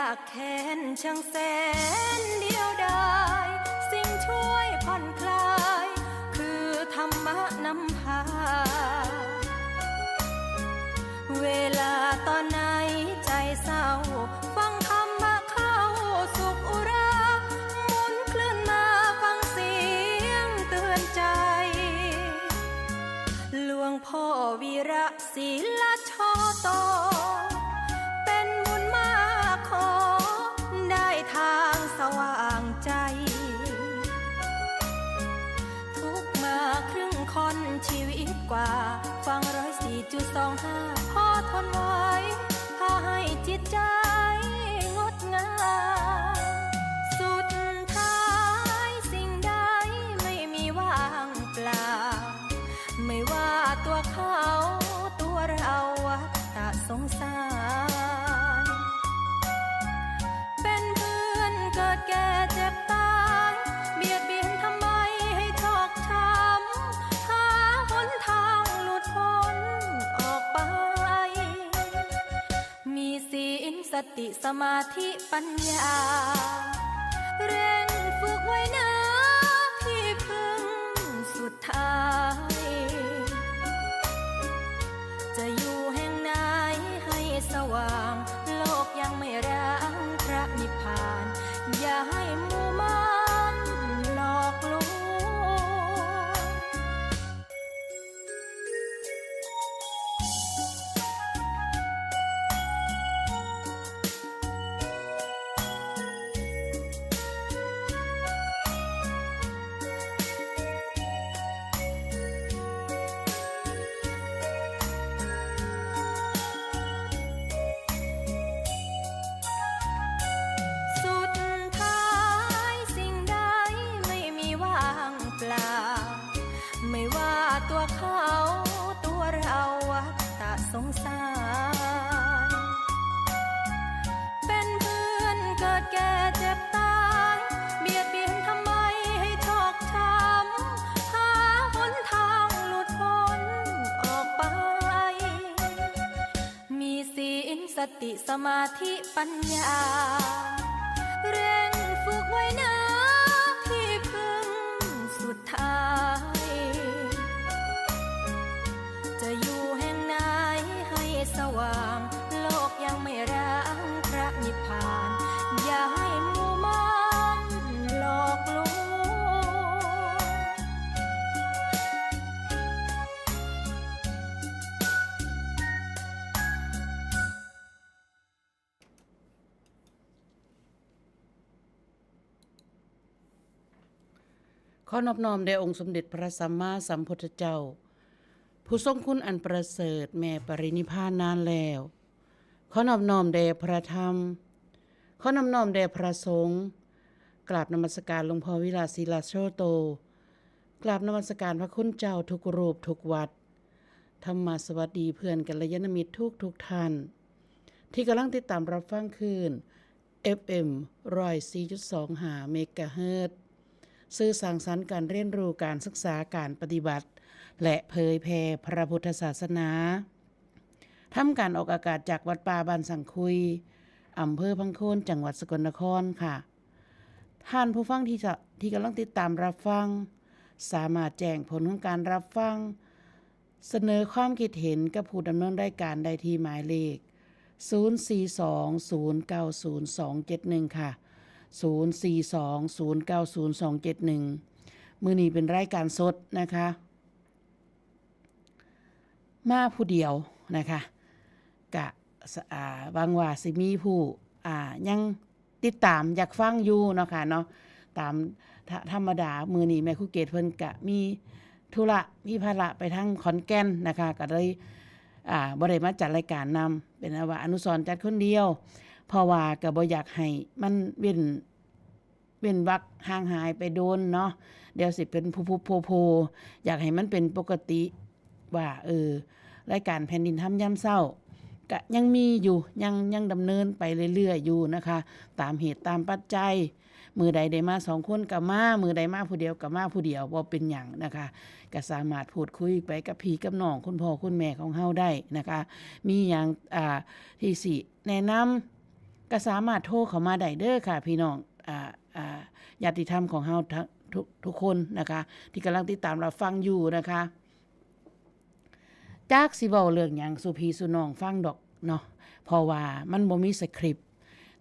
ยากแค้นช่างแสนเดียวดาย สิ่งช่วยผ่อนคลายคือธรรมะนำพา เวลาตอนไหนใจเศร้า ฟังธรรมะเข้าสุขอุรา หมุนคลื่นมาฟังเสียงเตือนใจ หลวงพ่อวีระ ศิลโชโต เป็นบุญมากขอได้ทางสว่างใจ ทุกข์มาครึ่งค่อนชีวิตกว่า ฟังร้อยสี่จุดสองห้า พอทนไหว พาให้จิตใจงดงาม สุดท้ายสิ่งใดไม่มีว่างเปล่า ไม่ว่าตัวเขาตัวเราวัฏฏะสงสาร เป็นเพื่อนเกิดแก่เจ็บตาย เบียดเบียนทำไมให้ชอกช้ำ หาหนทางหลุดพ้นออกไป มีศีลสติสมาธิปัญญา เร่งฝึกไว้นะที่พึ่งสุดท้าย จะอยู่แห่งไหนให้สว่าง โลกยังไม่ร้างพระนิพพาน อย่าให้หมู่มารหลอกลวง สุดท้ายสิ่งใดไม่มีว่างเปล่า ไม่ว่าตัวเขาตัวเราวัฏฏะสงสาร เป็นเพื่อนเกิดแก่เจ็บตาย เบียดเบียนทำไมให้ชอกช้ำ หาหนทางหลุดพ้นออกไป มีศีลสติสมาธิปัญญา เร่งฝึกไว้นะที่พึ่งสุดท้าย จะอยู่แห่งไหนให้สว่าง โลกยังไม่ร้างพระนิพพาน อย่าให้หมู่มารหลอกลวง ขอนอบน้อมแด่องค์สมเด็จพระสัมมาสัมพุทธเจ้า ผู้ทรงคุณอันประเสริฐ แม้ปรินิพพานนานแล้ว ขอนอบน้อมแด่พระธรรม ขอนอบน้อมแด่พระสงฆ์ กราบนมัสการหลวงพ่อวิระศิลาโชโต กราบนมัสการพระคุณเจ้าทุกรูปทุกวัด ธรรมะสวัสดีเพื่อนกัลยาณมิตรทุกๆท่าน ที่กำลังติดตามรับฟังคลื่น เอฟเอ็ม ร้อยสี่จุดสองห้า เมกะเฮิรตซ์ สื่อสร้างสรรค์การเรียนรู้ การศึกษา การปฏิบัติ และเผยแผ่พระพุทธศาสนา ทำการออกอากาศจากวัดป่าบ้านสังคุย อำเภอพังโคน จังหวัดสกลนครค่ะ ท่านผู้ฟังที่จะ ที่กำลังติดตามรับฟัง สามารถแจ้งผลของการรับฟัง เสนอความคิดเห็นกับผู้ดำเนินรายการได้ที่หมายเลข ศูนย์สี่สอง ศูนย์เก้าศูนย์ สองเจ็ดหนึ่ง ค่ะ ศูนย์สี่สอง ศูนย์เก้าศูนย์ สองเจ็ดหนึ่ง มื้อนี้เป็นรายการสดนะคะ มาผู้เดียวนะคะ กะ ส- อ่า หวังว่าสิมีผู้ อ่า ยัง ติดตามอยากฟังอยู่เนาะค่ะเนาะ ตาม ธ- ธรรมดามื้อนี้แม่ครูเกตเพิ่นกะมีธุระ มีภาระไปทางขอนแก่นนะคะ ก็เลย อ่า บ่ได้มาจัดรายการนำ เป็นอันว่าอนุสรณ์จัดคนเดียว เพราะว่าก็บ่อยากให้มันเว้น เว้นวรรคห่างหายไปโดนเนาะ เดี๋ยวสิเป็นพุบๆโผล่ๆ อยากให้มันเป็นปกติ ว่า เออ รายการแผ่นดินธรรมยามเช้า กะยังมีอยู่ ยัง ยังดำเนินไปเรื่อยๆอยู่นะคะ ตามเหตุตามปัจจัย มื้อใดได้มาสองคนกะมา มื้อใดมาผู้เดียวกะมาผู้เดียว บ่เป็นหยังนะคะ กะสามารถพูดคุยไปกับพี่กับน้อง คุณพ่อคุณแม่ของเฮาได้นะคะ มีหยัง อ่า ที่สิแนะนำ ກໍສາມາດໂທເຂົ້າມາໄດ້ເດີຄ່ະ ພີ່ນ້ອງ ອາ ອາ ຍາດຕິທຳຂອງເຮົາ ທັງ ທຸກ ທຸກຄົນນະຄະ ທີ່ກຳລັງຕິດຕາມຮັບຟັງຢູ່ນະຄະ. ຈັກຊິເວົ້າເລື່ອງຫຍັງສູ່ພີ່ສູ່ນ້ອງຟັງດອກເນາະ ເພາະວ່າມັນບໍ່ມີສະຄຣິບ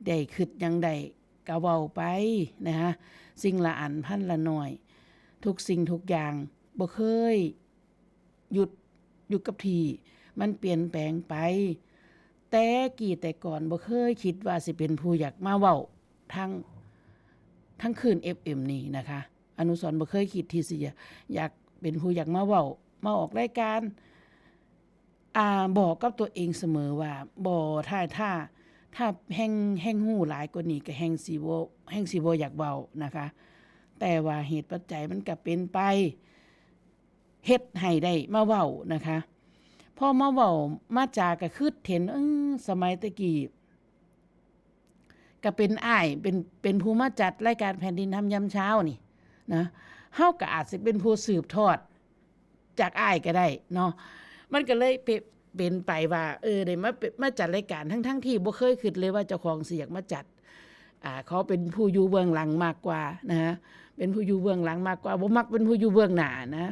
ໄດ້ຄິດຫຍັງໄດ້ກໍເວົ້າໄປນະ ສິ່ງລະອັນພັນລະໜ້ອຍ ທຸກສິ່ງທຸກຢ່າງບໍ່ເຄີຍຢຸດຢູ່ກັບທີ່ ມັນປ່ຽນແປງໄປ. ແຕ່ກີ້ແຕ່ກ່ອນບໍ່ເຄີຍຄິດວ່າຊິເປັນຜູ້ຢາກມາເວົ້າທາງ ທາງຄື້ນເອັຟເອັມນີ້ນະຄະ. ອະນຸສອນບໍ່ເຄີຍຄິດທີ່ຊິຢາກ ຢາກເປັນຜູ້ຢາກມາເວົ້າ ມາອອກລາຍການ ອ່າ ບອກກັບຕົວເອງສະເໝີວ່າ ບໍ່ ຖ້າ ຖ້າ ຖ້າແຮ່ງ ແຮ່ງຮູ້ຫຼາຍກວ່ານີ້ ກໍແຮ່ງຊິບໍ່ ແຮ່ງຊິບໍ່ຢາກເວົ້ານະຄະ. ແຕ່ວ່າເຫດປັດໄຈມັນກໍເປັນໄປ ເຮັດໃຫ້ໄດ້ມາເວົ້ານະຄະ. ພໍມາເວົ້າມາຈາກໍຄິດເຫັນ ເອີ ສະໄໝແຕ່ກີ້ ກໍເປັນອ້າຍ ເປັນ ເປັນຜູ້ມາຈັດລາຍການແຜ່ນດິນທຳຍາມເຊົ້ານີ້ນະ ເຮົາກໍອາດຊິເປັນຜູ້ສືບທອດຈາກອ້າຍກໍໄດ້ເນາະ. ມັນກໍເລີຍເປ ເປັນໄປວ່າ ເອີ ໄດ້ມາເປັນ ມາຈັດລາຍການ ທັງໆທີ່ບໍ່ເຄີຍຄິດເລີຍວ່າເຈົ້າຂອງຊິຢາກມາຈັດ. ອ່າ ຂໍເປັນຜູ້ຢູ່ເບື້ອງຫຼັງມາກກວ່ານະ ເປັນຜູ້ຢູ່ເບື້ອງຫຼັງມາກກວ່າ ບໍ່ມັກເປັນຜູ້ຢູ່ເບື້ອງໜ້ານະ.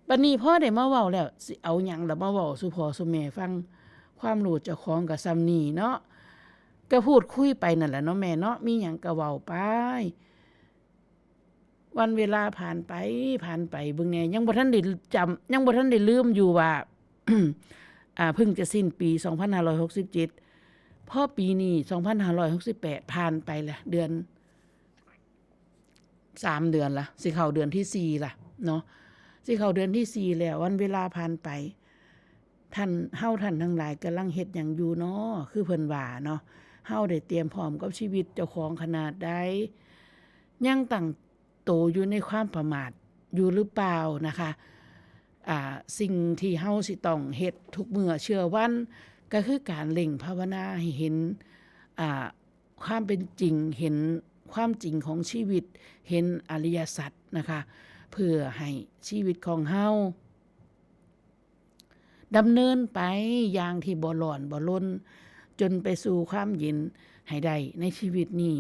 ບັດນີ້ພໍໄດ້ມາເວົ້າແລ້ວ ຊິເອົາຫຍັງລະມາເວົ້າສູ່ພໍ່ສູ່ແມ່ຟັງ? ຄວາມຮູ້ເຈົ້າຂອງກໍສ່ຳນີ້ເນາະ ກໍພູດຄຸຍໄປນັ້ນແຫຼະເນາະແມ່ເນາະ ມີຫຍັງກໍເວົ້າໄປ. ວັນເວລາຜ່ານໄປ ຜ່ານໄປ ເບິ່ງແດ່ ຍັງບໍ່ທັນໄດ້ຈຳ ຍັງບໍ່ທັນໄດ້ລືມຢູ່ວ່າ ອ່າ ເພິ່ງຈະສິ້ນປີສອງພັນຫ້າຮ້ອຍຫົກສິບເຈັດ ພໍປີນີ້ສອງພັນຫ້າຮ້ອຍຫົກສິບແປດ ຜ່ານໄປລະ ເດືອນ ສາມເດືອນລະ ຊິເຂົ້າເດືອນທີສີ່ລະເນາະ ຊິເຂົ້າເດືອນທີສີ່ແລ້ວ ວັນເວລາຜ່ານໄປ ທ່ານ ເຮົາທ່ານທັງຫຼາຍກຳລັງເຮັດຫຍັງຢູ່ນໍ? ຄືເພິ່ນວ່າເນາະ ເຮົາໄດ້ຕຽມພ້ອມກັບຊີວິດເຈົ້າຂອງຂະໜາດໃດ? ຍັງຕັ້ງໂຕຢູ່ໃນຄວາມປະໝາດຢູ່ຫຼືເປົ່ານະຄະ? ອ່າ ສິ່ງທີ່ເຮົາຊິຕ້ອງເຮັດທຸກເມື່ອເຊື່ອວັນ ກໍຄືການເລັ່ງພາວະນາໃຫ້ເຫັນ ອ່າ ຄວາມເປັນຈິງ ເຫັນຄວາມຈິງຂອງຊີວິດ ເຫັນອະລິຍະສັດນະຄະ ເພື່ອໃຫ້ຊີວິດຂອງເຮົາດຳເນີນໄປຢ່າງທີ່ບໍ່ຮ້ອນບໍ່ລົນ ຈົນໄປສູ່ຄວາມເຢັນໃຫ້ໄດ້ໃນຊີວິດນີ້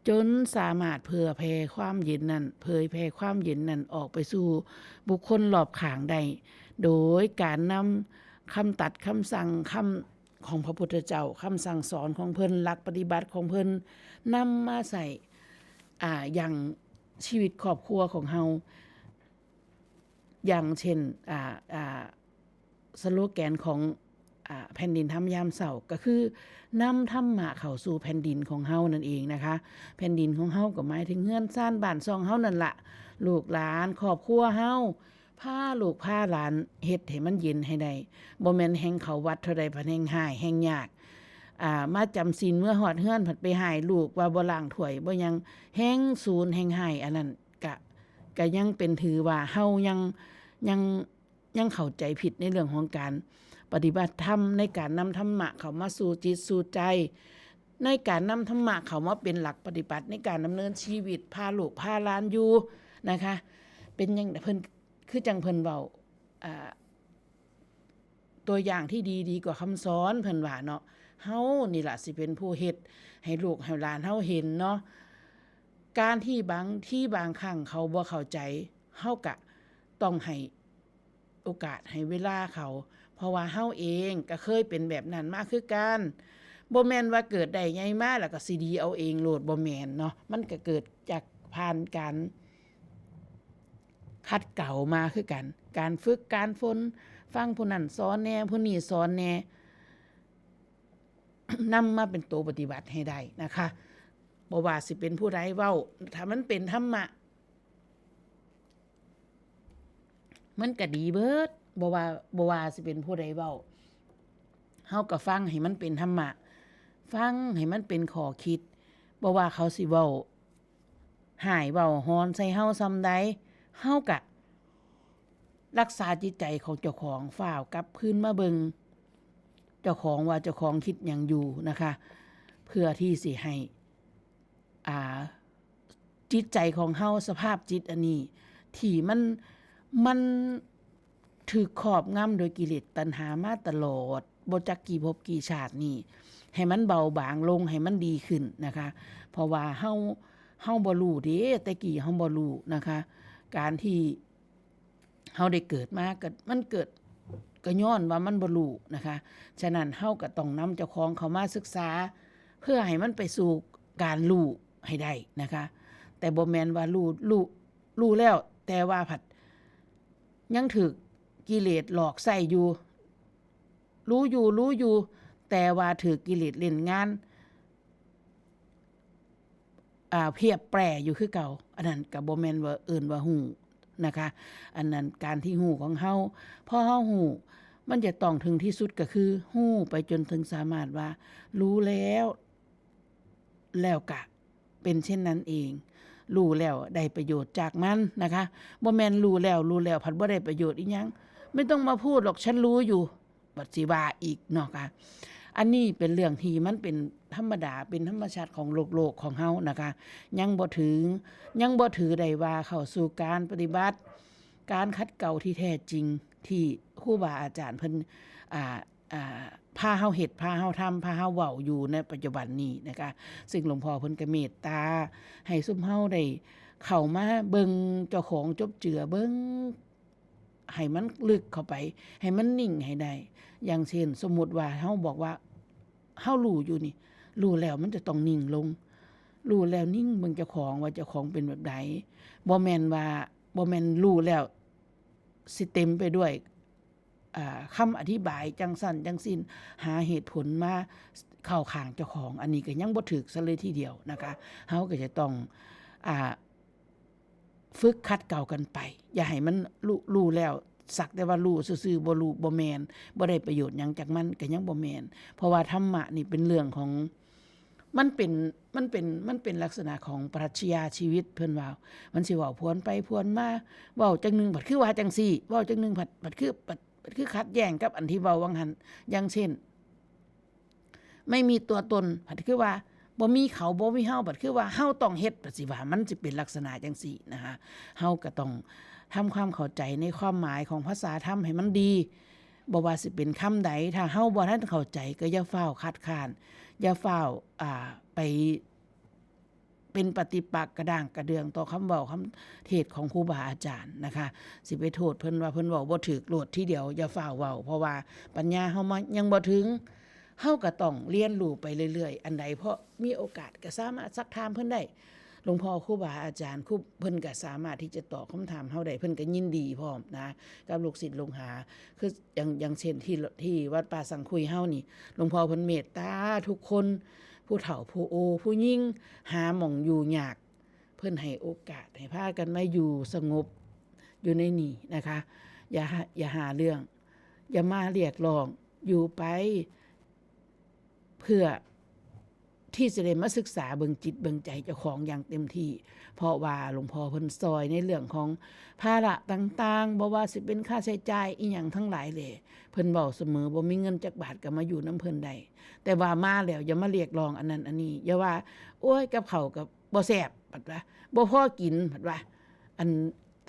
ຈົນສາມາດເຜີຍແຜ່ຄວາມເຢັນນັ້ນ ເຜີຍແຜ່ຄວາມເຢັນນັ້ນອອກໄປສູ່ບຸກຄົນລອບຂ້າງໄດ້ ໂດຍການນຳຄຳຕັດຄຳສັ່ງ ຄຳ ຂອງພະພຸດທະເຈົ້າ, ຄຳສັ່ງສອນຂອງເພິ່ນ, ຫຼັກປະຕິບັດຂອງເພິ່ນ ນຳມາໃຊ້ ອາ ຍັງຊີວິດຄອບຄົວຂອງເຮົາ, ຢ່າງເຊັ່ນ ອາ ອາ ສະໂລແກນຂອງ ອາ ແຜ່ນດິນທຳຍາມເຊົ້າ ກໍຄື ນຳທຳມະເຂົ້າສູ່ແຜ່ນດິນຂອງເຮົານັ້ນເອງນະຄະ. ແຜ່ນດິນຂອງເຮົາກໍໝາຍເຖິງເຮືອນຊານບ້ານຊ່ອງເຮົານັ້ນລະ, ລູກຫຼານ, ຄອບຄົວເຮົາ, ພາລູກພາຫຼານເຮັດໃຫ້ມັນເຢັນໃຫ້ໄດ້, ບໍ່ແມ່ນແຮ່ງເຂົ້າວັດເທົ່າໃດພັດແຮ່ງຮ້າຍແຮ່ງຍາກ, ອາ ມາຈຳສິນເມືອຮອດເຮືອນພັດໄປຮ້າຍລູກວ່າບໍ່ລ້າງຖ້ວຍບໍ່ຫຍັງ, ແຮ່ງສູນແຮ່ງຮ້າຍ. ອັນນັ້ນກະ ກະຍັງເປັນຖືວ່າເຮົາຍັງ ຍັງ ຍັງເຂົ້າໃຈຜິດໃນເລື່ອງຂອງການປະຕິບັດທຳ, ໃນການນຳທຳມະເຂົ້າມາສູ່ຈິດສູ່ໃຈ, ໃນການນຳທຳມະເຂົ້າມາເປັນຫຼັກປະຕິບັດໃນການດຳເນີນຊີວິດ, ພາລູກພາຫຼານຢູ່ນະຄະ. ເປັນຫຍັງ ເພິ່ນ ຄືຈັ່ງເພິ່ນເວົ້າ ອາ ຕົວຢ່າງທີ່ດີ ດີກວ່າຄຳສອນ ເພິ່ນວ່າເນາະ. ເຮົານີ້ລະຊິເປັນຜູ້ເຮັດໃຫ້ລູກໃຫ້ຫຼານເຮົາເຫັນເນາະ. ການທີ່ບາງທີບາງຄັ້ງເຂົາບໍ່ເຂົ້າໃຈ, ເຮົາກະຕ້ອງໃຫ້ໂອກາດ ໃຫ້ເວລາເຂົາ, ເພາະວ່າເຮົາເອງກະເຄີຍເປັນແບບນັ້ນມາຄືກັນ. ບໍ່ແມ່ນວ່າເກີດໄດ້ໃຫຍ່ມາແລ້ວກະຊິດີເອົາເອງໂລດ, ບໍ່ແມ່ນເນາະ. ມັນກະເກີດຈາກຜ່ານການ ຂັດເກົາມາຄືກັນ, ການຝຶກການຝົນ, ຟັງຜູ້ນັ້ນສອນແດ່ ຜູ້ນີ້ສອນແດ່, ນຳມາເປັນໂຕປະຕິບັດໃຫ້ໄດ້ນະຄະ. ບໍ່ວ່າຊິເປັນຜູ້ໃດເວົ້າ, ຖ້າມັນເປັນທຳມະ ມັນກະດີເບີດ. ບໍ່ວ່າ ບໍ່ວ່າຊິເປັນຜູ້ໃດເວົ້າ, ເຮົາກະຟັງໃຫ້ມັນເປັນທຳມະ, ຟັງໃຫ້ມັນເປັນຂໍ້ຄິດ. ບໍ່ວ່າເຂົາຊິເວົ້າ ຮ້າຍເວົ້າຮ້ອນໃສ່ເຮົາສ່ຳໃດ, ເຮົາກະລັກສາຈິດໃຈຂອງເຈົ້າຂອງ, ຟ້າວກັບຄືນມາເບິ່ງເຈົ້າຂອງວ່າເຈົ້າຂອງຄິດຫຍັງຢູ່ນະຄະ, ເພື່ອທີ່ຊິໃຫ້ ອ່າ ຈິດໃຈຂອງເຮົາ, ສະພາບຈິດອັນນີ້ ທີ່ມັນ ມັນຖືກຄອບງຳໂດຍກິເລດຕັນຫາມາຕະຫຼອດ ບໍ່ຈັກກີ່ພົບກີ່ຊາດນີ້, ໃຫ້ມັນເບົາບາງລົງ ໃຫ້ມັນດີຂຶ້ນນະຄະ. ເພາະວ່າເຮົາ ເຮົາບໍ່ຮູ້ເດ້ ແຕ່ກີ້ເຮົາບໍ່ຮູ້ນະຄະ. ການທີ່ເຮົາໄດ້ເກີດມາ ກໍ ມັນເກີດ ກໍຍ້ອນວ່າມັນບໍ່ຮູ້ນະຄະ. ສະນັ້ນເຮົາກໍຕ້ອງນຳເຈົ້າຂອງເຂົ້າມາສຶກສາ ເພື່ອໃຫ້ມັນໄປສູ່ການຮູ້ໃຫ້ໄດ້ນະຄະ. ແຕ່ບໍ່ແມ່ນວ່າຮູ້ ຮູ້ ຮູ້ແລ້ວ ແຕ່ວ່າພັດຍັງຖືກກິເລດຫຼອກໃຊ້ຢູ່. ຮູ້ຢູ່ ຮູ້ຢູ່ ແຕ່ວ່າຖືກກິເລດຫຼິ້ນງານ ອາ ພຽບແປຢູ່ຄືເກົ່າ. ອັນນັ້ນກໍບໍ່ແມ່ນວ່າເອີ້ນວ່າຮູ້ນະຄະ. ອັນນັ້ນການທີ່ຮູ້ຂອງເຮົາ ພໍເຮົາຮູ້ ມັນຈະຕ້ອງເຖິງທີ່ສຸດ ກໍຄືຮູ້ໄປຈົນເຖິງສາມາດວ່າ ຮູ້ແລ້ວ ແລ້ວກະເປັນເຊັ່ນນັ້ນເອງ, ຮູ້ແລ້ວໄດ້ປະໂຫຍດຈາກມັນນະຄະ. ບໍ່ແມ່ນຮູ້ແລ້ວ ຮູ້ແລ້ວພັດບໍ່ໄດ້ປະໂຫຍດອີ່ຫຍັງ, ໄມ່ຕ້ອງມາພູດຫຼອກ ສັນຮູ້ຢູ່ ບັດຊິວ່າອີກເນາະກະ. ອັນນີ້ເປັນເລື່ອງທີ່ມັນເປັນທຳມະດາ ເປັນທຳມະຊາດຂອງໂລກໆຂອງເຮົານະຄະ. ຍັງບໍ່ເຖິງ ຍັງບໍ່ຖືໄດ້ວ່າເຂົ້າສູ່ການປະຕິບັດ ການຂັດເກົາທີ່ແທ້ຈິງ ທີ່ຄູບາອາຈານເພິ່ນ ອ່າ ອ່າ ພາເຮົາເຮັດ ພາເຮົາທຳ ພາເຮົາເວົ້າຢູ່ໃນປັດຈຸບັນນີ້ນະຄະ. ຊຶ່ງຫຼວງພໍ່ເພິ່ນກໍເມດຕາໃຫ້ຊຸມເຮົາໄດ້ເຂົ້າມາເບິ່ງເຈົ້າຂອງ ຈົບເຈືອເບິ່ງໃຫ້ມັນລຶກເຂົ້າໄປ ໃຫ້ມັນນິ່ງໃຫ້ໄດ້. ຢ່າງເຊັ່ນ ສົມມຸດວ່າເຮົາບອກວ່າເຮົາຮູ້ຢູ່ນີ້ ຮູ້ແລ້ວມັນຈະຕ້ອງນິ່ງລົງ, ຮູ້ແລ້ວນິ່ງເບິ່ງເຈົ້າຂອງວ່າເຈົ້າຂອງເປັນແບບໃດ. ບໍ່ແມ່ນວ່າ ບໍ່ແມ່ນຮູ້ແລ້ວຊິເຕັມໄປດ້ວຍ ອ່າ ຄຳອະທິບາຍຈັ່ງຊັ້ນຈັ່ງຊີ້ນ ຫາເຫດຜົນມາເຂົ້າຂ້າງເຈົ້າຂອງ, ອັນນີ້ກໍຍັງບໍ່ຖືກຊະເລີຍທີດຽວນະຄະ. ເຮົາກໍຈະຕ້ອງ ອ່າ ຝຶກຂັດເກົາກັນໄປ, ຢ່າໃຫ້ມັນຮູ້ ຮູ້ແລ້ວສັກແຕ່ວ່າຮູ້ຊື່ໆ ບໍ່ຮູ້ ບໍ່ແມ່ນ ບໍ່ໄດ້ປະໂຫຍດຫຍັງຈາກມັນ ກໍຍັງບໍ່ແມ່ນ. ເພາະວ່າທຳມະນີ້ເປັນເລື່ອງຂອງ ມັນເປັນ ມັນເປັນ ມັນເປັນລັກສະນະຂອງປະລັດຊະຍາຊີວິດ ເພິ່ນວ່າ ມັນຊິເວົ້າພວນໄປພວນມາ ເວົ້າຈັ່ງໜຶ່ງພັດຄືວ່າຈັ່ງຊີ້ ເວົ້າຈັ່ງໜຶ່ງພັດ ພັດຄື ພັດ ພັດຄືຂັດແຍ້ງກັບອັນທີ່ເວົ້າຫວ່າງຫັ້ນ. ຢ່າງເຊັ່ນ ໄມ່ມີຕົວຕົນ ພັດຄືວ່າບໍ່ມີເຂົາ ບໍ່ມີເຮົາ ພັດຄືວ່າເຮົາຕ້ອງເຮັດ ພັດຊິວ່າ ມັນຊິເປັນລັກສະນະຈັ່ງຊີ້ນະຄະ. ເຮົາກໍຕ້ອງທຳຄວາມເຂົ້າໃຈໃນຄວາມໝາຍຂອງພາສາທຳໃຫ້ມັນດີ. ບໍ່ວ່າຊິເປັນຄຳໃດ ຖ້າເຮົາບໍ່ທັນເຂົ້າໃຈ ກໍຢ່າຟ້າວຄັດຄ້ານ, ຢ່າຟ້າວ ອ່າ ໄປເປັນປະຕິປັກກະດ້າງກະເດືອງຕໍ່ຄຳເວົ້າຄຳເທດຂອງຄູບາອາຈານນະຄະ. ຊິໄປໂທດເພິ່ນວ່າເພິ່ນເວົ້າບໍ່ຖືກໂລດທີດຽວ, ຢ່າຟ້າວເວົ້າ ເພາະວ່າປັນຍາເຮົາມາ ຍັງບໍ່ເຖິງ. ເຮົາກໍຕ້ອງລຽນຮູ້ໄປເລື້ອຍໆ, ອັນໃດເພາະມີໂອກາດກໍສາມາດຊັກຖາມເພິ່ນໄດ້. ຫຼວງພໍ່ຄູບາອາຈານ ຄູ ເພິ່ນກໍສາມາດທີ່ຈະຕອບຄຳຖາມເຮົາໄດ້, ເພິ່ນກໍຍິນດີພ້ອມນະ ກັບລູກສິດລູກຫາ. ຄືຢ່າງ ຢ່າງເຊັ່ນທີ່ ທີ່ວັດປ່າສັງຄຸຍເຮົານີ້ ຫຼວງພໍ່ເພິ່ນເມດຕາທຸກຄົນ ຜູ້ເຖົ້າ ຜູ້ໂອ ຜູ້ຍິງ ຫາໝ່ອງຢູ່ຍາກ, ເພິ່ນໃຫ້ໂອກາດໃຫ້ພາກັນມາຢູ່ສະຫງົບຢູ່ໃນນີ້ນະຄະ. ຢ່າ ຢ່າຫາເລື່ອງ, ຢ່າມາລຽກຮ້ອງ, ຢູ່ໄປ ເພື່ອທີ່ຈະໄດ້ມາສຶກສາເບິ່ງຈິດເບິ່ງໃຈເຈົ້າຂອງຢ່າງເຕັມທີ່, ເພາະວ່າຫຼວງພໍ່ເພິ່ນຊ່ອຍໃນເລື່ອງຂອງພາລະຕ່າງໆ, ບໍ່ວ່າຊິເປັນຄ່າໃຊ້ຈ່າຍອີ່ຫຍັງທັງຫຼາຍແຫຼະ. ເພິ່ນເວົ້າສະເໝີ, ບໍ່ມີເງິນຈັກບາດກໍມາຢູ່ນຳເພິ່ນໄດ້, ແຕ່ວ່າມາແລ້ວຢ່າມາລຽກຮ້ອງອັນນັ້ນອັນນີ້, ຢ່າວ່າ ໂອ້ຍ ກັບເຂົ້າກໍບໍ່ແຊບ ພັດວ່າ ບໍ່ພໍກິນ ພັດວ່າ ອັນ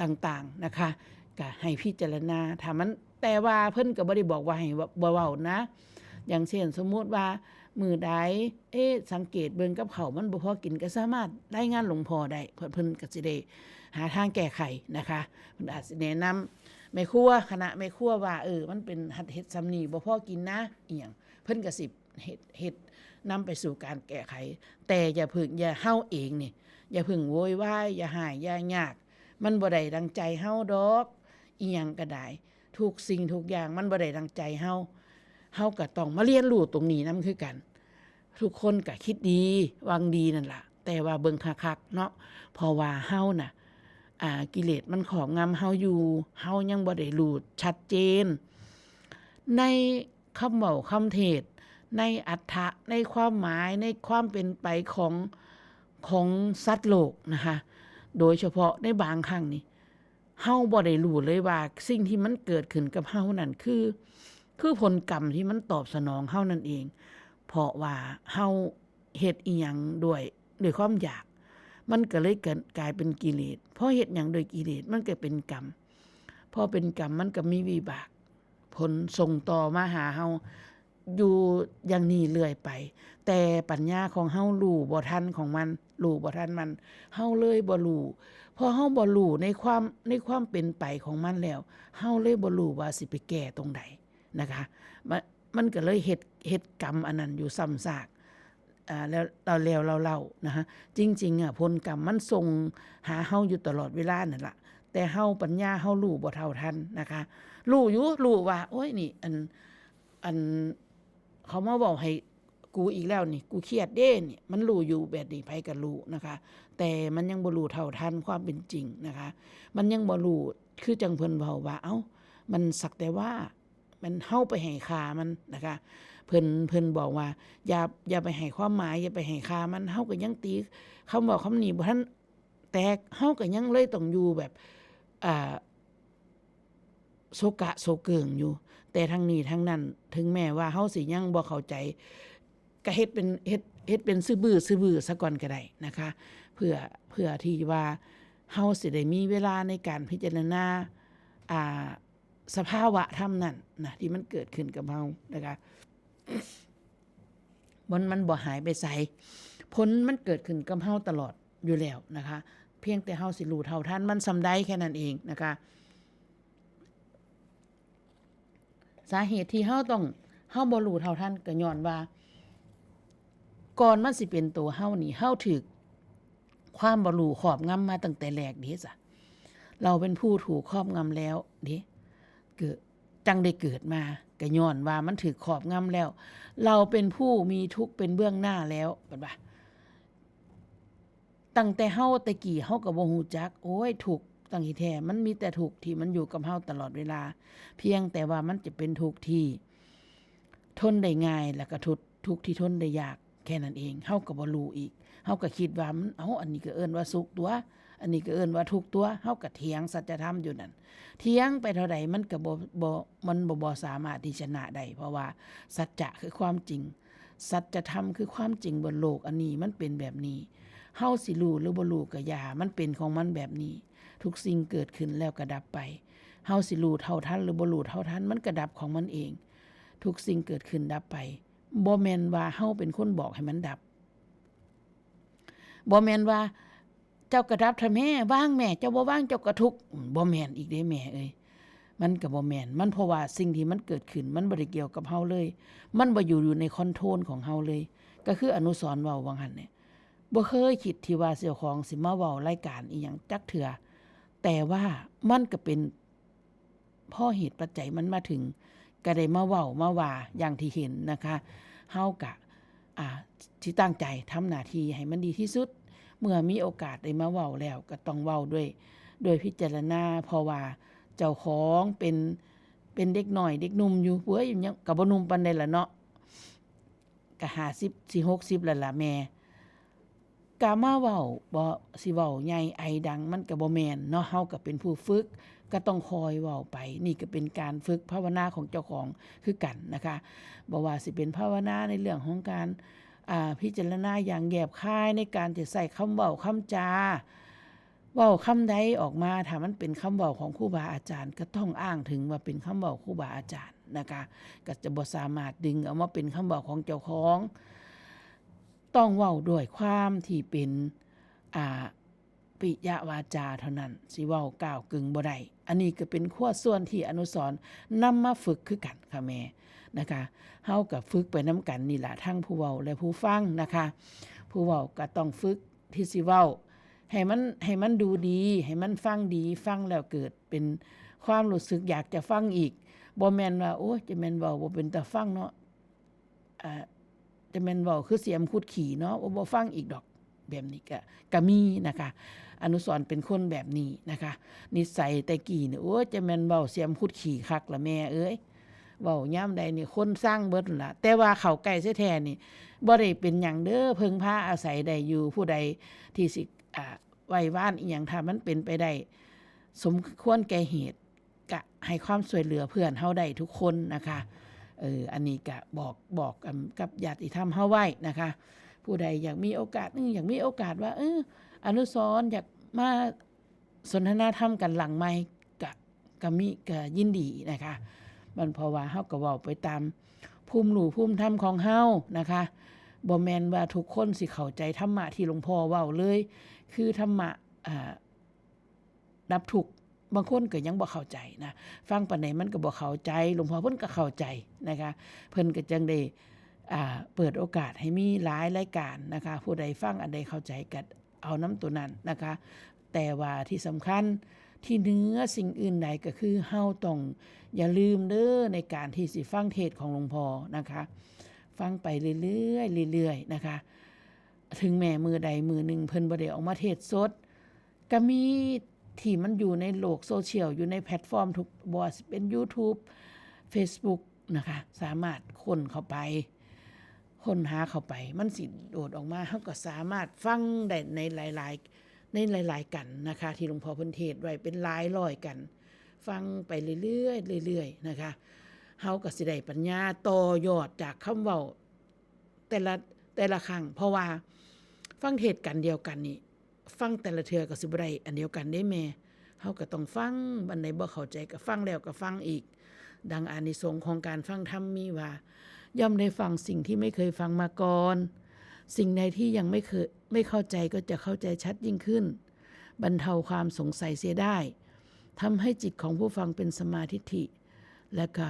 ຕ່າງໆນະຄະ, ກະໃຫ້ພິຈາລະນາ. ຖ້າມັນ ແຕ່ວ່າເພິ່ນກໍບໍ່ໄດ້ບອກວ່າໃຫ້ ບໍ່ເວົ້ານະ. ຢ່າງເຊັ່ນ ສົມມຸດວ່າມື້ໃດ ເອ ສັງເກດເບິ່ງກັບເຂົ້າມັນບໍ່ພໍກິນ ກໍສາມາດລາຍງານຫຼວງພໍ່ໄດ້, ເພິ່ນ ເພິ່ນກໍຊິໄດ້ຫາທາງແກ້ໄຂນະຄະ. ເພິ່ນອາດຊິແນະນຳແມ່ຄົວ ຄະນະແມ່ຄົວວ່າ ເອີ ມັນເປັນ ເຮັດ ເຮັດຊ່ຳນີ້ ບໍ່ພໍກິນນະ ອີ່ຫຍັງ, ເພິ່ນກໍຊິ ເຮັດ ເຮັດນຳໄປສູ່ການແກ້ໄຂ. ແຕ່ຢ່າເພິ່ງ ຢ່າ ເຮົາເອງນີ້ ຢ່າເພິ່ງໂວຍວາຍ, ຢ່າຮ້າຍ ຢ່າຍາກ, ມັນບໍ່ໄດ້ດັ່ງໃຈເຮົາດອກ. ອີ່ຫຍັງກໍໄດ້ ທຸກສິ່ງທຸກຢ່າງມັນບໍ່ໄດ້ດັ່ງໃຈເຮົາ, ເຮົາກໍຕ້ອງມາລຽນຮູ້ຕົງນີ້ນຳຄືກັນ. ທຸກຄົນກໍຄິດດີ ຫວັງດີນັ້ນລະ, ແຕ່ວ່າເບິ່ງຄັກໆເນາະ, ເພາະວ່າເຮົານະ ອາ ກິເລດມັນຄອບງຳເຮົາຢູ່, ເຮົາຍັງບໍ່ໄດ້ຮູ້ຊັດເຈນໃນ ຄຳເວົ້າຄຳເທດ ໃນອັດຖະ ໃນຄວາມໝາຍ ໃນຄວາມເປັນໄປຂອງ ຂອງສັດໂລກນະຄະ. ໂດຍສະເພາະໃນບາງຄັ້ງນີ້ ເຮົາບໍ່ໄດ້ຮູ້ເລີຍວ່າສິ່ງທີ່ມັນເກີດຂຶ້ນກັບເຮົານັ້ນ ຄື ຄືຜົນກຳທີ່ມັນຕອບສະໜອງເຮົານັ້ນເອງ, ເພາະວ່າເຮົາເຮັດອີ່ຫຍັງດ້ວຍ ດ້ວຍຄວາມຢາກ ມັນກໍເລີຍເກີດ ກາຍເປັນກິເລດ. ພໍເຮັດຫຍັງດ້ວຍກິເລດ ມັນກໍເປັນກຳ, ພໍເປັນກຳ ມັນກໍມີວິບາກ ຜົນສົ່ງຕໍ່ມາຫາເຮົາ ຢູ່ຢ່າງນີ້ເລື້ອຍໄປ, ແຕ່ປັນຍາຂອງເຮົາຮູ້ບໍ່ທັນຂອງມັນ, ຮູ້ບໍ່ທັນມັນ, ເຮົາເລີຍບໍ່ຮູ້. ເພາະເຮົາບໍ່ຮູ້ໃນຄວາມ, ໃນຄວາມເປັນໄປຂອງມັນແລ້ວ, ເຮົາເລີຍບໍ່ຮູ້ວ່າຊິໄປແກ້ຕົງໃດນະຄະ. ມັນ, ມັນກໍເລີຍເຮັດ, ເຮັດກຳອັນນັ້ນຢູ່ຊ້ຳຊາກ ອ່າ ແລ້ວ, ແລ້ວ, ແລ້ວເລົ່າໆ ນະຄະ. ຈິງໆ ອະ ຜົນກຳມັນສົ່ງຫາເຮົາຢູ່ຕະຫຼອດເວລານັ້ນລະ, ແຕ່ເຮົາ ປັນຍາເຮົາຮູ້ບໍ່ເທົ່າທັນນະຄະ. ຮູ້ຢູ່, ຮູ້ວ່າ ໂອ້ຍ ນີ້ ອັນ, ອັນ ເຂົາມາເວົ້າໃຫ້ກູອີກແລ້ວນີ້, ກູຄຽດເດ້ນີ້. ມັນຮູ້ຢູ່ແບບນີ້, ໃຜກໍຮູ້ນະຄະ, ແຕ່ມັນຍັງບໍ່ຮູ້ເທົ່າທັນຄວາມເປັນຈິງນະຄະ. ມັນຍັງບໍ່ຮູ້ ຄືຈັ່ງເພິ່ນເວົ້າວ່າ ເອົ້າ ມັນສັກແຕ່ວ່າ ມັນ ເຮົາໄປໃຫ້ຄ່າມັນນະຄະ. ເພິ່ນ, ເພິ່ນບອກວ່າ ຢ່າ, ຢ່າໄປໃຫ້ຄວາມໝາຍ, ຢ່າໄປໃຫ້ຄ່າມັນ. ເຮົາກໍຍັງຕີຄຳເວົ້າຄຳນີ້ບໍ່ທັນແຕກ, ເຮົາກໍຍັງເລີຍຕ້ອງຢູ່ແບບ ອ່າ ໂຊກະໂຊເກີງຢູ່. ແຕ່ທັງນີ້ທັງນັ້ນ, ເຖິງແມ້ວ່າເຮົາຊິຍັງບໍ່ເຂົ້າໃຈ, ກະເຮັດເປັນ, ເຮັດ, ເຮັດເປັນຊື່ບື້ຊື່ບື້ຊະກ່ອນກໍໄດ້ນະຄະ, ເພື່ອ, ເພື່ອທີ່ວ່າເຮົາຊິໄດ້ມີເວລາໃນການພິຈາລະນາ, ອ່າ, ສະພາວະທຳນັ້ນນະ ທີ່ມັນເກີດຂຶ້ນກັບເຮົານະຄະ. ມັນ, ມັນບໍ່ຫາຍໄປໃສ, ຜົນມັນເກີດຂຶ້ນກັບເຮົາຕະຫຼອດຢູ່ແລ້ວນະຄະ, ພຽງແຕ່ເຮົາຊິຮູ້ເທົ່າທັນມັນສ່ຳໃດແຄ່ນັ້ນເອງນະຄະ. ສາເຫດທີ່ເຮົາຕ້ອງ, ເຮົາບໍ່ຮູ້ເທົ່າທັນ ກໍຍ້ອນວ່າ ກ່ອນມັນຊິເປັນໂຕເຮົານີ້, ເຮົາຖືກຄວາມບໍ່ຮູ້ຄອບງຳມາຕັ້ງແຕ່ແລກເດ້ຊະ. ເຮົາເປັນຜູ້ຖືກຄອບງຳແລ້ວເດ້, ເກີດ, ຈັ່ງໄດ້ເກີດມາ, ກໍຍ້ອນວ່າມັນຖືກຄອບງຳແລ້ວ. ເຮົາເປັນຜູ້ມີທຸກເປັນເບື້ອງໜ້າແລ້ວ, ແມ່ນບໍ່? ຕັ້ງແຕ່ເຮົາແຕ່ກີ້ເຮົາກໍບໍ່ຮູ້ຈັກ, ໂອ້ຍ ທຸກ, ຕັ້ງທີ່ແທ້ມັນມີແຕ່ທຸກທີ່ມັນຢູ່ກັບເຮົາຕະຫຼອດເວລາ, ພຽງແຕ່ວ່າມັນຈະເປັນທຸກທີ່ທົນໄດ້ງ່າຍ ແລ້ວກໍທຸກ, ທຸກທີ່ທົນໄດ້ຍາກ ແຄ່ນັ້ນເອງ. ເຮົາກໍບໍ່ຮູ້ອີກ, ເຮົາກໍຄິດວ່າມັນ, ເອົ້າ ອັນນີ້ກໍເອີ້ນວ່າສຸກຕົວະ, ອັນນີ້ກໍເອີ້ນວ່າທຸກຕົວະ, ເຮົາກໍຖຽງສັດຈະທຳຢູ່ນັ້ນ. ຖຽງໄປເທົ່າໃດມັນກໍບໍ່, ບໍ່, ມັນບໍ່, ບໍ່ສາມາດທີ່ຊະນະໄດ້, ເພາະວ່າສັດຈະຄືຄວາມຈິງ. ສັດຈະທຳຄືຄວາມຈິງບົນໂລກອັນນີ້ ມັນເປັນແບບນີ້. ເຮົາຊິຮູ້ຫຼືບໍ່ຮູ້ກໍຢ່າ, ມັນເປັນຂອງມັນແບບນີ້. ທຸກສິ່ງເກີດຂຶ້ນແລ້ວກໍດັບໄປ. ເຮົາຊິຮູ້ເທົ່າທັນຫຼືບໍ່ຮູ້ເທົ່າທັນ, ມັນກໍດັບຂອງມັນເອງ. ທຸກສິ່ງເກີດຂຶ້ນດັບໄປ. ບໍ່ແມ່ນວ່າເຮົາເປັນຄົນບອກໃຫ້ມັນດັບ. ບໍ່ແມ່ນວ່າ ເຈົ້າກໍດັບເຖາະແມ່, ວາງແມ່, ເຈົ້າບໍ່ວາງເຈົ້າກໍທຸກ. ບໍ່ແມ່ນອີກເດ້ແມ່ເອີຍ, ມັນກໍບໍ່ແມ່ນ. ມັນເພາະວ່າສິ່ງທີ່ມັນເກີດຂຶ້ນ ມັນບໍ່ໄດ້ກ່ຽວກັບເຮົາເລີຍ, ມັນບໍ່ຢູ່, ຢູ່ໃນຄອນໂທຣນຂອງເຮົາເລີຍ. ກໍຄືອະນຸສອນເວົ້າວ່າງຫັ້ນແຫຼະ, ບໍ່ເຄີຍຄິດທີ່ວ່າເຈົ້າຂອງຊິມາເວົ້າລາຍການອີ່ຫຍັງຈັກເທື່ອ, ແຕ່ວ່າມັນກໍເປັນ ພໍເຫດປັດໄຈມັນມາເຖິງ ກໍໄດ້ມາເວົ້າມາວ່າຢ່າງທີ່ເຫັນນະຄະ. ເຮົາກະ ອ່າ ຊິຕັ້ງໃຈທຳໜ້າທີ່ໃຫ້ມັນດີທີ່ສຸດ. ເມື່ອມີໂອກາດໄດ້ມາເວົ້າແລ້ວ ກໍຕ້ອງເວົ້າດ້ວຍ, ດ້ວຍພິຈາລະນາ, ເພາະວ່າເຈົ້າຂອງເປັນ, ເປັນເດັກນ້ອຍເດັກໜຸ່ມຢູ່. ເວີ້ຍ ຍັງກໍບໍ່ໜຸ່ມປານໃດລະເນາະ. ກະຫ້າສິບ ຊິຫົກສິບແລ້ວລະແມ່, ກະມາເວົ້າ ບໍ່ ຊິເວົ້າໃຫຍ່ໄອດັງ ມັນກະບໍ່ແມ່ນເນາະ. ເຮົາກະເປັນຜູ້ຝຶກ ກະຕ້ອງຄ່ອຍເວົ້າໄປ. ນີ້ກະເປັນການຝຶກພາວະນາຂອງເຈົ້າຂອງຄືກັນນະຄະ. ບໍ່ວ່າຊິເປັນພາວະນາໃນເລື່ອງຂອງການ ອ່າ ພິຈາລະນາຢ່າງແຍບຄາຍ ໃນການຈະໃຊ້ຄຳເວົ້າຄຳຈາ ເວົ້າຄຳໃດອອກມາ ຖ້າມັນເປັນຄຳເວົ້າຂອງຄູບາອາຈານ ກໍຕ້ອງອ້າງເຖິງວ່າເປັນຄຳເວົ້າຄູບາອາຈານນະຄະ, ກໍຈະບໍ່ສາມາດດຶງເອົາມາເປັນຄຳເວົ້າຂອງເຈົ້າຂອງ. ຕ້ອງເວົ້າດ້ວຍຄວາມທີ່ເປັນ ອາ ປິຍະວາຈາເທົ່ານັ້ນ, ຊິເວົ້າກ້າວກຶ່ງບໍ່ໄດ້. ອັນນີ້ກໍເປັນຂົວສ່ວນທີ່ອະນຸສອນນຳມາຝຶກຄືກັນຄ່ະແມ່ນະຄະ. ເຮົາກໍຝຶກໄປນຳກັນນີ້ລະ ທັງຜູ້ເວົ້າ ແລະ ຜູ້ຟັງນະຄະ. ຜູ້ເວົ້າກໍຕ້ອງຝຶກ ທີ່ຊິເວົ້າໃຫ້ມັນ, ໃຫ້ມັນດູດີ, ໃຫ້ມັນຟັງດີ, ຟັງແລ້ວເກີດເປັນຄວາມຮູ້ສຶກຢາກຈະຟັງອີກ. ບໍ່ແມ່ນວ່າ ໂອ້ຍ ຈະແມ່ນເວົ້າບໍ່ເປັນຕາຟັງເນາະ, ອາ ຈະແມ່ນເວົ້າຄືສຽມຂຸດຂີ້ເນາະ, ໂອ້ ບໍ່ຟັງອີກດອກ. ແບບນີ້ກະ, ກະມີນະຄະ. ອະນຸສອນເປັນຄົນແບບນີ້ນະຄະ. ນິໄສແຕ່ກີ້ນີ້ ໂອ້ຍ ຈະແມ່ນເວົ້າສຽມຂຸດຂີ້ຄັກລະແມ່ເອີຍ. ເວົ້າຍາມໃດນີ້ຄົນຊັງເບິດຫັ້ນລະ, ແຕ່ວ່າເຂົ້າໃກ້ແທ້ໆນີ້ບໍ່ໄດ້ເປັນຫຍັງເດີ, ເພິ່ງພາອາໄສໄດ້ຢູ່. ຜູ້ໃດທີ່ຊິ ອາ ໄຫວ້ວານອີ່ຫຍັງ ຖ້າມັນເປັນໄປໄດ້ ສົມຄວນແກ່ເຫດ ກະໃຫ້ຄວາມຊ່ວຍເຫຼືອເພື່ອນເຮົາໄດ້ທຸກຄົນນະຄະ. ເອີ ອັນນີ້ກະບອກ, ບອກກັບຍາດຕິທຳເຮົາໄວ້ນະຄະ. ຜູ້ໃດຢາກມີໂອກາດ, ອື ຢາກມີໂອກາດວ່າ ເອີ ອະນຸສອນຢາກມາ ສົນທະນາທຳກັນຫຼັງໄມກະ, ກະມີ, ກະຍິນດີນະຄະ. ມັນເພາະວ່າເຮົາກະເວົ້າໄປຕາມ ພູມຮູ້ພູມທຳຂອງເຮົານະຄະ. ບໍ່ແມ່ນວ່າທຸກຄົນຊິເຂົ້າໃຈທຳມະທີ່ຫຼວງພໍ່ເວົ້າເລີຍ ຄືທຳມະ ອ່າ ດັບທຸກ ບາງຄົນກໍຍັງບໍ່ເຂົ້າໃຈນະ, ຟັງປານໃດມັນກໍບໍ່ເຂົ້າໃຈ, ຫຼວງພໍ່ເພິ່ນກໍເຂົ້າໃຈນະຄະ, ເພິ່ນກໍຈຶ່ງໄດ້ ອ່າ ເປີດໂອກາດໃຫ້ມີຫຼາຍລາຍການນະຄະ, ຜູ້ໃດຟັງອັນໃດເຂົ້າໃຈກໍເອົານຳໂຕນັ້ນນະຄະ. ແຕ່ວ່າທີ່ສຳຄັນ ທີ່ເໜືອສິ່ງອື່ນໃດກໍຄືເຮົາຕ້ອງຢ່າລືມເດີ ໃນການທີ່ຊິຟັງເທດຂອງຫຼວງພໍ່ນະຄະ, ຟັງໄປເລື້ອຍໆ ເລື້ອຍໆນະຄະ. ເຖິງແມ່ນມື້ໃດມື້ໜຶ່ງເພິ່ນບໍ່ໄດ້ອອກມາເທດສົດ ກະມີທີ່ມັນຢູ່ໃນໂລກໂຊຊຽວ ຢູ່ໃນແພລດຟອມທຸກ ບໍ່ວ່າຊິເປັນ YouTube Facebook ນະຄະ, ສາມາດຄົ້ນເຂົ້າໄປ ຄົ້ນຫາເຂົ້າໄປ ມັນຊິໂດດອອກມາ, ເຮົາກໍສາມາດຟັງໄດ້ໃນຫຼາຍໆ ໃນຫຼາຍໆກັນນະຄະ ທີ່ຫຼວງພໍ່ເພິ່ນເທດໄວ້ເປັນຫຼາຍຮ້ອຍກັນ, ຟັງໄປເລື້ອຍໆ ເລື້ອຍໆນະຄະ, ເຮົາກໍຊິໄດ້ປັນຍາຕໍ່ຍອດຈາກຄຳເວົ້າ ແຕ່ລະ ແຕ່ລະຄັ້ງ ເພາະວ່າຟັງເທດກັນດຽວກັນນີ້ ຟັງແຕ່ລະເທື່ອກໍຊິບໍ່ໄດ້ອັນດຽວກັນເດ້ແມ່. ເຮົາກໍຕ້ອງຟັງ, ອັນໃດບໍ່ເຂົ້າໃຈກໍຟັງແລ້ວກໍຟັງອີກ. ດັ່ງອານິສົງຂອງການຟັງທຳມີວ່າ, ย่อมได้ฟังสิ่งที่ไม่เคยฟังมาก่อน สิ่งใดที่ยังไม่เคย ไม่เข้าใจก็จะเข้าใจชัดยิ่งขึ้น บรรเทาความสงสัยเสียได้ ทำให้จิตของผู้ฟังเป็นสัมมาทิฏฐิ และก็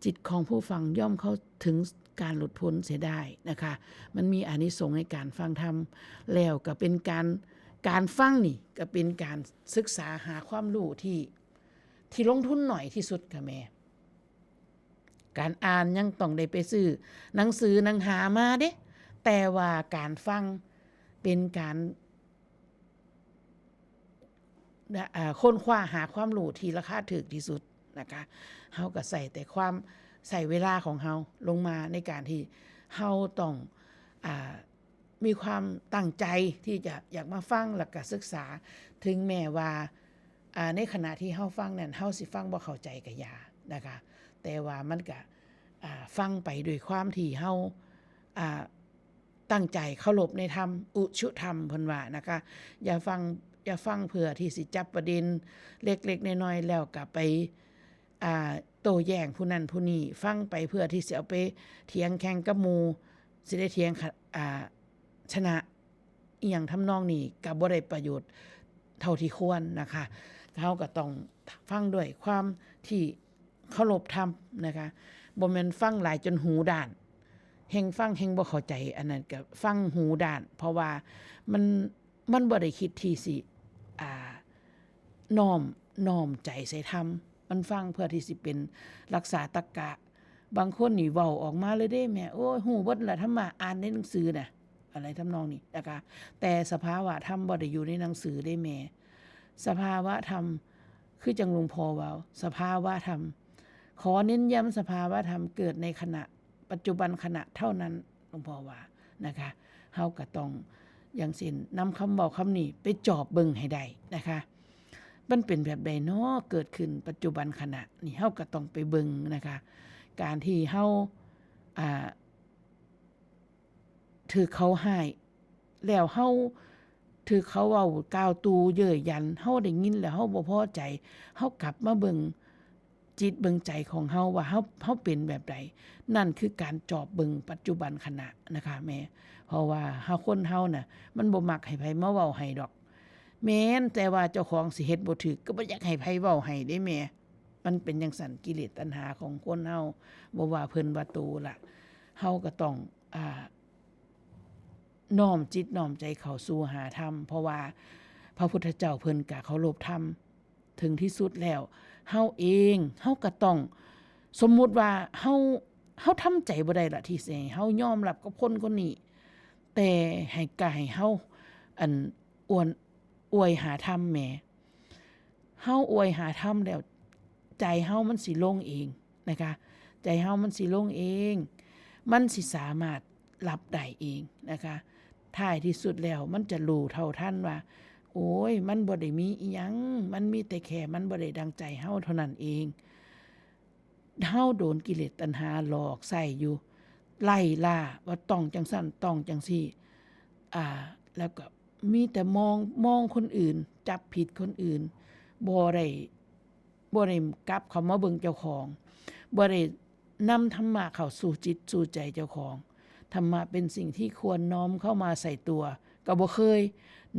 จิตของผู้ฟังย่อมเข้าถึงการหลุดพ้นเสียได้นะคะ มันมีอานิสงส์ในการฟังธรรม แล้วก็เป็นการ การฟังนี่ก็เป็นการศึกษาหาความรู้ที่ ที่ลงทุนน้อยที่สุดค่ะแม่ การอ่านยังต้องได้ไปซื้อหนังสือหนังหามาเด้ แต่ว่าการฟังเป็นการ อ่า ค้นคว้าหาความรู้ที่ราคาถูกที่สุดนะคะ เฮาก็ใช้แต่ความ ใช้เวลาของเฮาลงมาในการที่เฮาต้อง อ่า มีความตั้งใจที่จะอยากมาฟังแล้วก็ศึกษา ถึงแม้ว่า อ่า ในขณะที่เฮาฟังนั้น เฮาสิฟังบ่เข้าใจก็อย่านะคะ แต่ว่ามันก็ อ่า ฟังไปด้วยความที่เฮา อ่า ตั้งใจเคารพในธรรม อุชุธรรม เพิ่นว่านะคะ อย่าฟัง อย่าฟังเพื่อที่สิจับประเด็นเล็กๆน้อยๆ แล้วก็ไป อ่า โต้แย้งผู้นั้นผู้นี้ ฟังไปเพื่อที่สิเอาไปเถียงแข่งกับหมู่ สิได้เถียง อ่า ชนะ อิหยังทำนองนี้ ก็บ่ได้ประโยชน์เท่าที่ควรนะคะ เฮาก็ต้องฟังด้วยความที่เคารพธรรมนะคะ บ่แม่นฟังหลายจนหูด้าน แฮ่งฟังแฮ่งบ่เข้าใจ อันนั้นก็ฟังหูด้าน เพราะว่ามัน มันบ่ได้คิดที่สิ อ่า น้อม น้อมใจใส่ธรรม มันฟังเพื่อที่สิเป็นรักษาตักกะ บางคนนี่เว้าออกมาเลยเด้แม่ โอ้ย ฮู้เบิดละธรรมะ อ่านในหนังสือน่ะ อะไรทำนองนี้นะคะ แต่สภาวะธรรมบ่ได้อยู่ในหนังสือเด้แม่ สภาวะธรรม คือจั่งหลวงพ่อเว้า สภาวะธรรม ขอเน้นย้ำสภาวะธรรมเกิดในขณะ ปัจจุบันขณะเท่านั้น หลวงพ่อว่านะคะ เฮาก็ต้อง อย่างเช่น นำคำเว้าคำนี้ไปจอบเบิ่งให้ได้นะคะ มันเป็นแบบใดน้อ เกิดขึ้นปัจจุบันขณะ นี่เฮาก็ต้องไปเบิ่งนะคะ การที่เฮา อ่า ถืกเขาฮ้าย แล้วเฮาถืกเขาเว้ากล่าวตู่เย้ยหยัน เฮาได้ยินแล้วเฮาบ่พอใจ เฮากลับมาเบิ่งจิตเบิ่งใจของเฮาว่าเฮา เฮาเป็นแบบใด นั่นคือการจอบเบิ่งปัจจุบันขณะนะคะแม่ เพราะว่าเฮา คนเฮาน่ะ มันบ่มักให้ไผมาเว้าให้ดอก แม่นแต่ว่าเจ้าของสิเฮ็ดบ่ถืก ก็บ่อยากให้ไผเว้าให้เด้แม่ มันเป็นจั่งซั้น กิเลสตัณหาของคนเฮา บ่ว่าเพิ่นว่าโตละ เฮาก็ต้อง อ่า น้อมจิตน้อมใจเข้าสู่หาธรรม เพราะว่าพระพุทธเจ้าเพิ่นก็เคารพธรรม ถึงที่สุดแล้ว เฮาเอง เฮาก็ต้อง สมมุติว่าเฮา เฮาทำใจบ่ได้ละที่สิให้เฮายอมรับกับคนคนนี้ แต่ให้ ก็ให้เฮา อัน อวน อวยหาธรรมแหม เฮาอวยหาธรรมแล้ว ใจเฮามันสิลงเองนะคะ ใจเฮามันสิลงเอง มันสิสามารถรับได้เองนะคะ ท้ายที่สุดแล้วมันจะรู้เท่าทันว่า โอ้ย มันบ่ได้มีอิหยัง มันมีแต่แค่มันบ่ได้ดังใจเฮาเท่านั้นเอง เฮาโดนกิเลสตัณหาหลอกใช้อยู่ ไล่ล่าว่าต้องจั่งซั้น ต้องจั่งซี้ อ่า แล้วก็มีแต่มอง มองคนอื่น จับผิดคนอื่น บ่ได้ บ่ได้กลับเข้ามาเบิ่งเจ้าของ บ่ได้ ນຳທຳມະເຂົ້າສູ່ຈິດສູ່ໃຈເຈົ້າຂອງ. ທຳມະເປັນສິ່ງທີ່ຄວນນ້ອມເຂົ້າມາໃສ່ຕົວ ກໍບໍ່ເຄີຍ,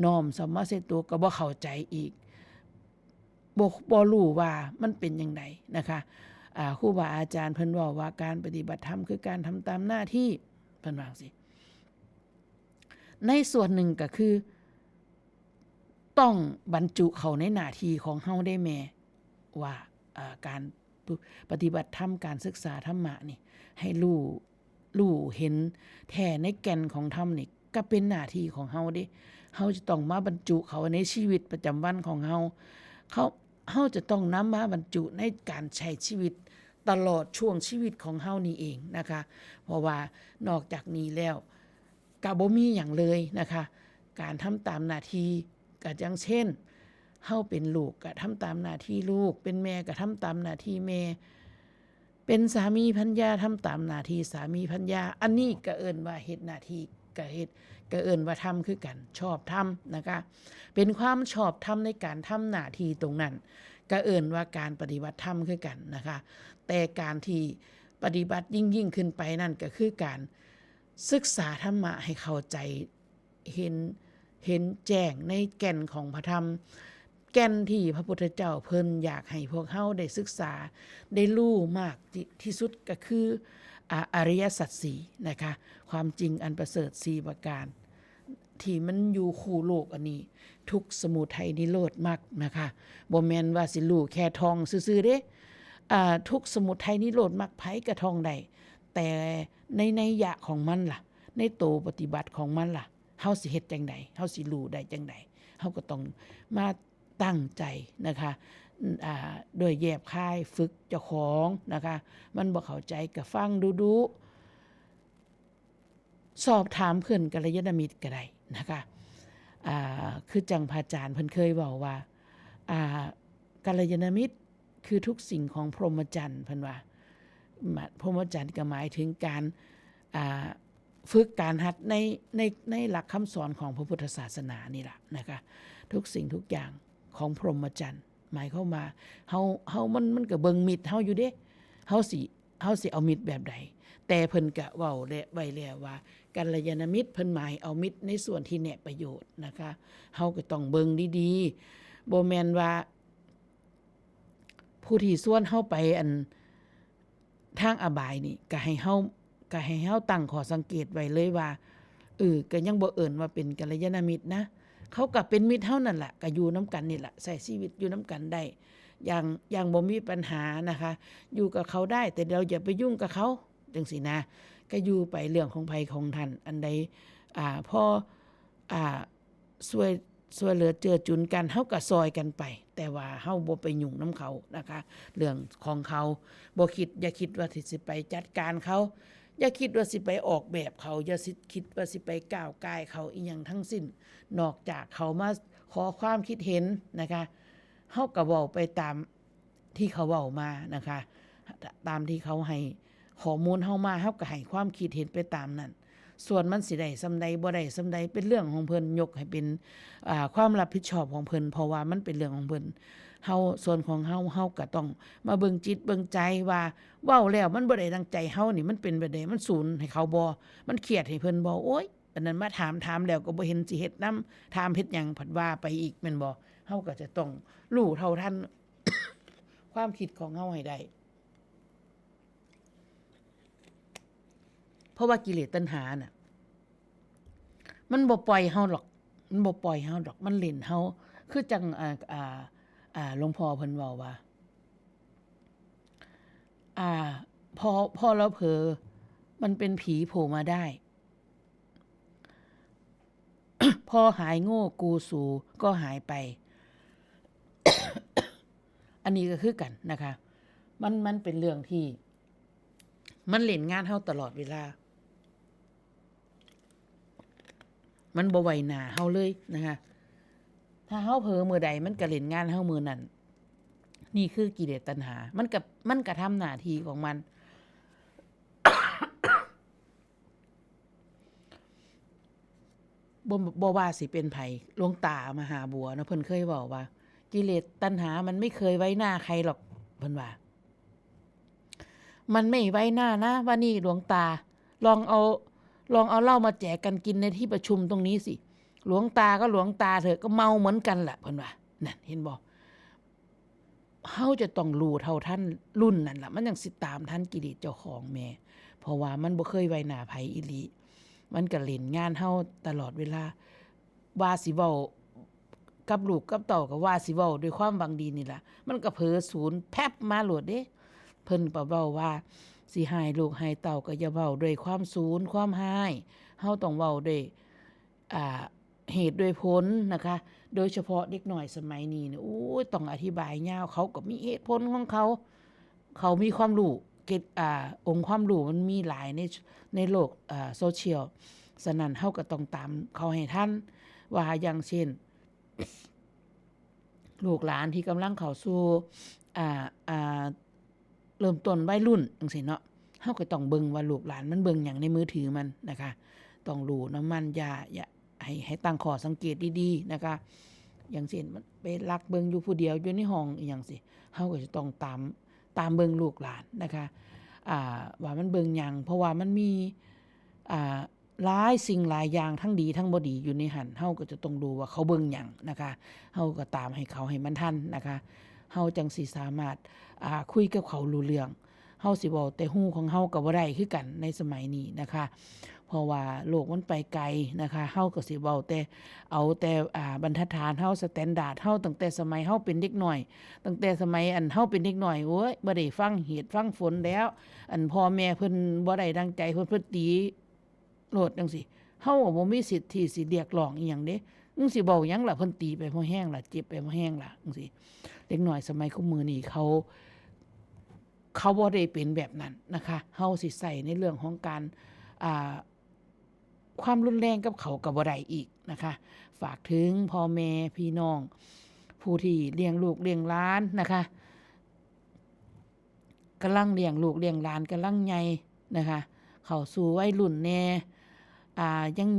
ນ້ອມເຂົ້າມາໃສ່ຕົວ ກໍບໍ່ເຂົ້າໃຈອີກ. ບໍ່ ບໍ່ຮູ້ວ່າມັນເປັນຈັ່ງໃດນະຄະ. ອ່າ ຄູບາອາຈານເພິ່ນເວົ້າວ່າ ການປະຕິບັດທຳຄືການທຳຕາມໜ້າທີ່ ເພິ່ນວ່າຈັ່ງຊີ້. ໃນສ່ວນໜຶ່ງກໍຄື ຕ້ອງບັນຈຸເຂົ້າໃນໜ້າທີ່ຂອງເຮົາເດ້ແມ່ ວ່າ ເອີ ການປະຕິບັດທຳ, ການສຶກສາທຳມະນີ້ ໃຫ້ຮູ້ ຮູ້ເຫັນແທ້ໃນແກ່ນຂອງທຳນີ້ ກໍເປັນໜ້າທີ່ຂອງເຮົາເດ້. ເຮົາຈະຕ້ອງມາບັນຈຸເຂົ້າໃນຊີວິດປະຈຳວັນຂອງເຮົາ. ເຮົາ ເຮົາຈະຕ້ອງນຳມາບັນຈຸໃນການໃຊ້ຊີວິດຕະຫຼອດຊ່ວງຊີວິດຂອງເຮົານີ້ເອງນະຄະ. ເພາະວ່ານອກຈາກນີ້ແລ້ວ ກະບໍ່ມີຫຍັງເລີຍນະຄະ. ການທຳຕາມໜ້າທີ່ ກະຢ່າງເຊັ່ນ ເຮົາເປັນລູກກະທຳຕາມໜ້າທີ່ລູກ, ເປັນແມ່ກະທຳຕາມໜ້າທີ່ແມ່, ເປັນສາມີພັນຍາທຳຕາມໜ້າທີ່ສາມີພັນຍາ. ອັນນີ້ກະເອີ້ນວ່າເຮັດໜ້າທີ່ ກະເຮັດ ກະເອີ້ນວ່າທຳຄືກັນ, ຊອບທຳນະຄະ. ເປັນຄວາມຊອບທຳໃນການທຳໜ້າທີ່ຕົງນັ້ນ ກະເອີ້ນວ່າການປະຕິບັດທຳຄືກັນນະຄະ. ແຕ່ການທີ່ປະຕິບັດຍິ່ງໆຂຶ້ນໄປນັ້ນ ກະຄືການ ສຶກສາທຳມະໃຫ້ເຂົ້າໃຈ ເຫັນ ເຫັນແຈ້ງໃນແກ່ນຂອງພະທຳ, ແກ່ນທີ່ພະພຸດທະເຈົ້າເພິ່ນຢາກໃຫ້ພວກເຮົາໄດ້ສຶກສາ ໄດ້ຮູ້ມາກທີ່ ທີ່ສຸດກໍຄື ອາ ອະລິຍະສັດສີ່ນະຄະ, ຄວາມຈິງອັນປະເສີດສີ່ປະການ ທີ່ມັນຢູ່ຄູ່ໂລກອັນນີ້ ທຸກ ສະມຸໄທ ນິໂຣດ ມັກນະຄະ. ບໍ່ແມ່ນວ່າຊິຮູ້ແຄ່ທ່ອງຊື່ໆເດ້. ອາ ທຸກ ສະມຸໄທ ນິໂຣດ ມັກ ໃຜກໍທ່ອງໄດ້, ແຕ່ໃນໄນຍະຂອງມັນລະ ໃນໂຕປະຕິບັດຂອງມັນລະ ເຮົາຊິເຮັດຈັ່ງໃດ? ເຮົາຊິຮູ້ໄດ້ຈັ່ງໃດ? ເຮົາກໍຕ້ອງມາຕັ້ງໃຈນະຄະ ອາ ດ້ວຍແຍບຄາຍ ຝຶກເຈົ້າຂອງນະຄະ. ມັນບໍ່ເຂົ້າໃຈກໍຟັງດຸໆ ສອບຖາມເພື່ອນກັນລະຍານະມິດກໍໄດ້ນະຄະ. ອາ ຄືຈັ່ງພະອາຈານເພິ່ນເຄີຍເວົ້າວ່າ ອາ ກັນລະຍານະມິດຄືທຸກສິ່ງຂອງພົມມະຈັນ ເພິ່ນວ່າ. ມະ ພົມມະຈັນກໍໝາຍເຖິງການ ອາ ຝຶກການຫັດໃນ ໃນ ໃນຫຼັກຄຳສອນຂອງພະພຸດທະສາສະໜານີ້ລະນະຄະ. ທຸກສິ່ງທຸກຢ່າງຂອງພົມມະຈັນ ໝາຍຄວາມວ່າເຮົາ ເຮົາ ມັນ ມັນກໍເບິ່ງມິດເຮົາຢູ່ເດ້. ເຮົາຊິ ເຮົາຊິເອົາມິດແບບໃດ? ແຕ່ເພິ່ນກະເວົ້າແລະ ໄວ້ແລ້ວວ່າ ກັນລະຍານະມິດ ເພິ່ນໝາຍເອົາມິດໃນສ່ວນທີ່ແນະປະໂຫຍດນະຄະ. ເຮົາກໍຕ້ອງເບິ່ງດີໆ ບໍ່ແມ່ນວ່າ ຜູ້ທີ່ຊວນເຮົາໄປ ອັນ ທາງອະບາຍນີ້ ກະໃຫ້ເຮົາ ກະໃຫ້ເຮົາຕັ້ງຂໍ້ສັງເກດໄວ້ເລີຍວ່າ ເອີ ກະຍັງບໍ່ເອີ້ນວ່າເປັນກັນລະຍານະມິດນະ. ເຂົາກະເປັນມິດເຮົານັ້ນລະ ກະຢູ່ນຳກັນນີ້ລະ ໃຊ້ຊີວິດຢູ່ນຳກັນໄດ້ຢ່າງ ຢ່າງບໍ່ມີບັນຫານະຄະ. ຢູ່ກັບເຂົາໄດ້ ແຕ່ເຮົາຢ່າໄປຫຍຸ້ງກັບເຂົາ ຈັ່ງຊີ້ນະ. ກະຢູ່ໄປເລື່ອງຂອງໃຜຂອງທ່ານ. ອັນໃດ ອາ ພໍ ອາ ຊ່ວຍ ຊ່ວຍເຫຼືອເຈືອຈຸນກັນ ເຮົາກໍຊ່ອຍກັນໄປ, ແຕ່ວ່າເຮົາບໍ່ໄປຫຍຸ້ງນຳເຂົານະຄະ ເລື່ອງຂອງເຂົາ. ບໍ່ຄິດ ຢ່າຄິດວ່າທີ່ຊິໄປຈັດການເຂົາ, ຢ່າຄິດວ່າຊິໄປອອກແບບເຂົາ, ຢ່າຊິ ຄິດວ່າຊິໄປກ້າວກ່າຍເຂົາອີ່ຫຍັງທັງສິ້ນ. ນອກຈາກເຂົາມາຂໍຄວາມຄິດເຫັນນະຄະ ເຮົາກໍເວົ້າໄປຕາມ ທີ່ເຂົາເວົ້າມານະຄະ, ຕາມທີ່ເຂົາໃຫ້ຂໍ້ມູນເຮົາມາ, ເຮົາກໍໃຫ້ຄວາມຄິດເຫັນໄປຕາມນັ້ນ. ສ່ວນມັນຊິໄດ້ສ່ຳໃດ ບໍ່ໄດ້ສ່ຳໃດ ເປັນເລື່ອງຂອງເພິ່ນ, ຍົກໃຫ້ເປັນ ອາ ຄວາມຮັບຜິດຊອບຂອງເພິ່ນ, ເພາະວ່າມັນເປັນເລື່ອງຂອງເພິ່ນ. ເຮົາ ສ່ວນຂອງເຮົາ, ເຮົາກໍຕ້ອງມາເບິ່ງຈິດເບິ່ງໃຈວ່າ ເວົ້າແລ້ວມັນບໍ່ໄດ້ດັ່ງໃຈເຮົານີ້, ມັນເປັນແບບໃດ? ມັນສູນໃຫ້ເຂົາບໍ່? ມັນຄຽດໃຫ້ເພິ່ນບໍ່? ໂອ້ຍ ອັນນັ້ນມາຖາມ, ຖາມແລ້ວກໍບໍ່ເຫັນຊິເຮັດນຳ, ຖາມເຮັດຫຍັງ ພັດວ່າໄປອີກ ແມ່ນບໍ່? ເຮົາກໍຈະຕ້ອງຮູ້ເທົ່າທັນຄວາມຄິດຂອງເຮົາໃຫ້ໄດ້. ເພາະວ່າກິເລດຕັນຫານະ ມັນບໍ່ປ່ອຍເຮົາດອກ, ມັນບໍ່ປ່ອຍເຮົາດອກ, ມັນຫຼິ້ນເຮົາ. ຄືຈັ່ງ ອາ ອາ ອາ ຫຼວງພໍ່ເພິ່ນເວົ້າວ່າ ອາ ພໍ ພໍລາວເຜີ ມັນເປັນຜີໂຜມາໄດ້. ພໍຫາຍໂງ່ກູສູກໍຫາຍໄປ. ອັນນີ້ກໍຄືກັນນະຄະ, ມັນ ມັນເປັນເລື່ອງທີ່ມັນຫຼິ້ນງານເຮົາຕະຫຼອດເວລາ, ມັນບໍ່ໄຫວໜ້າເຮົາເລີຍນະຄະ. ຖ້າເຮົາເຜີມື້ໃດ ມັນກໍຫຼິ້ນງານເຮົາມື້ນັ້ນ. ນີ້ຄືກິເລດຕັນຫາ, ມັນກໍ ມັນກໍທຳໜ້າທີ່ຂອງມັນ. ບໍ່ ບໍ່ວ່າຊິເປັນໃຜ, ຫຼວງຕາມະຫາບົວເນາະ ເພິ່ນເຄີຍເວົ້າວ່າ ກິເລດຕັນຫາມັນໄມ່ເຄີຍໄວ້ໜ້າໃຄຫຼອກ ເພິ່ນວ່າ. มันไม่ไว้หน้านะ ว่านี่หลวงตา ลองเอา ลองเอาเหล้ามาแจกกันกินในที่ประชุมตรงนี้สิ หลวงตาก็หลวงตาเถอะ ก็เมาเหมือนกันแหละ เพิ่นว่า นั่น เห็นบ่ เฮาจะต้องรู้เท่าทันรุ่นนั่นล่ะ มันจั่งสิตามทันกิเลสเจ้าของแหม เพราะว่ามันบ่เคยไว้หน้าไผอีหลี มันก็เล่นงานเฮาตลอดเวลา ว่าสิเว้ากับลูกกับเต้าก็ว่าสิเว้าด้วยความหวังดีนี่ล่ะ มันก็เผลอสูนแพ็บมาโลดเด้ เพิ่นก็เว้าว่า สิฮ้ายลูกฮ้ายเต้าก็อย่าเว้าด้วยความสูนความฮ้าย เฮาต้องเว้าด้วย อ่า เหตุด้วยผลนะคะ โดยเฉพาะเด็กน้อยสมัยนี้นี่ โอ๊ย ต้องอธิบายยาว เขาก็มีเหตุผลของเขา เขามีความรู้ เกต อ่า องค์ความรู้มันมีหลายใน ในโลก อ่า โซเชียล ฉะนั้นเฮาก็ต้องตามเขาให้ทัน ว่าอย่างเช่น ลูกหลานที่กำลังเข้าสู่ อ่า อ่า เริ่มต้นวัยรุ่นจั่งซี้เนาะ เฮาก็ต้องเบิ่งว่าลูกหลานมันเบิ่งหยังในมือถือมันนะคะ ต้องรู้นำมัน อย่า อย่า ให้ ให้ตั้งข้อสังเกตดีๆ นะคะ อย่างเช่น มันไปลักเบิ่งอยู่ผู้เดียวอยู่ในห้องอิหยังซี้ เฮาก็จะต้องตาม ตามเบิ่งลูกหลานนะคะ อ่า ว่ามันเบิ่งหยัง เพราะว่ามันมี อ่า หลายสิ่งหลายอย่างทั้งดีทั้งบ่ดีอยู่ในหั้น เฮาก็จะต้องรู้ว่าเขาเบิ่งหยังนะคะ เฮาก็ตามให้เขาให้มันทันนะคะ เฮาจั่งสิสามารถ อ่า คุยกับเขารู้เรื่อง เฮาสิเว้าแต่ฮู้ของเฮาก็บ่ได้คือกันในสมัยนี้นะคะ เพราะว่าโลกมันไปไกลนะคะ เฮาก็สิเว้าแต่ เอาแต่ อ่า บรรทัดฐานเฮา สแตนดาร์ดเฮา ตั้งแต่สมัยเฮาเป็นเด็กน้อย ตั้งแต่สมัยอันเฮาเป็นเด็กน้อย โอ๊ย บ่ได้ฟังเหตุฟังผลแล้ว อันพ่อแม่เพิ่นบ่ได้ดั่งใจเพิ่น เพิ่นตีโลดจั่งซี้ เฮาก็บ่มีสิทธิ์ที่สิเรียกร้องอิหยังเด้ มึงสิเว้าหยังล่ะ เพิ่นตีไปพอแฮงล่ะ เจ็บไปพอแฮงล่ะ จั่งซี้ เด็กน้อยสมัยคุมื้อนี้เขา เขาบ่ได้เป็นแบบนั้นนะคะ เฮาสิใช้ในเรื่องของการ อ่า ความรุนแรงกับเขาก็บ่ได้อีกนะคะ ฝากถึงพ่อแม่พี่น้อง ผู้ที่เลี้ยงลูกเลี้ยงหลานนะคะ กำลังเลี้ยงลูกเลี้ยงหลาน กำลังใหญ่นะคะ เข้าสู่วัยรุ่นแหน่ อ่า ยัง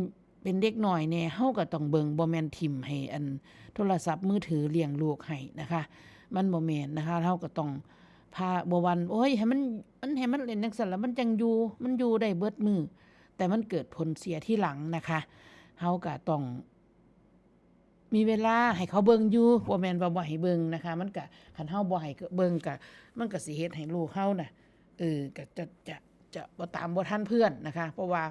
เป็นเด็กน้อยแหน่ เฮาก็ต้องเบิ่ง บ่แม่นถิ่มให้อันโทรศัพท์มือถือเลี้ยงลูกให้นะคะ มันบ่แม่นนะคะ เฮาก็ต้องพา บ่หวั่น โอ๊ย ให้มัน มัน ให้มันเล่นจั่งซั้นล่ะ มันจั่งอยู่ มันอยู่ได้เบิดมื้อ แต่มันเกิดผลเสียทีหลังนะคะ เฮาก็ต้อง มีเวลาให้เขาเบิ่งอยู่ บ่แม่นว่าบ่ให้เบิ่งนะคะ มันกะ คันเฮาบ่ให้เบิ่งกะ มันกะสิเฮ็ดให้ลูกเฮาน่ะ เออ กะจะ จะ จะบ่ตามบ่ทันเพื่อนนะคะ เพราะว่า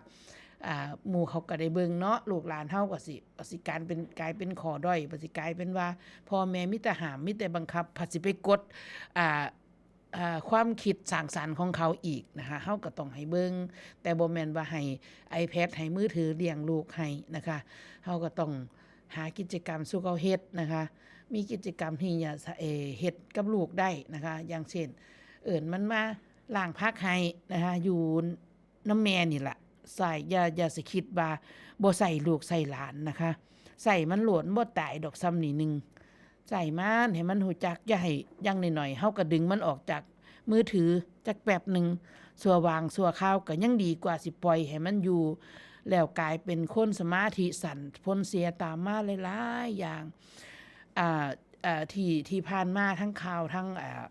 อ่า หมู่เขากะได้เบิ่งเนาะ ลูกหลานเฮากะสิ กะสิกลายเป็น กลายเป็นข้อด้อย กะสิกลายเป็นว่าพ่อแม่มีแต่ห้าม มีแต่บังคับ พัดสิไปกด อ่า อ่า ความคิดสร้างสรรค์ของเขาอีกนะคะ เฮากะต้องให้เบิ่ง แต่บ่แม่นว่าให้ iPad ให้มือถือเลี้ยงลูกให้นะคะ เฮากะต้องหากิจกรรมสู่เขาเฮ็ดนะคะ มีกิจกรรมที่จะ เอ่อ เฮ็ดกับลูกได้นะคะ อย่างเช่น เอิ้นมันมาล้างผักให้นะคะ อยู่ นำแม่นี่ล่ะ ໃຊ້ ຢ່າ ຢ່າຊິຄິດວ່າບໍ່ໃຊ້ລູກໃຊ້ຫຼານນະຄະ ໃຊ້ມັນໂລດ ມັນບໍ່ຕາຍດອກສ່ຳນີ້ໜຶ່ງ ໃຊ້ມັນໃຫ້ມັນຮູ້ຈັກ ຢ່າໃຫ້ ຢ່າງໜ້ອຍໆ ເຮົາກໍດຶງມັນອອກຈາກມືຖືຈັກແປັບໜຶ່ງ ຊົ່ວຫວ່າງຊົ່ວຄາວ ກໍຍັງດີກວ່າຊິປ່ອຍໃຫ້ມັນຢູ່ ແລ້ວກາຍເປັນຄົນສະມາທິສັ້ນ ຜົນເສຍຕາມມາຫຼາຍໆຢ່າງ ອ່າ ເອີ ທີ່ ທີ່ຜ່ານມາທັງຂ່າວ ທັງ ອ່າ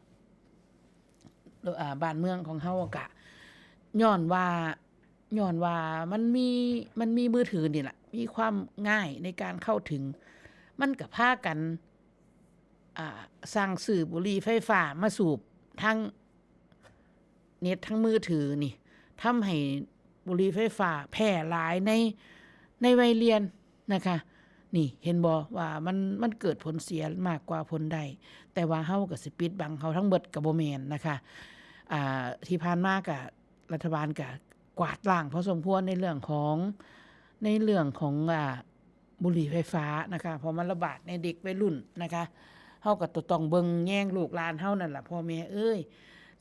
ອ່າ ບ້ານເມືອງຂອງເຮົາກະ ຍ້ອນວ່າ ຍ້ອນວ່າມັນມີ ມັນມີມືຖືນີ້ລະ ມີຄວາມງ່າຍໃນການເຂົ້າເຖິງ ມັນກະພາກັນ ອ່າ ສັ່ງຊື້ບຸຫຼີ່ໄຟຟ້າມາສູບ ທັງເນັດ ທັງມືຖືນີ້ ທຳໃຫ້ບຸຫຼີ່ໄຟຟ້າແຜ່ຫຼາຍໃນ ໃນໄວລຽນ ນະຄະ ນີ້ເຫັນບໍ່ວ່າມັນ ມັນເກີດຜົນເສຍມາກກວ່າຜົນໄດ້ ແຕ່ວ່າເຮົາກໍຊິປິດບັງເຂົາທັງເບິດກໍບໍ່ແມ່ນນະຄະ ອ່າ ທີ່ຜ່ານມາກໍລັດຖະບານກໍກວາດລ້າງພໍສົມຄວນໃນເລື່ອງຂອງ ໃນເລື່ອງຂອງ ອ່າ ບຸຫຼີ່ໄຟຟ້ານະຄະ ເພາະມັນລະບາດໃນເດັກໄວລຸ້ນນະຄະ ເຮົາກໍຕ້ອງເບິ່ງແຍງລູກຫຼານເຮົານັ້ນລະ ພໍ່ແມ່ເອີຍ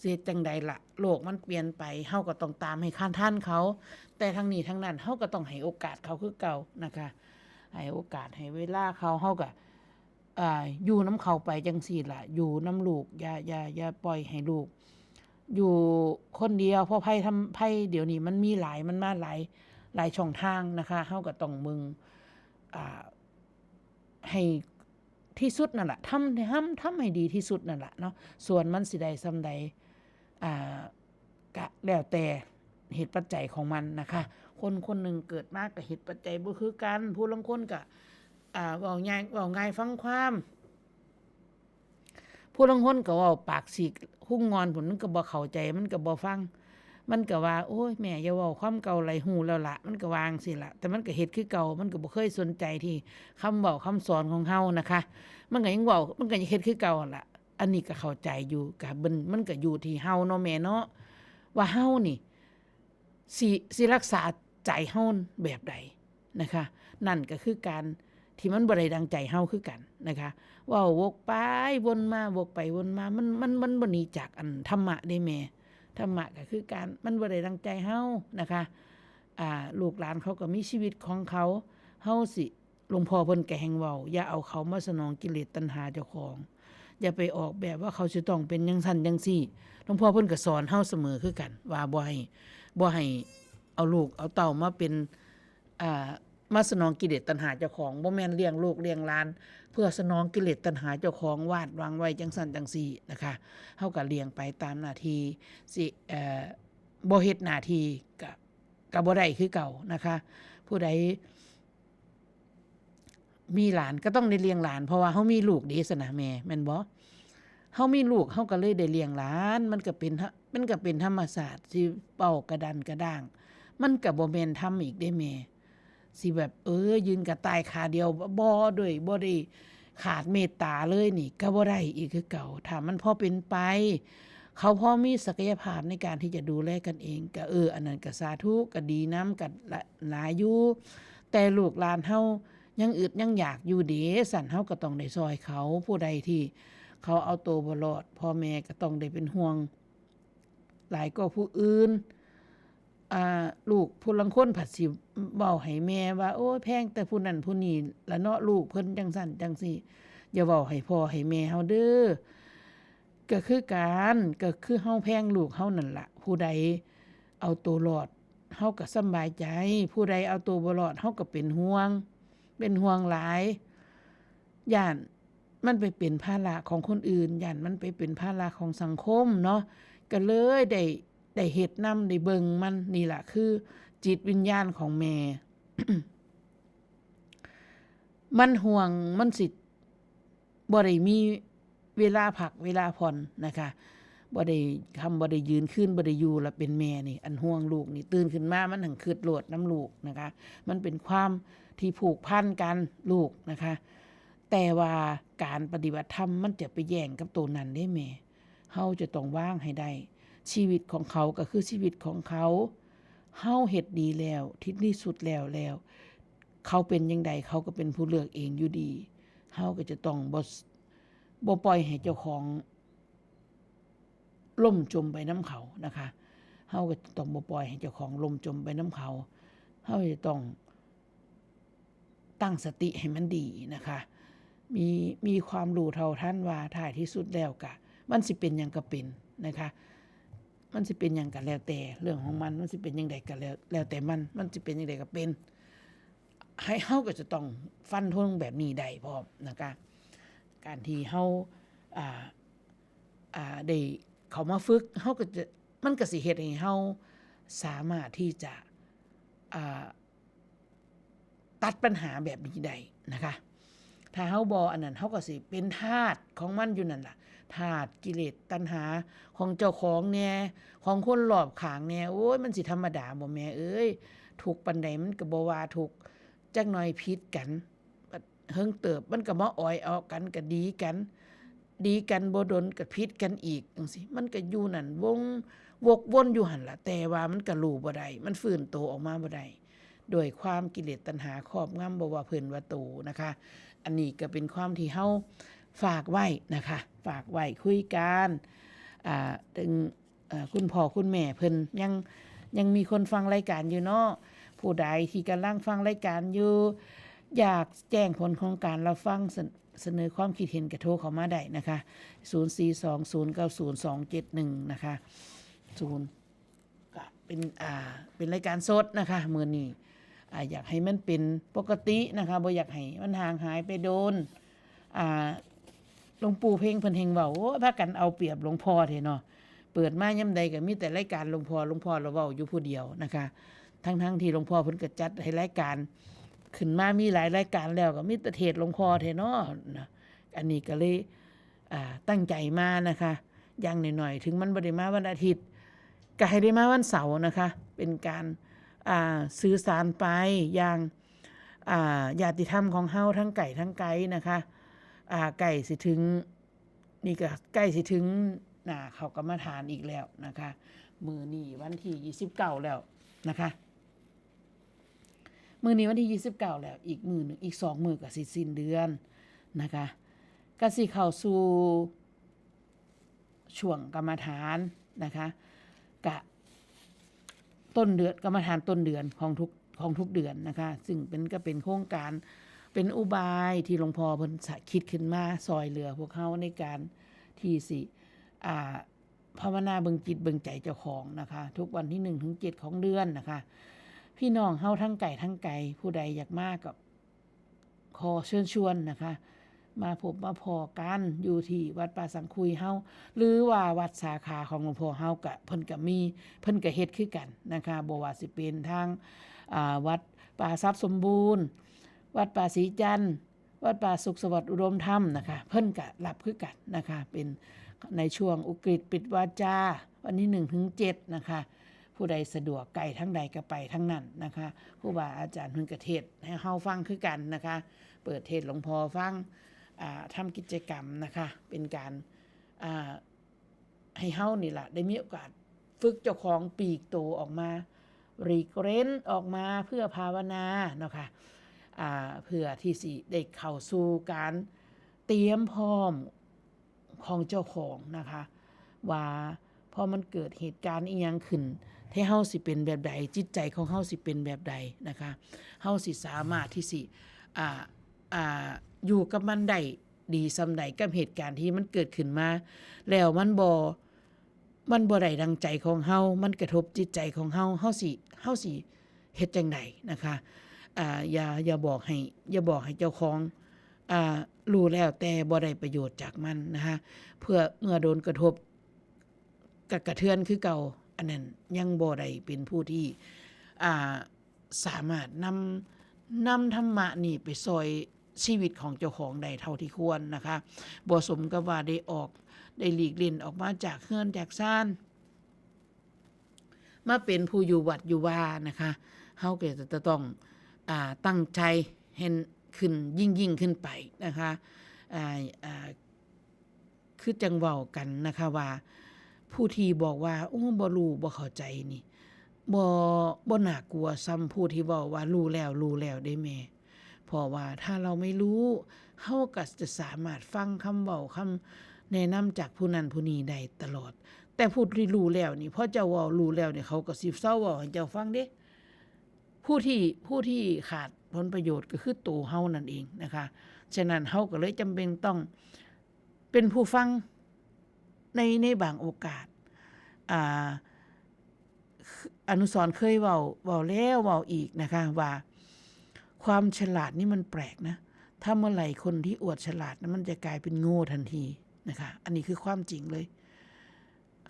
ຊິເຮັດຈັ່ງໃດລະ ໂລກມັນປ່ຽນໄປ ເຮົາກໍຕ້ອງຕາມໃຫ້ທັນ ທັນເຂົາ ແຕ່ທັງນີ້ທັງນັ້ນ ເຮົາກໍຕ້ອງໃຫ້ໂອກາດເຂົາຄືເກົ່ານະຄະ ໃຫ້ໂອກາດໃຫ້ເວລາເຂົາ ເຮົາກໍ ອ່າ ຢູ່ນຳເຂົາໄປຈັ່ງຊີ້ລະ ຢູ່ນຳລູກ ຢ່າ ຢ່າ ຢ່າປ່ອຍໃຫ້ລູກຢູ່ຄົນດຽວ ເພາະໄພທຳ ໄພດຽວນີ້ມັນມີຫຼາຍ ມັນມາຫຼາຍ ຫຼາຍຊ່ອງທາງນະຄະ ເຮົາກໍຕ້ອງເບິ່ງ ອ່າ ໃຫ້ທີ່ສຸດນັ້ນລະ ທຳ ທຳ ທຳໃຫ້ດີທີ່ສຸດນັ້ນລະເນາະ ສ່ວນມັນຊິໄດ້ສ່ຳໃດ ອ່າ ກະແລ້ວແຕ່ເຫດປັດໄຈຂອງມັນນະຄະ. ຄົນຄົນໜຶ່ງເກີດມາກະເຫດປັດໄຈບໍ່ຄືກັນ, ຜູ້ລາງຄົນກະ ອ່າ ເວົ້າງ່າຍ ເວົ້າງ່າຍຟັງຄວາມ, ຜູ້ລາງຄົນກໍເວົ້າປາກສີກຮຸ່ງງ່ອນພຸ້ນ, ມັນກໍບໍ່ເຂົ້າໃຈ, ມັນກໍບໍ່ຟັງ, ມັນກໍວ່າ ໂອ້ຍ ແມ່ຢ່າເວົ້າຄວາມເກົ່າຫຼາຍ, ຮູ້ແລ້ວລະ, ມັນກໍວ່າຈັ່ງຊີ້ລະ. ແຕ່ມັນກໍເຮັດຄືເກົ່າ, ມັນກໍບໍ່ເຄີຍສົນໃຈທີ່ຄຳເວົ້າຄຳສອນຂອງເຮົານະຄະ, ມັນກໍຍັງເວົ້າ, ມັນກໍຍັງເຮັດຄືເກົ່າຫັ້ນລະ. ອັນນີ້ກໍເຂົ້າໃຈຢູ່, ກໍມັນ ມັນກໍຢູ່ທີ່ເຮົາເນາະແມ່ເນາະ, ວ່າເຮົານີ້ ຊິ ຊິລັກສາໃຈເຮົາແບບໃດນະຄະ. ນັ້ນກໍຄືການທີ່ມັນບໍ່ໄດ້ດັ່ງໃຈເຮົາຄືກັນນະຄະ. ເວົ້າວົກໄປວົນມາ, ວົກໄປວົນມາ, ມັນ ມັນ ມັນບໍ່ໜີຈາກອັນທຳມະເດ້ແມ່. ທຳມະກໍຄືການ ມັນບໍ່ໄດ້ດັ່ງໃຈເຮົານະຄະ. ອ່າ ລູກຫຼານເຂົາກໍມີຊີວິດຂອງເຂົາ, ເຮົາຊິ ຫຼວງພໍ່ເພິ່ນກໍແຮ່ງເວົ້າ, ຢ່າເອົາເຂົາມາສະໜອງກິເລດຕັນຫາເຈົ້າຂອງ, ຢ່າໄປອອກແບບວ່າເຂົາຊິຕ້ອງເປັນຈັ່ງຊັ້ນຈັ່ງຊີ້. ຫຼວງພໍ່ເພິ່ນກໍສອນເຮົາສະເໝີຄືກັນ ວ່າບໍ່ໃຫ້ ບໍ່ໃຫ້ເອົາລູກເອົາເຕົ້າມາເປັນ ອ່າ ມາສະໜອງກິເລດຕັນຫາເຈົ້າຂອງ, ບໍ່ແມ່ນລ້ຽງລູກລ້ຽງຫຼານເພື່ອສະໜອງກິເລດຕັນຫາເຈົ້າຂອງ, ວາດຫວັງໄວ້ຈັ່ງຊັ້ນຈັ່ງຊີ້ນະຄະ. ເຮົາກໍລ້ຽງໄປຕາມໜ້າທີ່, ຊິ ເອີ ບໍ່ເຮັດໜ້າທີ່ກໍ ກໍບໍ່ໄດ້ຄືເກົ່ານະຄະ. ຜູ້ໃດ ມີຫຼານກໍຕ້ອງໄດ້ລ້ຽງຫຼານ, ເພາະວ່າເຮົາມີລູກເດ້ຊັ້ນນະແມ່, ແມ່ນບໍ່? ເຮົາມີລູກ ເຮົາກໍເລີຍໄດ້ລ້ຽງຫຼານ, ມັນກໍເປັນ ມັນກໍເປັນທຳມະຊາດ. ຊິເວົ້າກະດັນກະດ້າງ ມັນກໍບໍ່ແມ່ນທຳອີກເດ້ແມ່, ຊິແບບ ເອີ ຢືນກະຕ່າຍຂາດຽວ ບໍ່ ໂດຍບໍ່ໄດ້ຂາດເມດຕາເລີຍນີ້ ກໍບໍ່ໄດ້ອີກຄືເກົ່າ. ຖ້າມັນພໍເປັນໄປ ເຂົາພໍມີສັກກະຍະພາບໃນການທີ່ຈະດູແລກັນເອງ ກໍ ເອີ ອັນນັ້ນກໍສາທຸ ກໍດີນຳ ກໍຫຼາຍຢູ່. ແຕ່ລູກຫຼານເຮົາຍັງອຶດຍັງຢາກຢູ່ເດ, ຊັ້ນເຮົາກໍຕ້ອງໄດ້ຊ່ອຍເຂົາ. ຜູ້ໃດທີ່ເຂົາເອົາໂຕບໍ່ລອດ ພໍ່ແມ່ກໍຕ້ອງໄດ້ເປັນຫ່ວງຫຼາຍກວ່າຜູ້ອື່ນ. ອ່າ ລູກຜູ້ລາງຄົນພັດຊິເວົ້າໃຫ້ແມ່ວ່າ ໂອ້ຍ ແພງແຕ່ຜູ້ນັ້ນຜູ້ນີ້ລະເນາະ, ລູກເພິ່ນຈັ່ງຊັ້ນຈັ່ງຊີ້. ຢ່າເວົ້າໃຫ້ພໍ່ໃຫ້ແມ່ເຮົາເດີ. ກໍຄືກັນ, ກໍຄືເຮົາແພງລູກເຮົານັ້ນລະ. ຜູ້ໃດເອົາໂຕລອດ ເຮົາກໍສຳບາຍໃຈ, ຜູ້ໃດເອົາໂຕບໍ່ລອດ ເຮົາກໍເປັນຫ່ວງ, ເປັນຫ່ວງຫຼາຍ, ຢ້ານມັນໄປເປັນພາລະຂອງຄົນອື່ນ, ຢ້ານມັນໄປເປັນພາລະຂອງສັງຄົມເນາະ. ກໍເລີຍໄດ້ ໄດ້ເຮັດນຳ ໄດ້ເບິ່ງມັນ. ນີ້ລະຄືຈິດວິນຍານຂອງແມ່. ມັນຫ່ວງ, ມັນຊິບໍ່ໄດ້ມີເວລາພັກເວລາຜ່ອນນະຄະ, ບໍ່ໄດ້ຄ້ຳ ບໍ່ໄດ້ຢືນຄືນ ບໍ່ໄດ້ຢູ່ລະເປັນແມ່ນີ້. ອັນຫ່ວງລູກນີ້ ຕື່ນຂຶ້ນມາມັນຫັ້ນຄຶດໂລດນຳລູກນະຄະ. ມັນເປັນຄວາມທີ່ຜູກພັນກັນ ລູກນະຄະ. ແຕ່ວ່າການປະຕິບັດທຳມັນຈະໄປແຍ່ງກັບໂຕນັ້ນເດ້ແມ່. ເຮົາຈະຕ້ອງວາງໃຫ້ໄດ້. ຊີວິດຂອງເຂົາກໍຄືຊີວິດຂອງເຂົາ. ເຮົາເຮັດດີແລ້ວ, ທີ່ ທີ່ສຸດແລ້ວ ແລ້ວ ເຂົາເປັນຈັ່ງໃດ ເຂົາກໍເປັນຜູ້ເລືອກເອງຢູ່ດີ. ເຮົາກໍຈະຕ້ອງບໍ່ ບໍ່ປ່ອຍໃຫ້ເຈົ້າຂອງລົ້ມຈົມໄປນຳເຂົານະຄະ. ເຮົາກໍຈະຕ້ອງບໍ່ປ່ອຍໃຫ້ເຈົ້າຂອງລົ້ມຈົມໄປນຳເຂົາ. ເຮົາຈະຕ້ອງ ຕັ້ງສະຕິໃຫ້ມັນດີນະຄະ, ມີ ມີຄວາມຮູ້ເທົ່າທັນວ່າທ້າຍທີ່ສຸດແລ້ວກະ ມັນຊິເປັນຫຍັງກະເປັນນະຄະ, ມັນຊິເປັນຫຍັງກະແລ້ວແຕ່ເລື່ອງຂອງມັນ, ມັນຊິເປັນຈັ່ງໃດກະແລ້ວ ແລ້ວແຕ່ມັນ, ມັນຊິເປັນຈັ່ງໃດກະເປັນ. ໃຫ້ເຮົາກໍຈະຕ້ອງຟັນທົງແບບນີ້ໄດ້ພ້ອມນະຄະ. ການທີ່ເຮົາ ອ່າ ອ່າ ໄດ້ເຂົ້າມາຝຶກ, ເຮົາກໍຈະ ມັນກໍຊິເຮັດໃຫ້ເຮົາສາມາດທີ່ຈະ ອ່າ ຕັດບັນຫາແບບນີ້ໄດ້ນະຄະ. ຖ້າເຮົາບໍ່ອັນນັ້ນ ເຮົາກໍຊິເປັນທາດຂອງມັນຢູ່ນັ້ນລະ, ທາດກິເລດຕັນຫາຂອງເຈົ້າຂອງແດ່ ຂອງຄົນລອບຂ້າງແດ່. ໂອ້ຍ ມັນຊິທຳມະດາບໍ່ແມ່ເອີຍ, ທຸກປານໃດມັນກໍບໍ່ວ່າທຸກ, ຈັກໜ່ອຍຜິດກັນ ເຫິງເຕີບມັນກໍມາອອຍອອກກັນ ກໍດີກັນ, ດີກັນບໍ່ດົນກໍຜິດກັນອີກ ຈັ່ງຊີ້. ມັນກໍຢູ່ນັ້ນວົງ ວົກວົນຢູ່ຫັ້ນລະ, ແຕ່ວ່າມັນກໍຮູ້ບໍ່ໄດ້, ມັນຟື້ນໂຕອອກມາບໍ່ໄດ້ ດ້ວຍຄວາມກິເລດຕັນຫາຄອບງຳ ບໍ່ວ່າເພິ່ນວ່າໂຕນະຄະ. ອັນນີ້ກໍເປັນຄວາມທີ່ເຮົາຝາກໄວ້ນະຄະ, ຝາກໄວ້ຄຸຍກັນ ອ່າ ເຖິງ ເອີ ຄຸນພໍ່ຄຸນແມ່ເພິ່ນ ຍັງ ຍັງມີຄົນຟັງລາຍການຢູ່ເນາະ. ຜູ້ໃດທີ່ກຳລັງຟັງລາຍການຢູ່ ຢາກແຈ້ງຜົນຂອງການຮັບຟັງ ສະ ສະເໜີຄວາມຄິດເຫັນ ກະໂທເຂົ້າມາໄດ້ນະຄະ, ສູນສີ່ສອງສູນເກົ້າສູນສອງເຈັດໜຶ່ງ ນະຄະ. ສູນ ກະເປັນ ອ່າ ເປັນລາຍການສົດນະຄະ ມື້ນີ້ ອ່າ ຢາກໃຫ້ມັນເປັນປົກກະຕິນະຄະ, ບໍ່ຢາກໃຫ້ມັນຫ່າງຫາຍໄປດົນ. ອ່າ ຫຼວງປູ່ເພັງເພິ່ນແຮ່ງເວົ້າ, ໂອ້ຍ ພາກັນເອົາປຽບຫຼວງພໍ່ແທ້ເນາະ, ເປີດມາຍາມໃດກໍມີແຕ່ລາຍການຫຼວງພໍ່ ຫຼວງພໍ່ລະເວົ້າຢູ່ຜູ້ດຽວນະຄະ ທັງໆທີ່ຫຼວງພໍ່ເພິ່ນກໍຈັດໃຫ້ລາຍການຂຶ້ນມາມີຫຼາຍລາຍການແລ້ວ ກໍມີແຕ່ເທດຫຼວງພໍ່ແທ້ເນາະນະ. ອັນນີ້ກໍເລີຍ ອ່າ ຕັ້ງໃຈມານະຄະ ຢ່າງໜ້ອຍໆ ເຖິງມັນບໍ່ໄດ້ມາວັນອາທິດ ກໍໃຫ້ໄດ້ມາວັນເສົານະຄະ ເປັນການ ອ່າ ສື່ສານໄປຢ່າງ ອ່າ ຍາດຕິທຳຂອງເຮົາທັງໄກທັງໄກນະຄະ ອ່າ ໃກ້ຊິເຖິງ ນີ້ກໍໃກ້ຊິເຖິງໜ້າເຂົ້າກຳມະຖານອີກແລ້ວນະຄະ. ມື້ນີ້ວັນທີຊາວເກົ້າແລ້ວນະຄະ ມື້ນີ້ວັນທີຊາວເກົ້າແລ້ວ ອີກມື້ໜຶ່ງ ອີກສອງມື້ກໍຊິສິ້ນເດືອນນະຄະ ກໍຊິເຂົ້າສູ່ຊ່ວງກຳມະຖານນະຄະ ກະຕົ້ນເດືອນ ກຳມະຖານຕົ້ນເດືອນຂອງທຸກ ຂອງທຸກເດືອນນະຄະ ຊຶ່ງເປັນ ກໍເປັນໂຄງການ ເປັນອຸບາຍທີ່ຫຼວງພໍ່ເພິ່ນສະ ຄິດຂຶ້ນມາຊ່ອຍເຫຼືອພວກເຮົາໃນການທີ່ຊິ ອ່າ ພາວະນາເບິ່ງຈິດເບິ່ງໃຈເຈົ້າຂອງນະຄະ ທຸກວັນທີໜຶ່ງເຖິງເຈັດຂອງເດືອນນະຄະ. ພີ່ນ້ອງເຮົາທັງໃກ້ທັງໄກ ຜູ້ໃດຢາກມາກໍຂໍເຊີນຊວນນະຄະ ມາພົບມາພໍ້ກັນຢູ່ທີ່ວັດປ່າສັງຄຸຍເຮົາ ຫຼືວ່າວັດສາຂາຂອງຫຼວງພໍ່ເຮົາກະ ເພິ່ນກະມີ ເພິ່ນກະເຮັດຄືກັນນະຄະ ບໍ່ວ່າຊິເປັນທາງ ອ່າ ວັດປ່າຊັບສົມບູນ ວັດປ່າສີຈັນ ວັດປ່າສຸກສະຫວັດອຸດົມທຳນະຄະ ເພິ່ນກະຮັບຄືກັນນະຄະ ເປັນໃນຊ່ວງອຸກຣິດປິດວາຈາ ວັນທີໜຶ່ງເຖິງເຈັດນະຄະ. ຜູ້ໃດສະດວກໄກທາງໃດກໍໄປທາງນັ້ນນະຄະ. ຄູບາອາຈານເພິ່ນກໍເທດໃຫ້ເຮົາຟັງຄືກັນນະຄະ ເປີດເທດຫຼວງພໍ່ຟັງ ອ່າ ທຳກິດຈະກຳນະຄະ ເປັນການ ອ່າ ໃຫ້ເຮົານີ້ລະໄດ້ມີໂອກາດຝຶກເຈົ້າຂອງ ປີກໂຕອອກມາ ຫຼີກເວັ້ນອອກມາເພື່ອພາວະນາເນາະຄະ ອ່າ ເພື່ອທີ່ຊິໄດ້ເຂົ້າສູ່ການຕຽມພ້ອມຂອງເຈົ້າຂອງນະຄະ ວ່າພໍມັນເກີດເຫດການອີ່ຫຍັງຂຶ້ນ ແທ້ເຮົາຊິເປັນແບບໃດ ຈິດໃຈຂອງເຮົາຊິເປັນແບບໃດນະຄະ ເຮົາຊິສາມາດທີ່ຊິ ອ່າ ອ່າ ຢູ່ກັບມັນໄດ້ ດີສ່ຳໃດກັບເຫດການທີ່ມັນເກີດຂຶ້ນມາ ແລ້ວມັນບໍ່ ມັນບໍ່ໄດ້ດັ່ງໃຈຂອງເຮົາ ມັນກະທົບຈິດໃຈຂອງເຮົາ ເຮົາຊິ ເຮົາຊິເຮັດຈັ່ງໃດນະຄະ. ອ່າ ຢ່າ ຢ່າບອກໃຫ້ ຢ່າບອກໃຫ້ເຈົ້າຂອງ ອ່າ ຮູ້ແລ້ວແຕ່ບໍ່ໄດ້ປະໂຫຍດຈາກມັນນະຄະ ເພື່ອເມື່ອໂດນກະທົບກະກະເທືອນຄືເກົ່າ ອັນນັ້ນຍັງບໍ່ໄດ້ເປັນຜູ້ທີ່ ອ່າ ສາມາດນຳ ນຳທຳມະນີ້ໄປຊ່ອຍຊີວິດຂອງເຈົ້າຂອງໄດ້ເທົ່າທີ່ຄວນນະຄະ. ບໍ່ສົມກັບວ່າໄດ້ອອກ ໄດ້ຫຼີກເວັ້ນອອກມາຈາກເຮືອນຈາກຊານ ມາເປັນຜູ້ຢູ່ວັດຢູ່ວານະຄະ. ເຮົາກໍຈະຕ້ອງ ອ່າ ຕັ້ງໃຈໃຫ້ຂຶ້ນ ຍິ່ງໆຂຶ້ນໄປນະຄະ. ອ່າ ອ່າ ຄືຈັ່ງເວົ້າກັນນະຄະວ່າ ຜູ້ທີ່ບອກວ່າ ໂອ້ ບໍ່ຮູ້ ບໍ່ເຂົ້າໃຈນີ້ ບໍ່ ບໍ່ໜ້າກົວສ່ຳຜູ້ທີ່ເວົ້າວ່າ ຮູ້ແລ້ວ ຮູ້ແລ້ວເດ້ແມ່. ເພາະວ່າຖ້າເຮົາໄມ່ຮູ້ ເຮົາກໍຈະສາມາດຟັງຄຳເວົ້າ ຄຳແນະນຳຈາກຜູ້ນັ້ນຜູ້ນີ້ໄດ້ຕະຫຼອດ. ແຕ່ຜູ້ທີ່ຮູ້ແລ້ວນີ້ ພໍເຈົ້າເວົ້າຮູ້ແລ້ວນີ້ ເຂົາກໍຊິເຊົາເວົ້າໃຫ້ເຈົ້າຟັງເດ້. ຜູ້ທີ່ ຜູ້ທີ່ຂາດຜົນປະໂຫຍດກໍຄືໂຕເຮົານັ້ນເອງນະຄະ. ສະນັ້ນເຮົາກໍເລີຍຈຳເປັນຕ້ອງ ເປັນຜູ້ຟັງໃນ ໃນບາງໂອກາດ. ອ່າ ອະນຸສອນເຄີຍເວົ້າ ເວົ້າແລ້ວເວົ້າອີກນະຄະວ່າ ຄວາມສະຫຼາດນີ້ມັນແປກນະ. ຖ້າເມື່ອໃດຄົນທີ່ອວດສະຫຼາດນະ ມັນຈະກາຍເປັນໂງ່ທັນທີນະຄະ. ອັນນີ້ຄືຄວາມຈິງເລີຍ.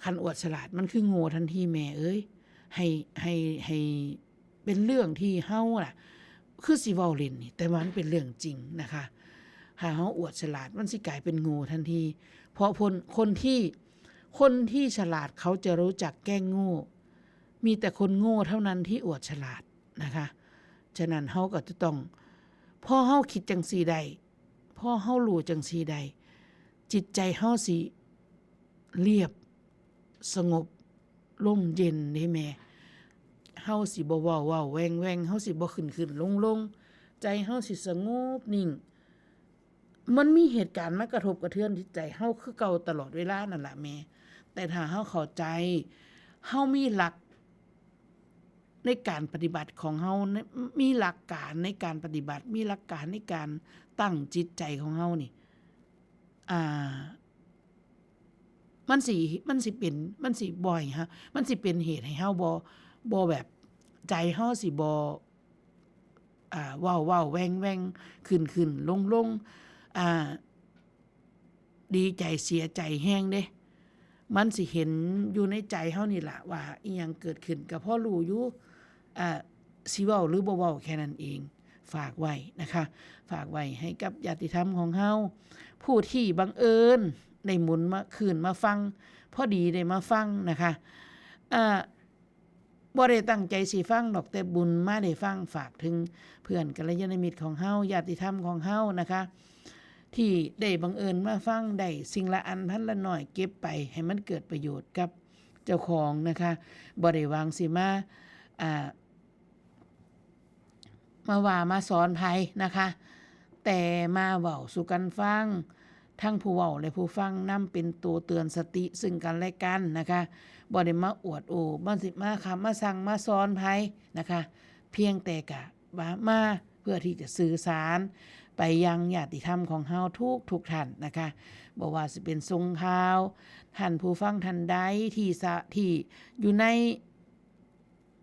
ຄັນອວດສະຫຼາດ ມັນຄືໂງ່ທັນທີແມ່ເອີຍ. ໃຫ້ ໃຫ້ ໃຫ້ເປັນເລື່ອງທີ່ເຮົານະ ຄືຊິເວົ້າຫຼິ້ນນີ້ ແຕ່ວ່າມັນເປັນເລື່ອງຈິງນະຄະ. ຖ້າເຮົາອວດສະຫຼາດ ມັນຊິກາຍເປັນໂງ່ທັນທີ ເພາະຄົນ ຄົນທີ່ ຄົນທີ່ສະຫຼາດເຂົາຈະຮູ້ຈັກແກ້ງໂງ່. ມີແຕ່ຄົນໂງ່ເທົ່ານັ້ນທີ່ອວດສະຫຼາດນະຄະ. ສະນັ້ນເຮົາກໍຈະຕ້ອງ ພໍເຮົາຄິດຈັ່ງຊີ້ໄດ້ ພໍເຮົາຮູ້ຈັ່ງຊີ້ໄດ້ ຈິດໃຈເຮົາຊິລຽບ ສະຫງົບ ລົມເຢັນເດ້ແມ່. ເຮົາຊິບໍ່ເວົ້າເວົ້າແວ່ງໆ ເຮົາຊິບໍ່ຂຶ້ນຂຶ້ນລົງລົງ ໃຈເຮົາຊິສະຫງົບນິ່ງ. ມັນມີເຫດການມາກະທົບກະເທືອນຈິດໃຈເຮົາຄືເກົ່າຕະຫຼອດເວລານັ້ນລະແມ່. ແຕ່ຖ້າເຮົາເຂົ້າໃຈ ເຮົາມີຫຼັກໃນການປະຕິບັດຂອງເຮົາ ມີຫຼັກການໃນການປະຕິບັດ ມີຫຼັກການໃນການຕັ້ງຈິດໃຈຂອງເຮົານີ້ ອ່າ ມັນຊິ ມັນຊິເປັນ ມັນຊິບໍ່ໃຫ້ເຮົາ ມັນຊິເປັນເຫດໃຫ້ເຮົາບໍ່ ບໍ່ແບບ ໃຈເຮົາຊິບໍ່ ອ່າ ເວົ້າໆແວ່ງໆ ຂຶ້ນໆລົງໆ ອ່າ ດີໃຈເສຍໃຈແຮງເດ້. ມັນຊິເຫັນຢູ່ໃນໃຈເຮົານີ້ລະວ່າອີ່ຫຍັງເກີດຂຶ້ນ ກໍພໍຮູ້ຢູ່ ອ່າ ຊິເວົ້າຫຼືບໍ່ເວົ້າແຄ່ນັ້ນເອງ. ຝາກໄວ້ນະຄະ ຝາກໄວ້ໃຫ້ກັບຍາດຕິທຳຂອງເຮົາ ຜູ້ທີ່ບັງເອີນໄດ້ໝູນມາ ຄືນມາຟັງ ພໍດີໄດ້ມາຟັງນະຄະ ອ່າ ບໍ່ໄດ້ຕັ້ງໃຈຊິຟັງດອກ ແຕ່ບຸນມາໄດ້ຟັງ. ຝາກເຖິງເພື່ອນກັນລະຍານະມິດຂອງເຮົາ ຍາດຕິທຳຂອງເຮົານະຄະ ທີ່ໄດ້ບັງເອີນມາຟັງ ໄດ້ສິ່ງລະອັນພັນລະໜ້ອຍ ເກັບໄປໃຫ້ມັນເກີດປະໂຫຍດກັບເຈົ້າຂອງນະຄະ ບໍ່ໄດ້ຫວັງຊິມາ ອ່າ ມາວ່າມາສອນໃຜນະຄະ ແຕ່ມາເວົ້າສູ່ກັນຟັງ ທັງຜູ້ເວົ້າ ແລະ ຜູ້ຟັງນຳ ເປັນໂຕເຕືອນສະຕິຊຶ່ງກັນແລະກັນນະຄະ ບໍ່ໄດ້ມາອວດໂອ້ ມາຊິ ມາຄຳມາສັ່ງມາສອນໃຜນະຄະ ພຽງແຕ່ກະວ່າມາເພື່ອທີ່ຈະສື່ສານໄປຍັງຍາດຕິທຳຂອງເຮົາທຸກໆທ່ານນະຄະ ບໍ່ວ່າຊິເປັນຊົງຂ່າວ ທ່ານຜູ້ຟັງທ່ານໃດທີ່ສະ ທີ່ຢູ່ໃນ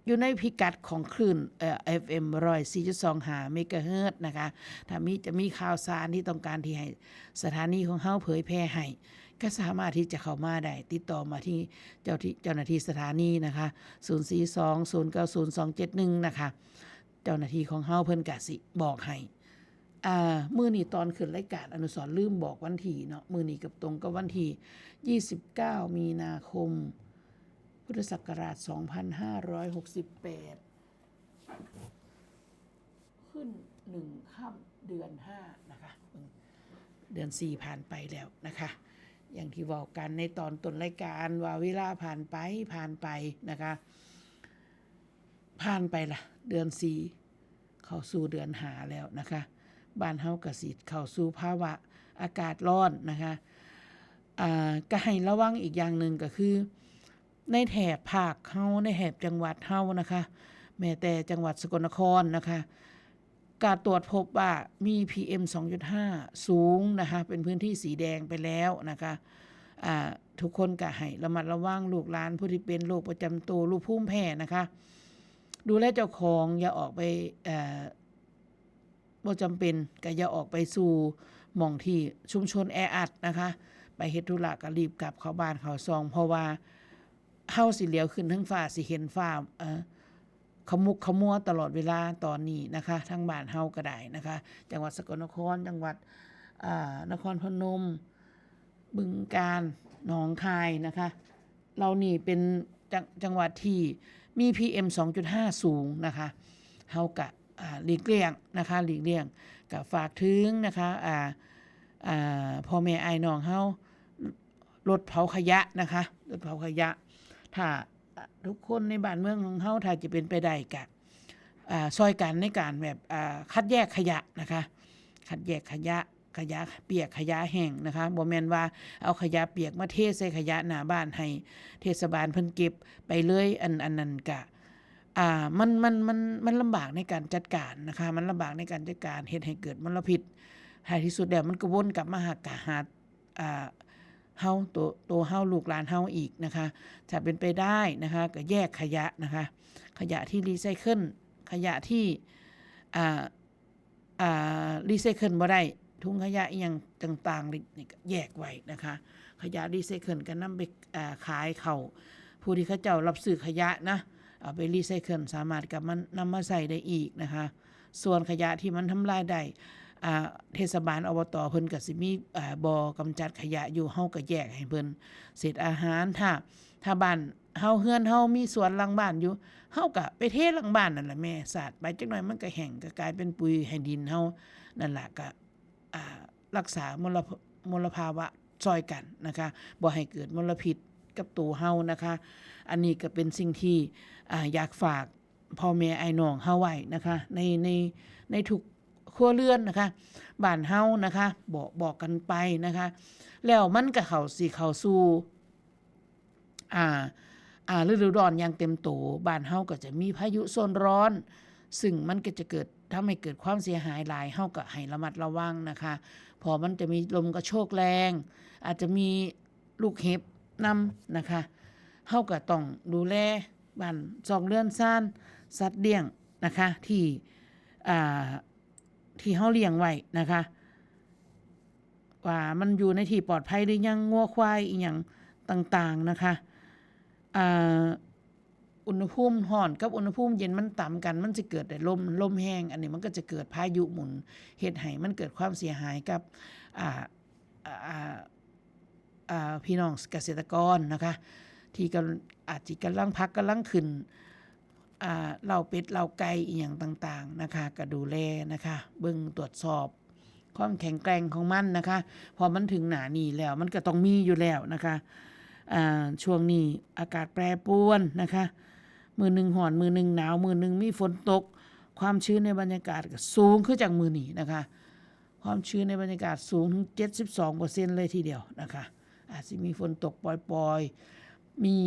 ຢູ່ໃນພິກັດຂອງຄື້ນ ເອີ ເອັຟເອັມ ຮ້ອຍສີ່ຈຸດສອງຫ້າ ເມກາເຮີດນະຄະ ຖ້າມີ ຈະມີຂ່າວສານທີ່ຕ້ອງການທີ່ໃຫ້ສະຖານີຂອງເຮົາເຜີຍແຜ່ໃຫ້ ກໍສາມາດທີ່ຈະເຂົ້າມາໄດ້ ຕິດຕໍ່ມາທີ່ເຈົ້າທີ່ ເຈົ້າໜ້າທີ່ສະຖານີນະຄະ ສູນສີ່ສອງ ສູນເກົ້າສູນ ສອງເຈັດໜຶ່ງນະຄະ ເຈົ້າໜ້າທີ່ຂອງເຮົາເພິ່ນກະຊິບອກໃຫ້. ອ່າ ມື້ນີ້ຕອນຂຶ້ນລາຍການອະນຸສອນລືມບອກວັນທີເນາະ ມື້ນີ້ກໍຕົງກັບວັນທີຊາວເກົ້າ ມີນາຄົມ ພຸດທະສັກກະລາດ ສອງພັນຫ້າຮ້ອຍຫົກສິບແປດ ຂຶ້ນໜຶ່ງຄ່ຳເດືອນຫ້ານະຄະ ເດືອນສີ່ຜ່ານໄປແລ້ວນະຄະ ຢ່າງທີ່ເວົ້າກັນໃນຕອນຕົ້ນລາຍການວ່າເວລາຜ່ານໄປ ຜ່ານໄປນະຄະ ຜ່ານໄປລະເດືອນສີ່ ເຂົ້າສູ່ເດືອນຫ້າແລ້ວນະຄະ ບ້ານເຮົາກະຊິເຂົ້າສູ່ພາວະອາກາດຮ້ອນນະຄະ ອ່າ ກະໃຫ້ລະວັງອີກຢ່າງໜຶ່ງກະຄື ໃນແຖບພາກເຮົາ ໃນແຖບຈັງຫວັດເຮົານະຄະ ແມ້ແຕ່ຈັງຫວັດສະກົນນະຄອນນະຄະ ກະຕວດພົບວ່າມີ ພີເອັມ ສອງຈຸດຫ້າ ສູງນະຄະ ເປັນພື້ນທີ່ສີແດງໄປແລ້ວນະຄະ ອ່າ ທຸກຄົນກະໃຫ້ລະມັດລະວັງ ລູກຫຼານຜູ້ທີ່ເປັນໂລກປະຈຳໂຕ ໂລກພູມແພ້ນະຄະ ດູແລເຈົ້າຂອງ ຢ່າອອກໄປ ເອີ ບໍ່ຈຳເປັນກໍຢ່າອອກໄປສູ່ໝ່ອງທີ່ຊຸມຊົນແອອັດນະຄະ ໄປເຮັດທຸລະກໍລີບກັບເຂົ້າບ້ານເຂົ້າຊ່ອງ ເພາະວ່າເຮົາຊິຫຼຽວຂຶ້ນເທິງຟ້າ ຊິເຫັນຟ້າ ເອີ ຂະໝຸກຂະມົວຕະຫຼອດເວລາຕອນນີ້ນະຄະ ທາງບ້ານເຮົາກໍໄດ້ນະຄະ ຈັງຫວັດສະກົນນະຄອນ ຈັງຫວັດ ອ່າ ນະຄອນພະນົມ ບຶງການ ໜອງຄາຍນະຄະ ເຫຼົ່ານີ້ເປັນ ຈັງ ຈັງຫວັດທີ່ມີ ພີເອັມ ສອງຈຸດຫ້າ ສູງນະຄະ ເຮົາກະ ອ່າ ຫຼີກລ່ຽງນະຄະ ຫຼີກລ່ຽງ ກະຝາກເຖິງນະຄະ ອ່າ ອ່າ ພໍ່ແມ່ອ້າຍນ້ອງເຮົາ ລົດເຜົາຂະຍະນະຄະ ລົດເຜົາຂະຍະ ຖ້າ ອ່າ ທຸກຄົນໃນບ້ານເມືອງຂອງເຮົາ ຖ້າຈະເປັນໄປໄດ້ກະ ອ່າ ຊ່ອຍກັນໃນການແບບ ອ່າ ຄັດແຍກຂະຍະນະຄະ ຄັດແຍກຂະຍະ ຂະຍະປຽກຂະຍະແຫ້ງນະຄະ ບໍ່ແມ່ນວ່າເອົາຂະຍະປຽກມາເທໃສ່ຂະຍະໜ້າບ້ານໃຫ້ເທດສະບານເພິ່ນເກັບໄປເລີຍ ອັນ ອັນນັ້ນກະ ອ່າ ມັນ ມັນ ມັນ ມັນລຳບາກໃນການຈັດການນະຄະ ມັນລຳບາກໃນການຈັດການ ເຮັດໃຫ້ເກີດມົນລະພິດ ທ້າຍທີ່ສຸດແລ້ວມັນກໍວົນກັບມາຫາ ຫາ ອ່າ ເຮົາ ໂຕ ໂຕເຮົາ ລູກຫຼານເຮົາອີກນະຄະ ຖ້າເປັນໄປໄດ້ນະຄະ ກໍແຍກຂະຍະນະຄະ ຂະຍະທີ່ຣີໄຊເຄິນ ຂະຍະທີ່ ອ່າ ອ່າ ຣີໄຊເຄິນບໍ່ໄດ້ ຖົງຂະຍະອີ່ຫຍັງຕ່າງໆນີ້ ນີ້ກໍແຍກໄວ້ນະຄະ ຂະຍະຣີໄຊເຄິນກໍນຳໄປ ອ່າ ຂາຍເຂົ້າ ຜູ້ທີ່ເຂົາເຈົ້າຮັບຊື້ຂະຍະນະ ເອົາໄປຣີໄຊເຄິນ ສາມາດກັບມາ ນຳມາໃຊ້ໄດ້ອີກນະຄະ ສ່ວນຂະຍະທີ່ມັນທຳລາຍໄດ້ ອ່າ ເທດສະບານ ອບຕ ເພິ່ນກໍຊິມີ ອ່າ ບໍ່ກຳຈັດຂະຍະຢູ່ ເຮົາກໍແຍກໃຫ້ເພິ່ນ ເສດອາຫານ ຖ້າ ຖ້າບ້ານເຮົາ ເຮືອນເຮົາມີສວນຫຼັງບ້ານຢູ່ ເຮົາກໍໄປເທຫຼັງບ້ານນັ້ນລະແມ່ ສາດໄປຈັກໜ້ອຍມັນກໍແຫ້ງ ກໍກາຍເປັນປຸຍໃຫ້ດິນເຮົານັ້ນລະ ກໍ ອ່າ ລັກສາມົນລະ ມົນລະພາວະຊ່ອຍກັນນະຄະ ບໍ່ໃຫ້ເກີດມົນລະພິດກັບໂຕເຮົານະຄະ ອັນນີ້ກໍເປັນສິ່ງທີ່ ອ່າ ຢາກຝາກ ພໍ່ແມ່ອ້າຍນ້ອງເຮົາໄວ້ນະຄະ ໃນ ໃນ ໃນທຸກຄົວເຮືອນນະຄະ ບ້ານເຮົານະຄະ ບອກ ບອກກັນໄປນະຄະ ແລ້ວມັນກະເຂົ້າ ຊິເຂົ້າສູ່ ອ່າ ອ່າ ລະດູຮ້ອນຢ່າງເຕັມໂຕ ບ້ານເຮົາກໍຈະມີພາຍຸໂຊນຮ້ອນ ຊຶ່ງມັນກໍຈະເກີດ ທຳໃຫ້ເກີດຄວາມເສຍຫາຍຫຼາຍ ເຮົາກໍໃຫ້ລະມັດລະວັງນະຄະ ເພາະມັນຈະມີລົມກະໂຊກແຮງ ອາດຈະມີ ລູກເຫັບນຳນະຄະ ເຮົາກໍຕ້ອງດູແລບ້ານຊ່ອງເຮືອນຊານ ສັດລ້ຽງນະຄະ ທີ່ ອ່າ ທີ່ເຮົາລ້ຽງໄວ້ນະຄະ ວ່າມັນຢູ່ໃນທີ່ປອດໄພຫຼືຍັງ ງົວຄວາຍອີ່ຫຍັງ ຕ່າງໆ ນະຄະ. ອາ ອຸນຫະພູມຮ້ອນກັບອຸນຫະພູມເຢັນມັນຕຳກັນ ມັນຊິເກີດໄດ້ລົມ ລົມແຮງ ອັນນີ້ມັນກໍຈະເກີດພາຍຸໝູນ ເຮັດໃຫ້ມັນເກີດຄວາມເສຍຫາຍກັບ ອາ ອາ ອາ ອາ ພີ່ນ້ອງກະເສດຕະກອນນະຄະ ທີ່ກຳ ອາດຊິກຳລັງຜັກກຳລັງຂຶ້ນ ອາ ເລົ້າເປັດເລົ້າໄກ່ອີ່ຫຍັງຕ່າງໆ ນະຄະ ກໍດູແລນະຄະ ເບິ່ງຕວດສອບ ຄວາມແຂງແກ່ງຂອງມັນນະຄະ ເພາະມັນເຖິງໜ້ານີ້ແລ້ວ ມັນກໍຕ້ອງມີຢູ່ແລ້ວນະຄະ. ອາ ຊ່ວງນີ້ອາກາດແປປວນນະຄະ ມື້ໜຶ່ງຮ້ອນ ມື້ໜຶ່ງໜາວ ມື້ໜຶ່ງມີຝົນຕົກ ຄວາມຊື້ນໃນບັນຍາກາດກໍສູງຄືຈັ່ງມື້ນີ້ນະຄະ ຄວາມຊື້ນໃນບັນຍາກາດສູງເຖິງເຈັດສິບສອງເປີເຊັນເລີຍທີດຽວນະຄະ ອາດຊິມີຝົນຕົກປ່ອຍໆ ມີ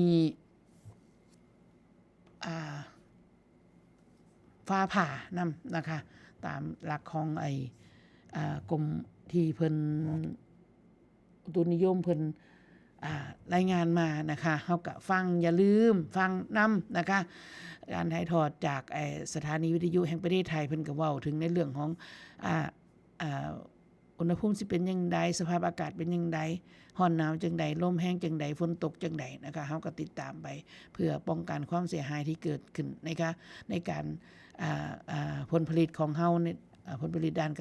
ອາ ຟ້າຜ່ານຳນະຄະ ຕາມຫຼັກຂອງໄອ້ ອາ ກົມທີ່ເພິ່ນ ອຸຕຸນິຍົມເພິ່ນ ອາ ລາຍງານມານະຄະ ເຮົາກະຟັງ ຢ່າລືມຟັງນຳນະຄະ. ການຖ່າຍທອດຈາກ ເອີ ສະຖານີວິທະຍຸແຫ່ງປະເທດໄທ ເພິ່ນກະເວົ້າເຖິງໃນເລື່ອງຂອງ ອາ ອາ ອຸນຫະພູມຊິເປັນຈັ່ງໃດ, ສະພາບອາກາດເປັນຈັ່ງໃດ, ຮ້ອນໜາວຈັ່ງໃດ, ລົມແຮງຈັ່ງໃດ, ຝົນຕົກຈັ່ງໃດນະຄະ, ເຮົາກໍຕິດຕາມໄປ ເພື່ອປ້ອງກັນຄວາມເສຍຫາຍທີ່ເກີດຂຶ້ນໃນການ, ໃນການ ອາ ອາ ຜົນຜະລິດຂອງເຮົາ ໃນ ອາ ຜົນຜະລິດດ້ານ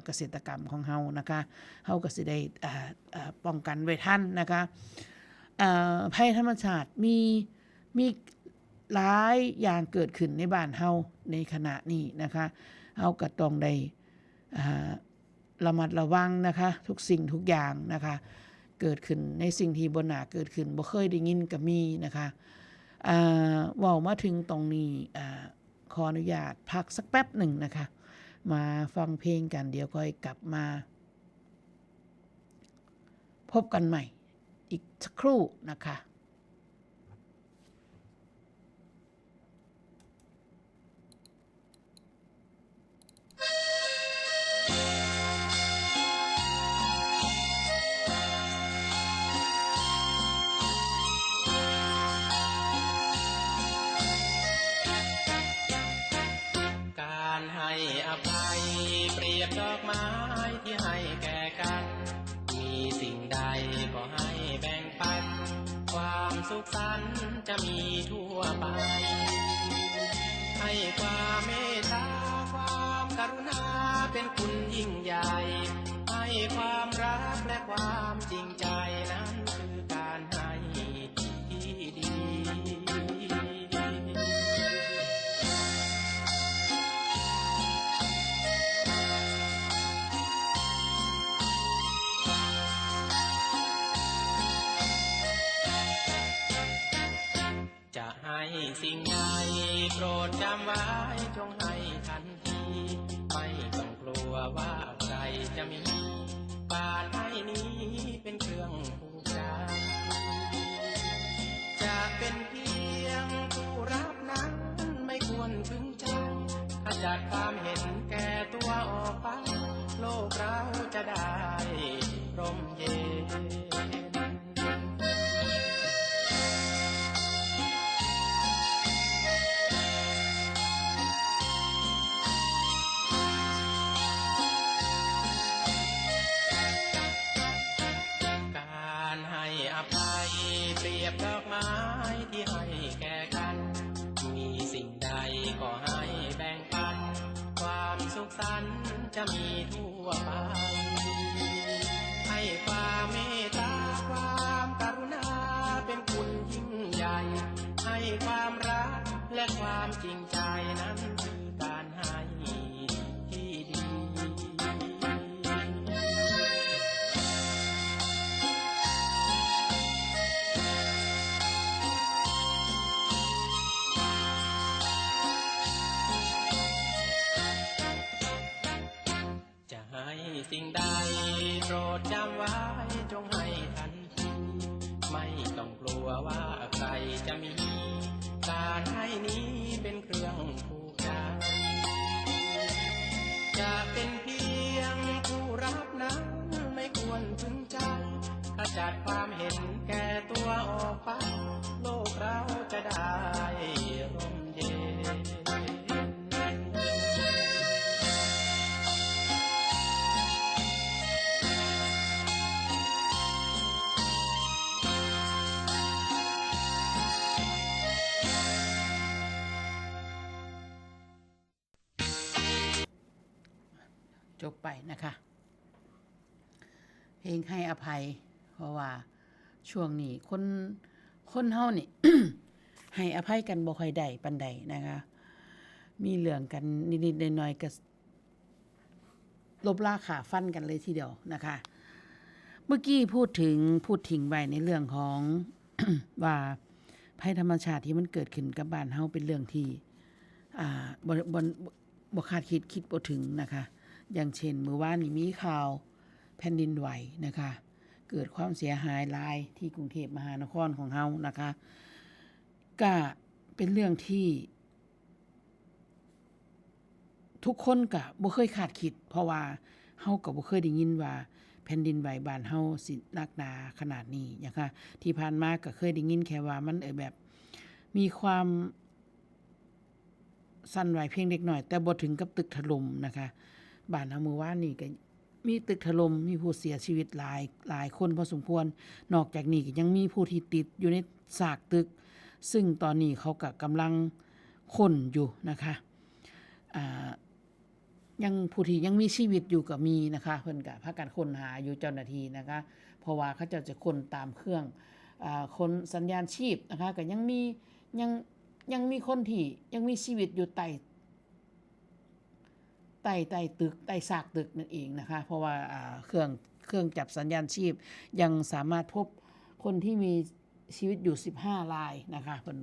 ກະເສດຕະກຳຂອງເຮົານະຄະ, ເຮົາກໍຊິໄດ້ ອາ ອາ ປ້ອງກັນໄວ້ທັນນະຄະ. ອາ ໄພທຳມະຊາດມີ ມີຫຼາຍຢ່າງເກີດຂຶ້ນໃນບ້ານເຮົາໃນຂະນະນີ້ນະຄະ, ເຮົາກໍຕ້ອງໄດ້ ອາ ລະມັດລະວັງນະຄະ, ທຸກສິ່ງທຸກຢ່າງນະຄະ ເກີດຂຶ້ນໃນສິ່ງທີ່ບໍ່ໜ້າເກີດຂຶ້ນ, ບໍ່ເຄີຍໄດ້ຍິນກໍມີນະຄະ. ອາ ເວົ້າມາເຖິງຕອງນີ້ ອາ ຂໍອະນຸຍາດພັກສັກແປັບໜຶ່ງນະຄະ, ມາຟັງເພງກັນ, ດຽວຄ່ອຍກັບມາພົບກັນໃໝ່ອີກສັກຄູ່ນະຄະ. ການໃຫ້ອະໄພ ປຽບດອກໄມ້ທີ່ໃຫ້ແກ່ກັນ, ມີສິ່ງໃດກໍໃຫ້ແບ່ງປັນ, ຄວາມສຸກສັນຈະມີທົ່ວໄປ. ໃຫ້ຄວາມເມດຕາ ຄວາມກະລຸນາເປັນຄຸນຍິ່ງໃຫຍ່, ໃຫ້ຄວາມຮັກ ແລະ ຄວາມຈິງໃຈ ນັ້ນຄືການໃຫ້ທີ່ດີ. ຈະໃຫ້ສິ່ງໃດ ໂປດຈຳໄວ້ ຈົ່ງໃຫ້ທັນທີ, ໄມ່ຕ້ອງກົວວ່າໃຄຈະມີ, ການໃຫ້ນີ້ເປັນເຄື່ອງ ຈະເປັນພຽງຜູ້ຮັບນັ້ນ ໄມ່ຄວນຂຶງໃຈ, ຂະຈັດຄວາມເຫັນແກ່ຕົວອອກໄປ, ໂລກເຮົາຈະໄດ້ຮົ່ມເຢັນ. ການໃຫ້ອະໄພ ປຽບດອກໄມ້ທີ່ໃຫ້ແກ່ກັນ, ມີສິ່ງໃດກໍໃຫ້ແບ່ງປັນ, ຄວາມສຸກສັນຈະມີທົ່ວໄປ. ໃຫ້ຄວາມເມດຕາ ຄວາມກະລຸນາເປັນຄຸນຍິ່ງໃຫຍ່, ໃຫ້ຄວາມຮັກ ແລະ ຄວາມຈິງໃຈ ນັ້ນຄືການໃຫ້ທີ່ດີ. ຈະໃຫ້ສິ່ງໃດ ໂປດຈຳໄວ້ ຈົ່ງໃຫ້ທັນທີ, ໄມ່ຕ້ອງ ກົວວ່າໃຄຈະມີ, ການໃຫ້ນີ້ເປັນເຄື່ອງຜູກໃຈ. ຈະເປັນພຽງຜູ້ຮັບນັ້ນ ໄມ່ຄວນຂຶງໃຈ, ຂະຈັດຄວາມເຫັນແກ່ຕົວອອກໄປ, ໂລກເຮົາຈະໄດ້ຮົ່ມເຢັນ. ຈົບໄປນະຄະ ເພງໃຫ້ອະໄພ ເພາະວ່າຊ່ວງນີ້ຄົນ ຄົນເຮົານີ້ ໃຫ້ອະໄພກັນບໍ່ຄ່ອຍໄດ້ປານໃດນະຄະ ມີເລື່ອງກັນນິດໆໜ້ອຍໆກໍລົບລາຂ້າຟັນກັນເລີຍທີດຽວນະຄະ. ເມື່ອກີ້ພູດເຖິງ ພູດຖິງໄວ້ໃນເລື່ອງຂອງ ວ່າໄພທຳມະຊາດທີ່ມັນເກີດຂຶ້ນກັບບ້ານເຮົາເປັນເລື່ອງທີ່ ອ່າ ບໍ່ ບໍ່ ບໍ່ຄາດຄິດ ຄິດບໍ່ເຖິງນະຄະ. ຢ່າງເຊັ່ນ ມື້ວານນີ້ມີຂ່າວແຜ່ນດິນໄຫວນະຄະ ເກີດຄວາມເສຍຫາຍຫຼາຍທີ່ກຸງເທບມະຫານະຄອນຂອງເຮົານະຄະ ກະເປັນເລື່ອງທີ່ ທຸກຄົນກະບໍ່ເຄີຍຄາດຄິດ ເພາະວ່າເຮົາກະບໍ່ເຄີຍໄດ້ຍິນວ່າແຜ່ນດິນໄຫວບ້ານເຮົາຊິໜັກໜາຂະໜາດນີ້ນະຄະ. ທີ່ຜ່ານມາກະເຄີຍໄດ້ຍິນແຄ່ວ່າມັນ ເອີ ແບບມີຄວາມສັ່ນໄຫວພຽງເລັກນ້ອຍ ແຕ່ບໍ່ເຖິງກັບຕຶກຖະຫຼົ່ມນະຄະ. ບ້ານເຮົາມື້ວານນີ້ກະ ມີຕຶກຖະຫຼົ່ມ ມີຜູ້ເສຍຊີວິດຫຼາຍ ຫຼາຍຄົນພໍສົມຄວນ. ນອກຈາກນີ້ກໍຍັງມີຜູ້ທີ່ຕິດຢູ່ໃນຊາກຕຶກ ຊຶ່ງຕອນນີ້ເຂົາກໍກຳລັງຄົ້ນຢູ່ນະຄະ ອ່າ ຍັງ ຜູ້ທີ່ຍັງມີຊີວິດຢູ່ກໍມີນະຄະ ເພິ່ນກໍພາກັນຄົ້ນຫາຢູ່ ເຈົ້າໜ້າທີ່ນະຄະ ເພາະວ່າເຂົາເຈົ້າຈະຄົ້ນຕາມເຄື່ອງ ອ່າ ຄົ້ນສັນຍານຊີບນະຄະ ກໍຍັງມີ ຍັງ ຍັງມີຄົນທີ່ຍັງມີຊີວິດຢູ່ໃຕ້ ໃຕ້ ໃຕ້ຕຶກ ໃຕ້ຊາກຕຶກນັ້ນເອງນະຄະ ເພາະວ່າ ອ່າ ເຄື່ອງ ເຄື່ອງຈັບສັນຍານຊີບຍັງສາມາດພົບຄົນທີ່ມີຊີວິດຢູ່ສິບຫ້າລາຍນະຄະ ເພິ່ນ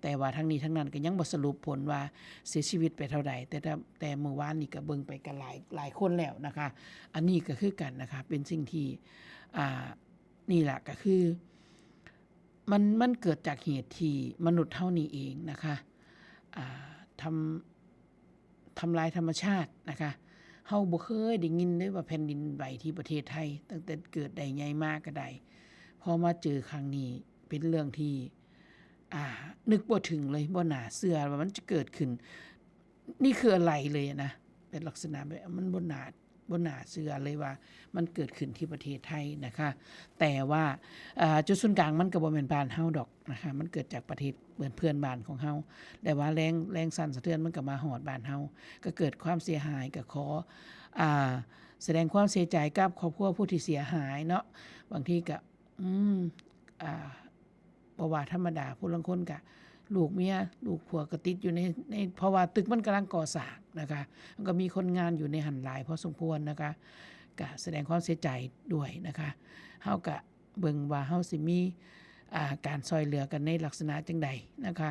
ແຕ່ວ່າທັງນີ້ທັງນັ້ນກໍຍັງບໍ່ສະຫຼຸບຜົນວ່າເສຍຊີວິດໄປເທົ່າໃດ ແຕ່ ແຕ່ ແຕ່ມື້ວານນີ້ກໍເບິ່ງໄປກໍຫຼາຍ ຫຼາຍຄົນແລ້ວນະຄະ. ອັນນີ້ກໍຄືກັນນະຄະ ເປັນສິ່ງທີ່ ອ່າ ນີ້ລະກໍຄື ມັນ ມັນເກີດຈາກເຫດທີ່ມະນຸດເຮົານີ້ເອງນະຄະ ອ່າ ທຳ ທຳລາຍທຳມະຊາດນະຄະ. ເຮົາບໍ່ເຄີຍໄດ້ຍິນເລີຍວ່າແຜ່ນດິນໄຫວທີ່ປະເທດໄທ ຕັ້ງແຕ່ເກີດໄດ້ໃຫຍ່ມາກໍໄດ້ ພໍມາເຈີຄັ້ງນີ້ເປັນເລື່ອງທີ່ ອ່າ ນຶກບໍ່ເຖິງເລີຍ ບໍ່ໜ້າເຊື່ອວ່າມັນຈະເກີດຂຶ້ນ ນີ້ຄືອາໄລເລີຍນະ ເປັນລັກສະນະແບບມັນບໍ່ໜ້າ ບໍ່ໜ້າເຊື່ອເລີຍວ່າມັນເກີດຂຶ້ນທີ່ປະເທດໄທນະຄະ. ແຕ່ວ່າ ເອີ ຈຸດສູນກາງມັນກໍບໍ່ແມ່ນບ້ານເຮົາດອກນະຄະ ມັນເກີດຈາກປະເທດເພື່ອນ ເພື່ອນບ້ານຂອງເຮົາ ແຕ່ວ່າແຮງ ແຮງສັ່ນສະເທືອນມັນກໍມາຮອດບ້ານເຮົາ ກໍເກີດຄວາມເສຍຫາຍ. ກໍຂໍ ອ່າ ສະແດງຄວາມເສຍໃຈກັບຄອບຄົວຜູ້ທີ່ເສຍຫາຍເນາະ. ບາງທີກໍ ອືມ ອ່າ ບໍ່ວ່າທຳມະດາ ຜູ້ລາງຄົນກະລູກເມຍ ລູກຜົວກໍຕິດຢູ່ໃນ ໃນ ເພາະວ່າຕຶກມັນກຳລັງກໍ່ສ້າງນະຄະ ມັນກໍມີຄົນງານຢູ່ໃນຫັ້ນຫຼາຍພໍສົມຄວນນະຄະ ກະສະແດງຄວາມເສຍໃຈດ້ວຍນະຄະ. ເຮົາກະເບິ່ງວ່າເຮົາຊິມີ ອ່າ ການຊ່ອຍເຫຼືອກັນໃນລັກສະນະຈັ່ງໃດນະຄະ.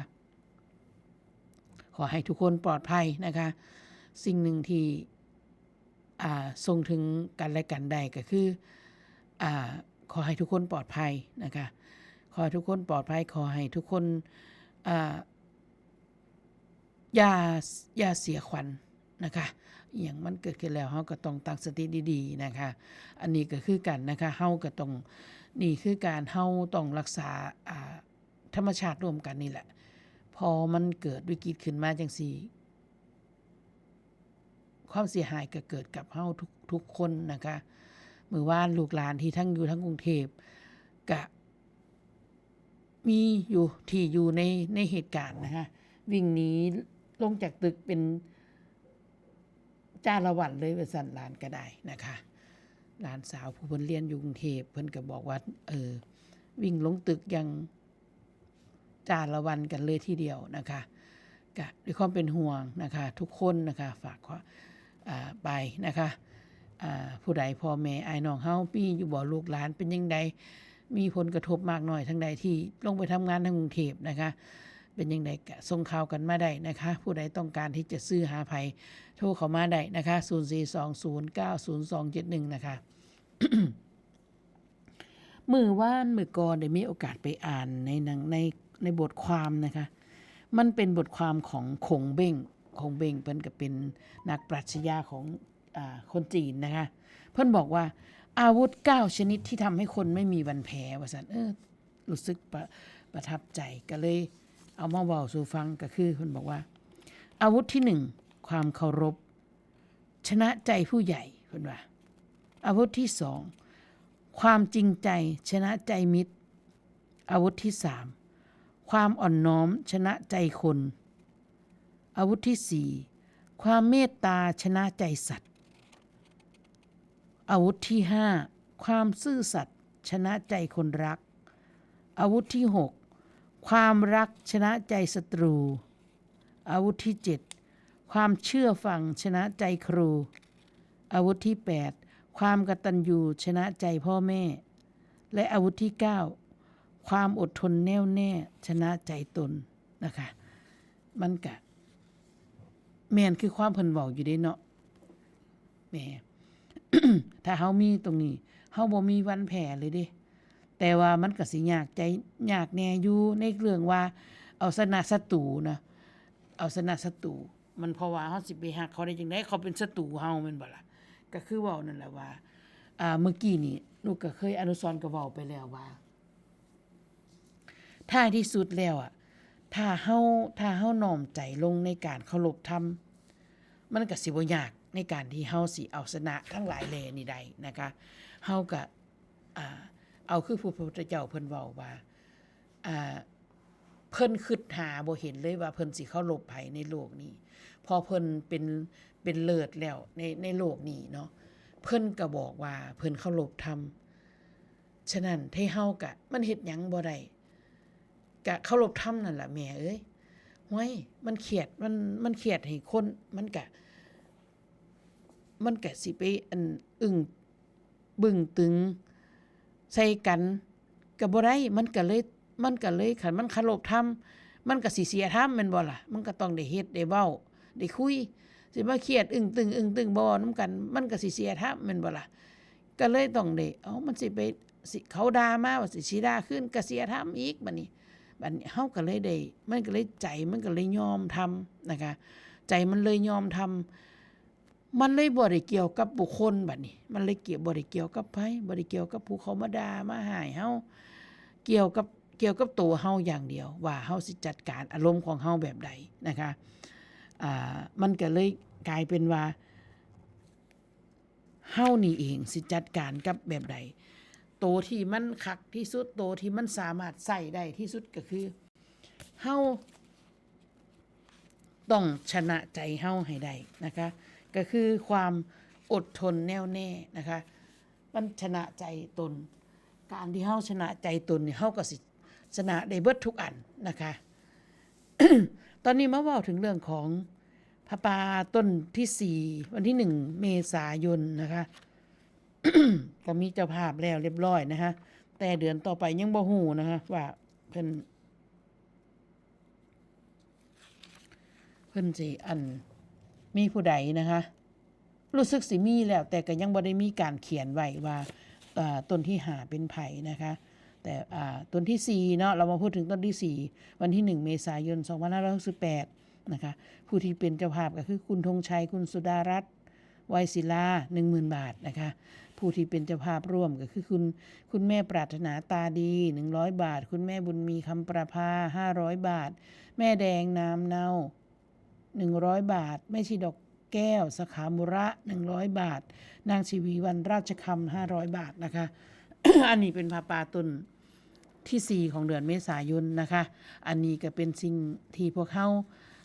ຂໍໃຫ້ທຸກຄົນປອດໄພນະຄະ. ສິ່ງໜຶ່ງທີ່ ອ່າ ສົ່ງເຖິງກັນແລະກັນໄດ້ກໍຄື ອ່າ ຂໍໃຫ້ທຸກຄົນປອດໄພນະຄະ ຂໍໃຫ້ທຸກຄົນປອດໄພ ຂໍໃຫ້ທຸກຄົນ ອ່າ ຢ່າ ຢ່າເສຍຂວັນນະຄະ. ອີ່ຫຍັງມັນເກີດຂຶ້ນແລ້ວ ເຮົາກໍຕ້ອງຕັ້ງສະຕິດີໆນະຄະ. ອັນນີ້ກໍຄືກັນນະຄະ ເຮົາກໍຕ້ອງ ນີ້ຄືການ ເຮົາຕ້ອງລັກສາ ອ່າ ທຳມະຊາດຮ່ວມກັນນີ້ແຫຼະ. ພໍມັນເກີດວິກິດຂຶ້ນມາຈັ່ງຊີ້ ຄວາມເສຍຫາຍກໍເກີດກັບເຮົາທຸກ ທຸກຄົນນະຄະ. ມື້ວານລູກຫຼານທີ່ທັງຢູ່ທາງກຸງເທບກະມີຢູ່ ທີ່ຢູ່ໃນ ໃນເຫດການນະຄະ ວິ່ງໜີລົງຈາກຕຶກເປັນ ຈ້າລະວັນເລີຍວ່າຊັ້ນ ຫຼານກໍໄດ້ນະຄະ. ຫຼານສາວຜູ້ເພິ່ນຮຽນຢູ່ກຸງເທບ ເພິ່ນກໍບອກວ່າ ເອີ ວິ່ງລົງຕຶກຢ່າງຈ້າລະວັນກັນເລີຍທີດຽວນະຄະ. ກະດ້ວຍຄວາມເປັນຫ່ວງນະຄະ ທຸກຄົນນະຄະ ຝາກ ອ່າ ໄປນະຄະ. ອ່າ ຜູ້ໃດ ພໍ່ແມ່ ອ້າຍນ້ອງເຮົາ ມີຢູ່ບໍ່ ລູກຫຼານເປັນຈັ່ງໃດ ມີຜົນກະທົບມາກນ້ອຍທາງໃດ ທີ່ລົງໄປທຳງານທາງກຸງເທບນະຄະ ເປັນຈັ່ງໃດກະສົ່ງຂ່າວກັນມາໄດ້ນະຄະ. ຜູ້ໃດຕ້ອງການທີ່ຈະສື່ຫາໃຜ ໂທເຂົ້າມາໄດ້ນະຄະ ສູນສີ່ສອງສູນເກົ້າສູນສອງເຈັດໜຶ່ງນະຄະ. ມື້ວານ ມື້ກ່ອນ ໄດ້ມີໂອກາດໄປອ່ານໃນໜັງ ໃນ ໃນບົດຄວາມນະຄະ. ມັນເປັນບົດຄວາມຂອງ ຂົງເບັ້ງ. ຂົງເບັ້ງເພິ່ນກະເປັນນັກປຣັດຊະຍາຂອງ ອ່າ ຄົນຈີນນະຄະ. ເພິ່ນບອກວ່າ ອາວຸດເກົ້າຊະນິດທີ່ທຳໃຫ້ຄົນໄມ່ມີວັນແພ້ ວ່າຊັ້ນ. ເອີ ຮູ້ສຶກປະ ປະທັບໃຈ ກໍເລີຍເອົາມາເວົ້າສູ່ຟັງ. ກໍຄືເພິ່ນບອກວ່າ ອາວຸດທີໜຶ່ງ ຄວາມເຄົາລົບ ຊະນະໃຈຜູ້ໃຫຍ່ ເພິ່ນວ່າ. ອາວຸດທີສອງ ຄວາມຈິງໃຈ ຊະນະໃຈມິດ. ອາວຸດທີສາມ ຄວາມອ່ອນນ້ອມ ຊະນະໃຈຄົນ. ອາວຸດທີສີ່ ຄວາມເມດຕາ ຊະນະໃຈສັດ. ອາວຸດທີຫ້າ ຄວາມຊື່ສັດຊະນະໃຈຄົນລັກ. ອາວຸດທີຫົກ ຄວາມລັກຊະນະໃຈສັດຕູ. ອາວຸດທີເຈັດ ຄວາມເຊື່ອຟັງຊະນະໃຈຄູ. ອາວຸດທີແປດ ຄວາມກະຕັນຍູຊະນະໃຈພໍ່ແມ່. ແລະ ອາວຸດທີເກົ້າ ຄວາມອົດທົນແນ່ວແນ່ຊະນະໃຈຕົນນະຄະ. ມັນກະແມ່ນຄືຄວາມເພິ່ນເວົ້າຢູ່ເດ້ເນາະ. ແໝ ຖ້າເຮົາມີຕົງນີ້ ເຮົາບໍ່ມີວັນແພ້ເລີຍເດ້. ແຕ່ວ່າມັນກະຊິຍາກໃຈ ຍາກແດ່ຢູ່ໃນເລື່ອງວ່າເອົາຊະນະສັດຕູນະ ເອົາຊະນະສັດຕູ. ມັນ ເພາະວ່າເຮົາຊິໄປຮັກເຂົາໄດ້ຈັ່ງໃດ? ເຂົາເປັນສັດຕູເຮົາແມ່ນບໍ່ລະ? ກະຄືເວົ້ານັ້ນແຫຼະວ່າ ອ່າ ເມື່ອກີ້ນີ້ ນຸກກະເຄີຍ ອະນຸສອນກະເວົ້າໄປແລ້ວວ່າ ທ້າຍທີ່ສຸດແລ້ວອະ ຖ້າເຮົາ ຖ້າເຮົານ້ອມໃຈລົງໃນການເຄົາລົບທຳ ມັນກະຊິບໍ່ຍາກໃນການທີ່ເຮົາຊິເອົາຊະນະທັງຫຼາຍແລ່ນີ້ໄດ້ນະຄະ. ເຮົາກະ ອ່າ ເອົາຄືຜູ້ ພະພຸດທະເຈົ້າເພິ່ນເວົ້າວ່າ ອ່າ ເພິ່ນຄິດຫາບໍ່ເຫັນເລີຍວ່າເພິ່ນຊິເຄົາລົບໃຜໃນໂລກນີ້ ເພາະເພິ່ນເປັນ ເປັນເລີດແລ້ວໃນ ໃນໂລກນີ້ເນາະ. ເພິ່ນກະບອກວ່າເພິ່ນເຄົາລົບທຳ. ສະນັ້ນ ໄທເຮົາກະ ມັນເຮັດຫຍັງບໍ່ໄດ້ ກະເຄົາລົບທຳນັ້ນລະແມ່ເອີຍ. ຫ້ວຍ ມັນຄຽດ ມັນ ມັນຄຽດໃຫ້ຄົນ ມັນກະ ມັນກະຊິໄປ ອັນ ອຶ້ງບຶ້ງຕຶງໃສ່ກັນກະບໍ່ໄດ້. ມັນກະເລີຍ ມັນກະເລີຍ ຄັນມັນເຄົາລົບທຳ ມັນກະຊິເສຍທຳແມ່ນບໍ່ລະ? ມັນກະຕ້ອງໄດ້ເຮັດ ໄດ້ເວົ້າ ໄດ້ຄຸຍ. ຊິມາຄຽດອຶ້ງຕຶງ ອຶ້ງຕຶງບໍ່ເວົ້ານຳກັນ ມັນກະຊິເສຍທຳແມ່ນບໍ່ລະ? ກະເລີຍຕ້ອງໄດ້ ເອົ້າ ມັນຊິໄປ ຊິ ເຂົາດ່າມາ ວ່າຊິ ຊິດ່າຄືນ ກະເສຍທຳອີກບາດນີ້. ບາດນີ້ເຮົາກະເລີຍໄດ້ ມັນກະເລີຍ ໃຈມັນກະເລີຍຍອມທຳນະຄະ ໃຈມັນເລີຍຍອມທຳ. ມັນເລີຍບໍ່ໄດ້ກ່ຽວກັບບຸກຄົນບາດນີ້ ມັນເລີຍກ່ຽວ ບໍ່ໄດ້ກ່ຽວກັບໃຜ ບໍ່ໄດ້ກ່ຽວກັບຜູ້ເຂົາມາດ່າມາຮ້າຍເຮົາ ກ່ຽວກັບ ກ່ຽວກັບໂຕເຮົາຢ່າງດຽວ ວ່າເຮົາຊິຈັດການອາລົມຂອງເຮົາແບບໃດນະຄະ. ອ່າ ມັນກະເລີຍກາຍເປັນວ່າ ເຮົານີ້ເອງຊິຈັດການກັບແບບໃດ? ໂຕທີ່ມັນຄັກທີ່ສຸດ ໂຕທີ່ມັນສາມາດໃຊ້ໄດ້ທີ່ສຸດກະຄື ເຮົາຕ້ອງຊະນະໃຈເຮົາໃຫ້ໄດ້ນະຄະ ກະຄືຄວາມອົດທົນແນ່ວແນ່ນະຄະ. ມັນຊະນະໃຈຕົນ ການທີ່ເຮົາຊະນະໃຈຕົນນີ້ ເຮົາກະຊິຊະນະໄດ້ເບິດທຸກອັນນະຄະ. ຕອນນີ້ມາເວົ້າເຖິງເລື່ອງຂອງ ພະປ່າຕົ້ນທີສີ່ ວັນທີໜຶ່ງ ເມສາຍົນນະຄະ ກະມີເຈົ້າພາບແລ້ວລຽບລ້ອຍນະຄະ ແຕ່ເດືອນຕໍ່ໄປຍັງບໍ່ຮູ້ນະຄະ ວ່າເພິ່ນ ເພິ່ນຊິ ອັນ ມີຜູ້ໃດນະຄະ ຮູ້ສຶກຊິມີແລ້ວ ແຕ່ກະຍັງບໍ່ໄດ້ມີການຂຽນໄວ້ວ່າ ເອີ ຕົ້ນທີຫ້າເປັນໃຜນະຄະ. ແຕ່ ອ່າ ຕົ້ນທີສີ່ເນາະ ເຮົາມາພູດເຖິງຕົ້ນທີສີ່ ວັນທີໜຶ່ງ ເມສາຍົນ ສອງພັນຫ້າຮ້ອຍຫົກສິບແປດ ນະຄະ ຜູ້ທີ່ເປັນເຈົ້າພາບກະຄືຄຸນ ທົງໄຊ ຄຸນ ສຸດາລັດ ໄວສິລາ ໜຶ່ງໝື່ນບາດນະຄະ. ຜູ້ທີ່ເປັນເຈົ້າພາບຮ່ວມກະຄືຄຸນ ຄຸນແມ່ປາດຖະໜາ ຕາດີ ໜຶ່ງຮ້ອຍບາດ, ຄຸນແມ່ບຸນມີ ຄຳປະພາ ຫ້າຮ້ອຍບາດ, ແມ່ແດງ ນາມເນົາ ໜຶ່ງຮ້ອຍບາດ, ແມ່ຊີດອກແກ້ວ ສາຂາມຸຣະ ໜຶ່ງຮ້ອຍບາດ, ນາງຊີວີວັນ ຣາຊະຄຳ ຫ້າຮ້ອຍບາດນະຄະ. ອັນນີ້ເປັນຜ້າປ່າຕົ້ນທີສີ່ຂອງເດືອນເມສາຍົນນະຄະ. ອັນນີ້ກະເປັນສິ່ງທີ່ພວກເຮົາ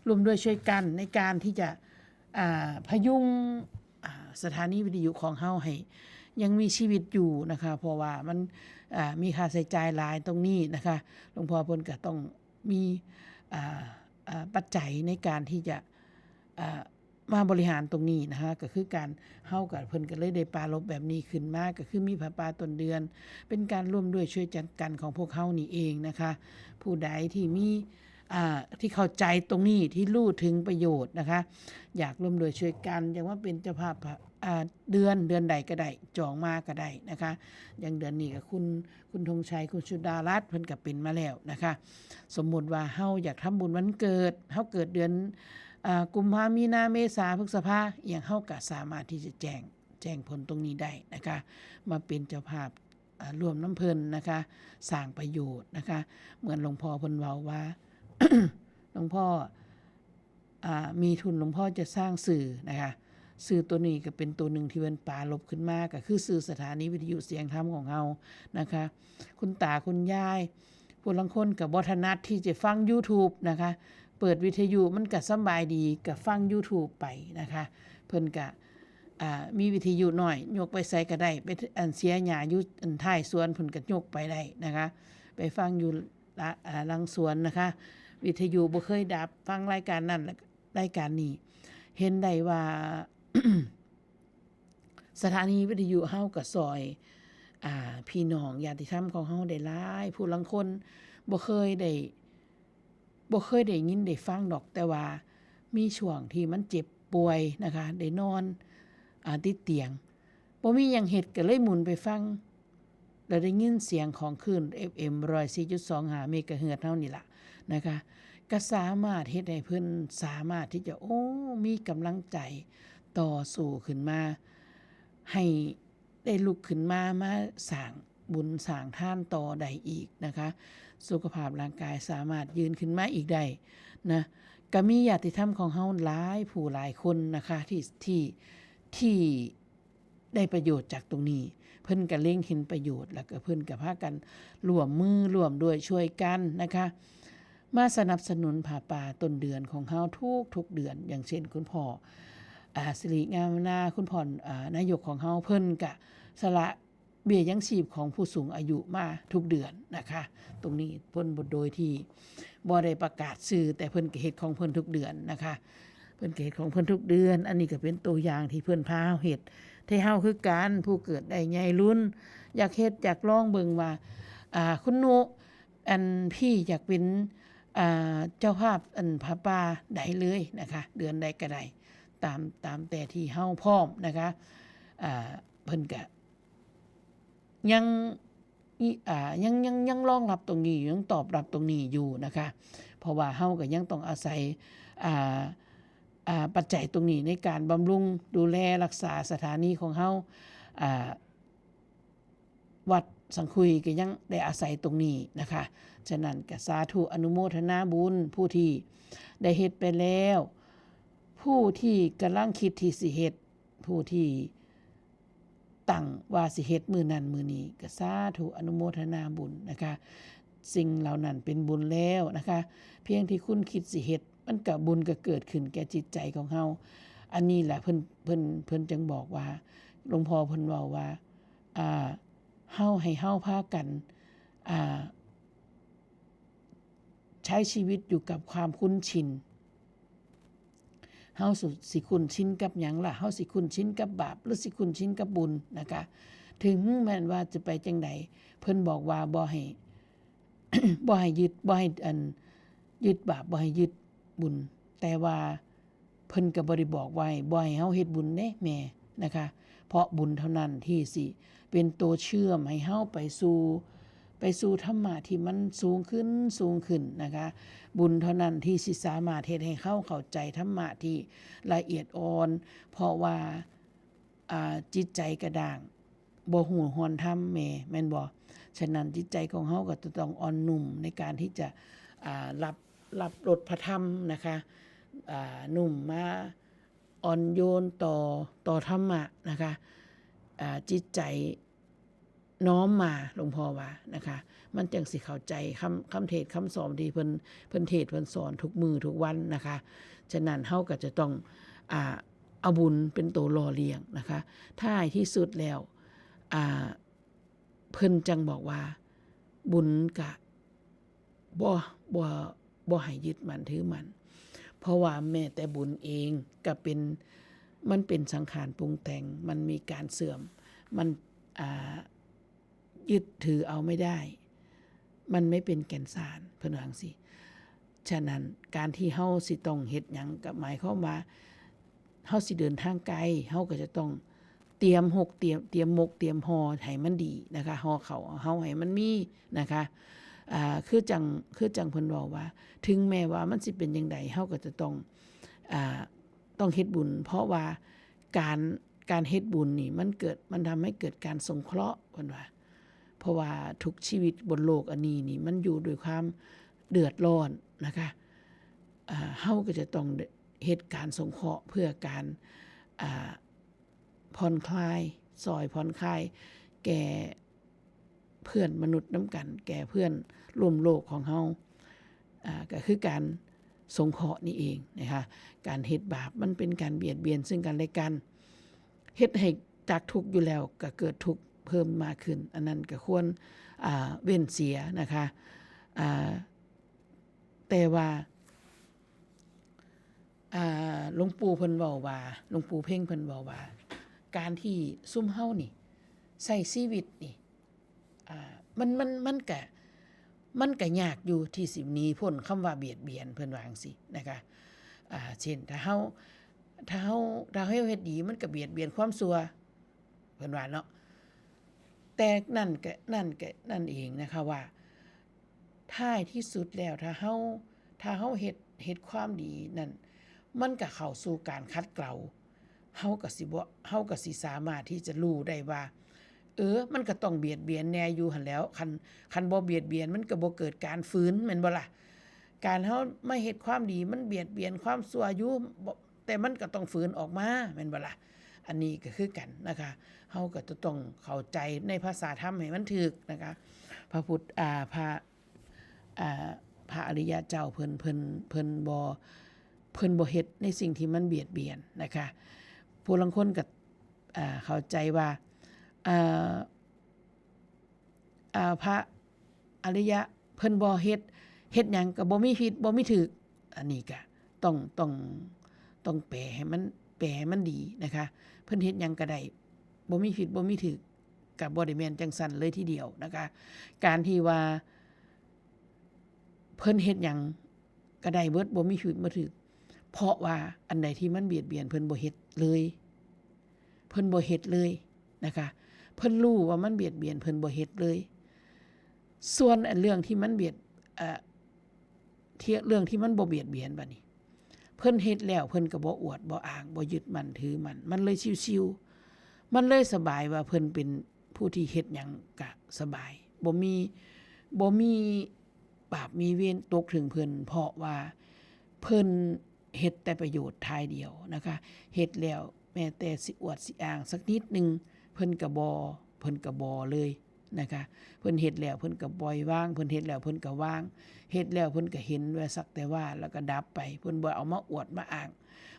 ຮ່ວມດ້ວຍຊ່ວຍກັນໃນການທີ່ຈະ ອ່າ ພະຍຸງ ອ່າ ສະຖານີວິທະຍຸຂອງເຮົາໃຫ້ຍັງມີຊີວິດຢູ່ນະຄະ ເພາະວ່າມັນ ອ່າ ມີຄ່າໃຊ້ຈ່າຍຫຼາຍຕົງນີ້ນະຄະ. ຫຼວງພໍ່ເພິ່ນກະຕ້ອງມີ ອ່າ ອ່າ ປັດໄຈໃນການທີ່ຈະ ອ່າ ມາບໍລິຫານຕົງນີ້ນະຄະ ກະຄືການ ເຮົາກະ ເພິ່ນກະເລີຍໄດ້ປາລົບແບບນີ້ຂຶ້ນມາ ກະຄືມີຜ້າປ່າຕົ້ນເດືອນ ເປັນການຮ່ວມດ້ວຍຊ່ວຍກັນຂອງພວກເຮົານີ້ເອງນະຄະ. ຜູ້ໃດທີ່ມີ ອ່າ ທີ່ເຂົ້າໃຈຕົງນີ້ ທີ່ຮູ້ເຖິງປະໂຫຍດນະຄະ ຢາກຮ່ວມດ້ວຍຊ່ວຍກັນ ຢາກມາເປັນເຈົ້າພາບ ອ່າ ເດືອນ ເດືອນໃດກະໄດ້ ຈອງມາກະໄດ້ນະຄະ. ຢ່າງເດືອນນີ້ກະຄຸນ ຄຸນ ທົງໄຊ ຄຸນ ສຸດາລັດ ເພິ່ນກະເປັນມາແລ້ວນະຄະ. ສົມມຸດວ່າເຮົາຢາກທຳບຸນວັນເກີດ ເຮົາເກີດເດືອນ ອ່າ ກຸມພາ ມີນາ ເມສາ ພຶດສະພາ ອີ່ຫຍັງ ເຮົາກະສາມາດທີ່ຈະແຈ້ງ ແຈ້ງຜົນຕົງນີ້ໄດ້ນະຄະ ມາເປັນເຈົ້າພາບ ອ່າ ຮ່ວມນຳເພິ່ນນະຄະ ສ້າງປະໂຫຍດນະຄະ. ເໝືອນຫຼວງພໍ່ເພິ່ນເວົ້າວ່າ ຫຼວງພໍ່ ອ່າ ມີທຶນ ຫຼວງພໍ່ຈະສ້າງສື່ນະຄະ. ສື່ໂຕນີ້ກະເປັນໂຕໜຶ່ງທີ່ເພິ່ນປາລົບຂຶ້ນມາ ກະຄືສື່ສະຖານີວິທະຍຸສຽງທຳຂອງເຮົານະຄະ. ຄຸນຕາຄຸນຍາຍ ຜູ້ລາງຄົນກະບໍ່ຖະໜັດທີ່ຈະຟັງຢູທູບນະຄະ ເປີດວິທະຍຸມັນກະສະບາຍດີ ກະຟັງຢູທູບໄປນະຄະ. ເພິ່ນກະ ອ່າ ມີວິທະຍຸນ້ອຍ ຍົກໄປໃສກໍໄດ້ ໄປ ອັນ ເສຍຫຍ້າຢູ່ ອັນ ທ້າຍສວນພຸ້ນ ກໍຍົກໄປໄດ້ນະຄະ ໄປຟັງຢູ່ ລະ ອ່າ ຫຼັງສວນນະຄະ. ວິທະຍຸບໍ່ເຄີຍດັບ ຟັງລາຍການນັ້ນ ລາຍການນີ້ ເຫັນໄດ້ວ່າ ສະຖານີວິທະຍຸເຮົາກໍຊ່ອຍ ອ່າ ພີ່ນ້ອງຍາດຕິທຳຂອງເຮົາໄດ້ຫຼາຍ. ຜູ້ລາງຄົນບໍ່ເຄີຍໄດ້ ບໍ່ເຄີຍໄດ້ຍິນໄດ້ຟັງດອກ ແຕ່ວ່າມີຊ່ວງທີ່ມັນເຈັບປ່ວຍນະຄະ ໄດ້ນອນ ອ່າ ຕິດຕຽງ ບໍ່ມີຫຍັງເຮັດ ກໍເລີຍໝູນໄປຟັງ ແລ້ວໄດ້ຍິນສຽງຂອງຄື້ນ ເອັຟເອັມ ຮ້ອຍສີ່ຈຸດສອງຫ້າ ເມກາເຮີດເຮົານີ້ລະນະຄະ ກໍສາມາດເຮັດໃຫ້ເພິ່ນສາມາດທີ່ຈະ ໂອ້ ມີກຳລັງໃຈຕໍ່ສູ້ຂຶ້ນມາ ໃຫ້ ໄດ້ລຸກຂຶ້ນມາ ມາສ້າງບຸນສ້າງທານຕໍ່ໄດ້ອີກນະຄະ. ສຸຂະພາບຮ່າງກາຍສາມາດຢືນຂຶ້ນມາອີກໄດ້ນະ. ກະມີຍາດຕິທຳຂອງເຮົາຫຼາຍຜູ້ຫຼາຍຄົນນະຄະ ທີ່ ທີ່ ທີ່ໄດ້ປະໂຫຍດຈາກຕົງນີ້. ເພິ່ນກະເລັງເຫັນປະໂຫຍດ ແລ້ວກະເພິ່ນກະພາກັນຮ່ວມມືຮ່ວມດ້ວຍຊ່ວຍກັນນະຄະ. ມາສະໜັບສະໜູນຜ້າປ່າຕົ້ນເດືອນຂອງເຮົາທຸກໆເດືອນ ຢ່າງເຊັ່ນ ຄຸນພໍ່ ອາ ສິລິງາມນາ ຄຸນພໍ່ ອາ ນາຍົກຂອງເຮົາ ເພິ່ນກະສະຫຼະເບ້ຍຍັງຊີບຂອງຜູ້ສູງອາຍຸມາທຸກເດືອນນະຄະ. ຕົງນີ້ເພິ່ນບໍ່ ໂດຍທີ່ບໍ່ໄດ້ປະກາດຊື່ ແຕ່ເພິ່ນກະເຮັດຂອງເພິ່ນທຸກເດືອນນະຄະ. ເພິ່ນກະເຮັດຂອງເພິ່ນທຸກເດືອນ. ອັນນີ້ກະເປັນຕົວຢ່າງທີ່ເພິ່ນພາເຮົາເຮັດ ແຕ່ເຮົາຄືກັນ ຜູ້ເກີດໄດ້ໃຫຍ່ລຸນ ຢາກເຮັດ ຢາກລອງເບິ່ງວ່າ ອາ ຄຸນນຸ ອັນ ພີ້ຢາກເປັນ ອາ ເຈົ້າພາບ ອັນ ຜ້າປ່າໄດ້ເລີຍນະຄະ ເດືອນໃດກະໄດ້ ຕາມ ຕາມແຕ່ທີ່ເຮົາພ້ອມນະຄະ. ອາ ເພິ່ນກະຍັງ ອາ ຍັງ ຍັງ ຍັງຮອງຮັບຕົງນີ້ຢູ່ ຍັງຕອບຮັບຕົງນີ້ຢູ່ນະຄະ ເພາະວ່າເຮົາກະຍັງຕ້ອງອາໄສ ອາ ອາ ປັດໄຈຕົງນີ້ໃນການບຳລຸງດູແລຮັກສາສະຖານີຂອງເຮົາ ອາ ວັດສັງຄຸຍກໍຍັງໄດ້ອາໄສຕົງນີ້ນະຄະ. ສະນັ້ນກໍສາທຸອະນຸໂມທະນາບຸນຜູ້ທີ່ໄດ້ເຮັດໄປແລ້ວ, ຜູ້ທີ່ກຳລັງຄິດທີ່ຊິເຮັດ, ຜູ້ທີ່ຕັ້ງວ່າຊິເຮັດມື້ນັ້ນມື້ນີ້ ກໍສາທຸອະນຸໂມທະນາບຸນນະຄະ. ສິ່ງເຫຼົ່ານັ້ນເປັນບຸນແລ້ວນະຄະ. ພຽງທີ່ຄຸນຄິດຊິເຮັດ ມັນກໍ ບຸນກໍເກີດຂຶ້ນແກ່ຈິດໃຈຂອງເຮົາ. ອັນນີ້ແຫຼະເພິ່ນ ເພິ່ນ ເພິ່ນຈຶ່ງບອກວ່າ ຫຼວງພໍ່ເພິ່ນເວົ້າວ່າ ອ່າ ເຮົາ ໃຫ້ເຮົາພາກັນ ອ່າ ໃຊ້ຊີວິດຢູ່ກັບຄວາມຄຸ້ນຊິນ. ເຮົາ ສ- ຊິຄຸ້ນຊິນກັບຫຍັງລະ? ເຮົາຊິຄຸ້ນຊິນກັບບາບ ຫຼື ຊິຄຸ້ນຊິນກັບບຸນນະຄະ? ເຖິງແມ່ນວ່າຈະໄປຈັ່ງໃດ ເພິ່ນບອກວ່າບໍ່ໃຫ້ ບໍ່ໃຫ້ຍຶດ ບໍ່ໃຫ້ ອັນ ຍຶດບາບ ບໍ່ໃຫ້ຍຶດບຸນ ແຕ່ວ່າເພິ່ນກໍບໍ່ໄດ້ບອກວ່າ ບໍ່ໃຫ້ເຮົາເຮັດບຸນເດ້ແມ່ນະຄະ. ເພາະບຸນເທົ່ານັ້ນທີ່ຊິເປັນໂຕເຊື່ອມໃຫ້ເຮົາໄປສູ່ ໄປສູ່ທຳມະທີ່ມັນສູງຂຶ້ນ ສູງຂຶ້ນນະຄະ. ບຸນເທົ່ານັ້ນທີ່ຊິສາມາດເຮັດໃຫ້ເຮົາເຂົ້າໃຈທຳມະທີ່ລະອຽດອ່ອນ ເພາະວ່າ ອ່າ ຈິດໃຈກະດ້າງ ບໍ່ຮູ້ຮ່ອນທຳແມ່ ແມ່ນບໍ່? ສະນັ້ນ ຈິດໃຈຂອງເຮົາກໍຈະຕ້ອງອ່ອນນຸ້ມໃນການທີ່ຈະ ອ່າ ຮັບ ຮັບລົດພະທຳນະຄະ. ອ່າ ນຸ້ມມາ ອ່ອນໂຍນຕໍ່ ຕໍ່ທຳມະນະຄະ. ອ່າ ຈິດໃຈນ້ອມມາ ຫຼວງພໍ່ວ່ານະຄະ ມັນຈັ່ງຊິເຂົ້າໃຈຄຳ ຄຳເທດຄຳສອນທີ່ເພິ່ນ ເພິ່ນເທດເພິ່ນສອນທຸກມື້ທຸກວັນນະຄະ. ສະນັ້ນ ເຮົາກໍຈະຕ້ອງ ອ່າ ເອົາບຸນເປັນໂຕຫຼໍ່ລ້ຽງນະຄະ. ທ້າຍທີ່ສຸດແລ້ວ ອ່າ ເພິ່ນຈັ່ງບອກວ່າ ບຸນກະບໍ່ ບໍ່ ບໍ່ໃຫ້ຍຶດໝັ້ນຖືໝັ້ນ ເພາະວ່າແມ້ແຕ່ບຸນເອງກະເປັນ ມັນເປັນສັງຂານປຸງແຕ່ງ ມັນມີການເສື່ອມ ມັນ ອ່າ ຍຶດຖືເອົາໄມ່ໄດ້ ມັນໄມ່ເປັນແກ່ນສານ ເພິ່ນວ່າຈັ່ງຊີ້. ສະນັ້ນ ການທີ່ເຮົາຊິຕ້ອງເຮັດຫຍັງ ກໍໝາຍຄວາມວ່າ ເຮົາຊິເດີນທາງໄກ ເຮົາກໍຈະຕ້ອງຕຽມຮົກ ຕຽມ ຕຽມມົກ ຕຽມຫໍ່ໃຫ້ມັນດີນະຄະ ຫໍ່ເຂົ້າເຮົາໃຫ້ມັນມີນະຄະ. ອ່າ ຄືຈັ່ງ ຄືຈັ່ງເພິ່ນເວົ້າວ່າ ເຖິງແມ້ວ່າມັນຊິເປັນຈັ່ງໃດ ເຮົາກໍຈະຕ້ອງ ອ່າ ຕ້ອງເຮັດບຸນ ເພາະວ່າການ ການເຮັດບຸນນີ້ ມັນເກີດ ມັນທຳໃຫ້ເກີດການສົງເຄາະ ເພິ່ນວ່າ ເພາະວ່າທຸກຊີວິດບົນໂລກອັນນີ້ນີ້ ມັນຢູ່ດ້ວຍຄວາມເດືອດຮ້ອນນະຄະ. ເຮົາກໍຈະຕ້ອງເຮັດການສົງເຄາະເພື່ອການ ອ່າ ຜ່ອນຄລາຍ ຊ່ອຍຜ່ອນຄາຍແກ່ເພື່ອນມະນຸດນຳກັນ ແກ່ເພື່ອນຮ່ວມໂລກຂອງເຮົາ ອ່າ ກໍຄືການສົງເຄາະນີ້ເອງນະຄະ. ການເຮັດບາບມັນເປັນການບຽດບຽນເຊິ່ງກັນແລະກັນ. ເຮັດໃຫ້ຈາກທຸກຢູ່ແລ້ວກໍເກີດທຸກເພີ່ມມາຂຶ້ນ, ອັນນັ້ນກໍຄວນ ອ່າ ເວັ້ນເສຍນະຄະ. ອ່າ ແຕ່ວ່າ ອ່າ ຫຼວງปู่ເພິ່ນເວົ້າວ່າ ຫຼວງປູ່ເພັງເພິ່ນເວົ້າວ່າ ການທີ່ຊຸມເຮົານີ້ໃຊ້ຊີວິດນີ້ ອ່າ ມັນ ມັນ ມັນກະ ມັນກະຍາກຢູ່ທີ່ຊິໜີພົ້ນຄຳວ່າບຽດບຽນ ເພິ່ນວ່າຈັ່ງຊີ້ນະຄະ. ອ່າ ເຊັ່ນ ຖ້າເຮົາ ຖ້າເຮົາ ຖ້າເຮົາເຮັດດີ ມັນກະບຽດບຽນຄວາມຊົ່ວ ເພິ່ນວ່າເນາະ. ແຕ່ນັ້ນກະ ນັ້ນກະ ນັ້ນເອງນະຄະວ່າ ທ້າຍທີ່ສຸດແລ້ວ ຖ້າເຮົາ ຖ້າເຮົາເຮັດ ເຮັດຄວາມດີນັ້ນ ມັນກະເຂົ້າສູ່ການຂັດເກົາ. ເຮົາກໍຊິບໍ່ ເຮົາກໍຊິສາມາດທີ່ຈະຮູ້ໄດ້ວ່າ ເອີ ມັນກໍຕ້ອງບຽດບຽນແດ່ຢູ່ຫັ້ນແຫຼ້ວ. ຄັນ ຄັນບໍ່ບຽດບຽນ ມັນກໍບໍ່ເກີດການຝືນ ແມ່ນບໍ່ລະ? ການເຮົາມາເຮັດຄວາມດີ ມັນບຽດບຽນຄວາມຊົ່ວຢູ່ ບໍ່ ແຕ່ມັນກໍຕ້ອງຝືນອອກມາ ແມ່ນບໍ່ລະ? ອັນນີ້ກໍຄືກັນນະຄະ, ເຮົາກໍຈະຕ້ອງເຂົ້າໃຈໃນພາສາທຳໃຫ້ມັນຖືກນະຄະ. ພະພຸດ ອ່າ ພະ ອ່າ ພະອະລິຍະເຈົ້າເພິ່ນ ເພິ່ນ ເພິ່ນບໍ່ ເພິ່ນບໍ່ເຮັດໃນສິ່ງທີ່ມັນບຽດບຽນນະຄະ. ຜູ້ລາງຄົນກໍ ອ່າ ເຂົ້າໃຈວ່າ ອ່າ ອ່າ ພະອະລິຍະເພິ່ນບໍ່ເຮັດ ເຮັດຫຍັງກໍບໍ່ມີຜິດບໍ່ມີຖືກ. ອັນນີ້ກະຕ້ອງ ຕ້ອງ ຕ້ອງແປໃຫ້ມັນ ແປໃຫ້ມັນດີນະຄະ. ເພິ່ນເຮັດຫຍັງກໍໄດ້ ບໍ່ມີຜິດບໍ່ມີຖືກ ກໍບໍ່ໄດ້ແມ່ນຈັ່ງຊັ້ນເລີຍທີດຽວນະຄະ. ການທີ່ວ່າເພິ່ນເຮັດຫຍັງກໍໄດ້ເບິດ ບໍ່ມີຜິດບໍ່ຖືກ ເພາະວ່າອັນໃດທີ່ມັນບຽດບຽນ ເພິ່ນບໍ່ເຮັດເລີຍ. ເພິ່ນບໍ່ເຮັດເລີຍນະຄະ. ເພິ່ນຮູ້ວ່າມັນບຽດບຽນ ເພິ່ນບໍ່ເຮັດເລີຍ. ສ່ວນອັນເລື່ອງທີ່ມັນບຽດ ເອີ ທີ່ ເລື່ອງທີ່ມັນບໍ່ບຽດບຽນບາດນີ້ ເພິ່ນເຮັດແລ້ວ ເພິ່ນກໍບໍ່ອວດ ບໍ່ອ້າງ ບໍ່ຍຶດໝັ້ນຖືໝັ້ນ ມັນເລີຍຊິວໆ ມັນເລີຍສະບາຍວ່າເພິ່ນເປັນຜູ້ທີ່ເຮັດຫຍັງກະສະບາຍ ບໍ່ມີ ບໍ່ມີບາບມີເວນຕົກເຖິງເພິ່ນ ເພາະວ່າເພິ່ນ ເຮັດແຕ່ປະໂຫຍດທາງດຽວນະຄະ. ເຮັດແລ້ວແມ້ແຕ່ຊິອວດຊິອ້າງສັກນິດໜຶ່ງ ເພິ່ນກໍບໍ່ ເພິ່ນກໍບໍ່ເລີຍນະຄະ. ເພິ່ນເຮັດແລ້ວເພິ່ນກໍປ່ອຍວາງ ເພິ່ນເຮັດແລ້ວເພິ່ນກໍວາງ ເຮັດແລ້ວເພິ່ນກໍເຫັນວ່າສັກແຕ່ວ່າ ແລ້ວກໍດັບໄປ. ເພິ່ນບໍ່ເອົາມາອວດມາອ້າງ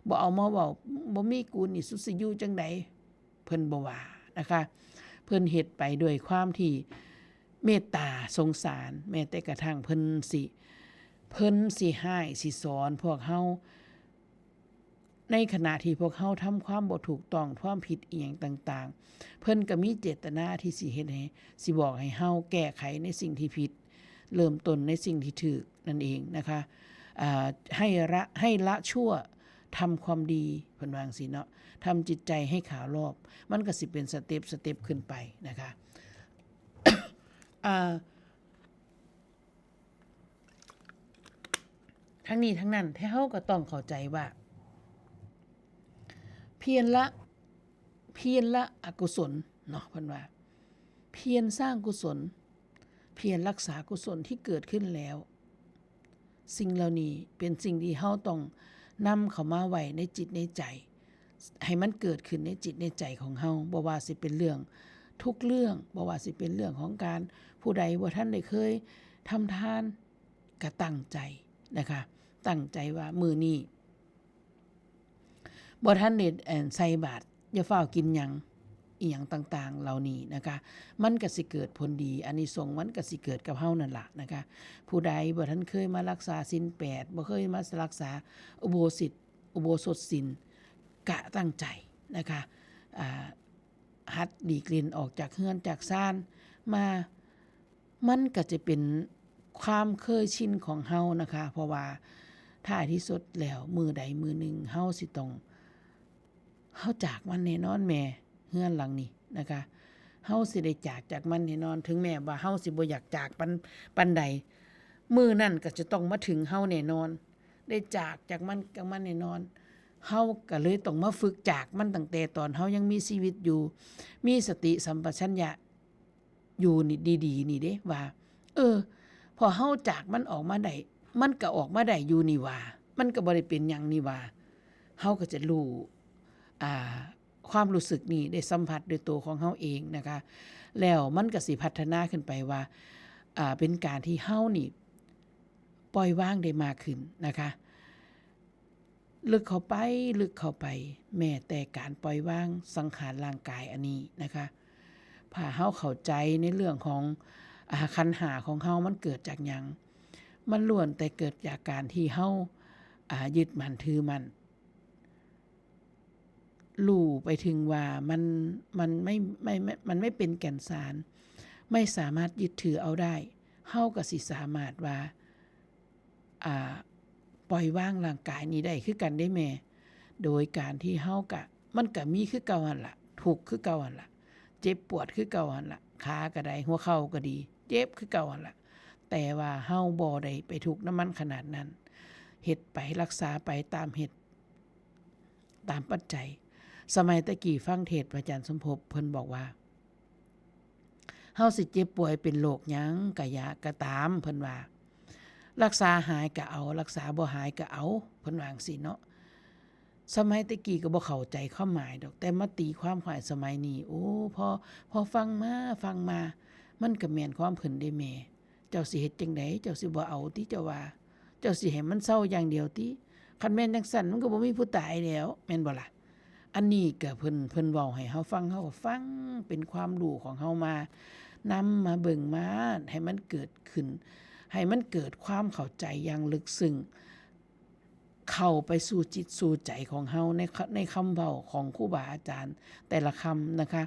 ບໍ່ເອົາມາເວົ້າ ບໍ່ມີກູນີ້ສຸດຊິຢູ່ຈັ່ງໃດ ເພິ່ນບໍ່ວ່ານະຄະ. ເພິ່ນເຮັດໄປດ້ວຍຄວາມທີ່ເມດຕາສົງສານ ແມ້ແຕ່ກະທັ່ງເພິ່ນຊິ ເພິ່ນຊິຮ້າຍຊິສອນພວກເຮົາ ໃນຂະນະທີ່ພວກເຮົາທຳຄວາມບໍ່ຖືກຕ້ອງ ຄວາມຜິດອີ່ຫຍັງຕ່າງໆ ເພິ່ນກໍມີເຈດຕະນາທີ່ຊິເຮັດໃຫ້ ຊິບອກໃຫ້ເຮົາແກ້ໄຂໃນສິ່ງທີ່ຜິດ ເລີ່ມຕົ້ນໃນສິ່ງທີ່ຖືກນັ້ນເອງນະຄະ. ອ່າ ໃຫ້ລະ ໃຫ້ລະຊົ່ວ ທຳຄວາມດີ ເພິ່ນວ່າຈັ່ງຊີ້ເນາະ ທຳຈິດໃຈໃຫ້ຂາວລອບ ມັນກໍຊິເປັນສະເຕັບ ສະເຕັບຂຶ້ນໄປນະຄະ. ອ່າ ທັງນີ້ທັງນັ້ນ ແທ້ເຮົາກໍຕ້ອງເຂົ້າໃຈວ່າ ພຽນລະ ພຽນລະອະກຸສົນເນາະ ເພິ່ນວ່າ ພຽນສ້າງກຸສົນ ພຽນຮັກສາກຸສົນທີ່ເກີດຂຶ້ນແລ້ວ. ສິ່ງເຫຼົ່ານີ້ເປັນສິ່ງທີ່ເຮົາຕ້ອງນຳເຂົ້າມາໄວ້ໃນຈິດໃນໃຈ ໃຫ້ມັນເກີດຂຶ້ນໃນຈິດໃນໃຈຂອງເຮົາ. ບໍ່ວ່າຊິເປັນເລື່ອງທຸກເລື່ອງ ບໍ່ວ່າຊິເປັນເລື່ອງຂອງການ ຜູ້ໃດບໍ່ທັນໄດ້ເຄີຍທຳທານ ກະຕັ້ງໃຈນະຄະ ຕັ້ງໃຈວ່າມື້ນີ້ບໍ່ທັນໄດ້ ອັນ ໃສ່ບາດ ຢ່າຟ້າວກິນຫຍັງ ອີ່ຫຍັງຕ່າງໆເຫຼົ່ານີ້ນະຄະ. ມັນກະຊິເກີດຜົນດີ ອານິສົງມັນກະຊິເກີດກັບເຮົານັ້ນລະນະຄະ. ຜູ້ໃດບໍ່ທັນເຄີຍມາລັກສາສິນແປດ ບໍ່ເຄີຍມາລັກສາອຸໂບສິດ ອຸໂບສົດສິນ ກະຕັ້ງໃຈນະຄະ ອ່າ ຫັດຫຼີກເລ່ນອອກຈາກເຮືອນຈາກຊານມາ ມັນກະຈະເປັນຄວາມເຄີຍຊິນຂອງເຮົານະຄະ. ເພາະວ່າທ້າຍທີ່ສຸດແລ້ວ ມື້ໃດມື້ໜຶ່ງເຮົາຊິຕ້ອງ ເຮົາຈາກມັນແນ່ນອນແມ່ ເຮືອນຫຼັງນີ້ນະຄະ. ເຮົາຊິໄດ້ຈາກ ຈາກມັນແນ່ນອນ ເຖິງແມ່ນວ່າເຮົາຊິບໍ່ຢາກຈາກປານ ປານໃດ ມື້ນັ້ນກໍຈະຕ້ອງມາເຖິງເຮົາແນ່ນອນ ໄດ້ຈາກ ຈາກມັນ ຈາກມັນແນ່ນອນ. ເຮົາກໍເລີຍຕ້ອງມາຝຶກຈາກມັນຕັ້ງແຕ່ຕອນເຮົາຍັງມີຊີວິດຢູ່ ມີສະຕິສຳປະຊັນຍະ ຢູ່ນີ້ ດີໆນີ້ເດ້ ວ່າ ເອີ ພໍເຮົາຈາກມັນອອກມາໄດ້ ມັນກໍອອກມາໄດ້ຢູ່ນີ້ຫວ່າ ມັນກໍບໍ່ໄດ້ເປັນຫຍັງນີ້ຫວ່າ. ເຮົາກໍຈະຮູ້ ອ່າ ຄວາມຮູ້ສຶກນີ້ໄດ້ສຳຜັດດ້ວຍໂຕຂອງເຮົາເອງນະຄະ. ແລ້ວມັນກໍຊິພັດທະນາຂຶ້ນໄປວ່າ ອ່າ ເປັນການທີ່ເຮົານີ້ປ່ອຍວາງໄດ້ມາກຂຶ້ນນະຄະ. ເລິກເຂົ້າໄປ ເລິກເຂົ້າໄປ ແມ້ແຕ່ການປ່ອຍວາງສັງຂານຮ່າງກາຍອັນນີ້ນະຄະ ຖ້າເຮົາເຂົ້າໃຈໃນເລື່ອງຂອງ ອາ ຂັນຫ້າຂອງເຮົາ ມັນເກີດຈາກຫຍັງ? ມັນລ້ວນແຕ່ເກີດຈາກການທີ່ເຮົາ ອາ ຍຶດໝັ້ນຖືໝັ້ນ ຮູ້ໄປເຖິງວ່າມັນ ມັນໄມ່ ໄມ່ ໄມ່ ມັນໄມ່ເປັນແກ່ນສານ ໄມ່ສາມາດຍຶດຖືເອົາໄດ້ ເຮົາກໍຊິສາມາດວ່າ ອາ ປ່ອຍວາງຮ່າງກາຍນີ້ໄດ້ຄືກັນເດ້ແມ່ ໂດຍການທີ່ເຮົາກະ ມັນກະມີຄືເກົ່າຫັ້ນລະ ທຸກຄືເກົ່າຫັ້ນລະ ເຈັບປວດຄືເກົ່າຫັ້ນລະ ຂາກໍໄດ້ ຫົວເຂົ່າກໍດີ ເຈັບຄືເກົ່າຫັ້ນລະ ແຕ່ວ່າເຮົາບໍ່ໄດ້ໄປທຸກນຳມັນຂະໜາດນັ້ນ ເຮັດໄປ ລັກສາໄປຕາມເຫດ ຕາມປັດໄຈ. ສະໄໝແຕ່ກີ້ຟັງເທດພະອາຈານສົມພົບ ເພິ່ນບອກວ່າ ເຮົາຊິເຈັບປ່ວຍເປັນໂລກຫຍັງກະຢ່າ ກະຕາມ ເພິ່ນວ່າ ລັກສາຫາຍກະເອົາ ລັກສາບໍ່ຫາຍກະເອົາ ເພິ່ນວ່າຈັ່ງຊີ້ເນາະ. ສະໄໝແຕ່ກີ້ກໍບໍ່ເຂົ້າໃຈຄວາມໝາຍດອກ ແຕ່ມາຕີຄວາມຄວາຍສະໄໝນີ້ ໂອ້ ພໍ ພໍຟັງມາ ຟັງມາ ມັນກະແມ່ນຄວາມເພິ່ນເດ້ແມ່. ເຈົ້າຊິເຮັດຈັ່ງໃດ? ເຈົ້າຊິບໍ່ເອົາຕິ ເຈົ້າວ່າ? ເຈົ້າຊິໃຫ້ມັນເຊົາຢ່າງດຽວຕິ? ຄັນແມ່ນຈັ່ງຊັ້ນ ມັນກໍບໍ່ມີຜູ້ຕາຍແລ້ວ ແມ່ນບໍ່ລະ? ອັນນີ້ກໍເພິ່ນ ເພິ່ນເວົ້າໃຫ້ເຮົາຟັງ ເຮົາກໍຟັງ ເປັນຄວາມຮູ້ຂອງເຮົາມານຳ ມາເບິ່ງ ມາໃຫ້ມັນເກີດຂຶ້ນ ໃຫ້ມັນເກີດຄວາມເຂົ້າໃຈຢ່າງເລິກເຊິ່ງ ເຂົ້າໄປສູ່ຈິດສູ່ໃຈຂອງເຮົາ ໃນຄະ ໃນຄຳເວົ້າຂອງຄູບາອາຈານແຕ່ລະຄຳນະຄະ.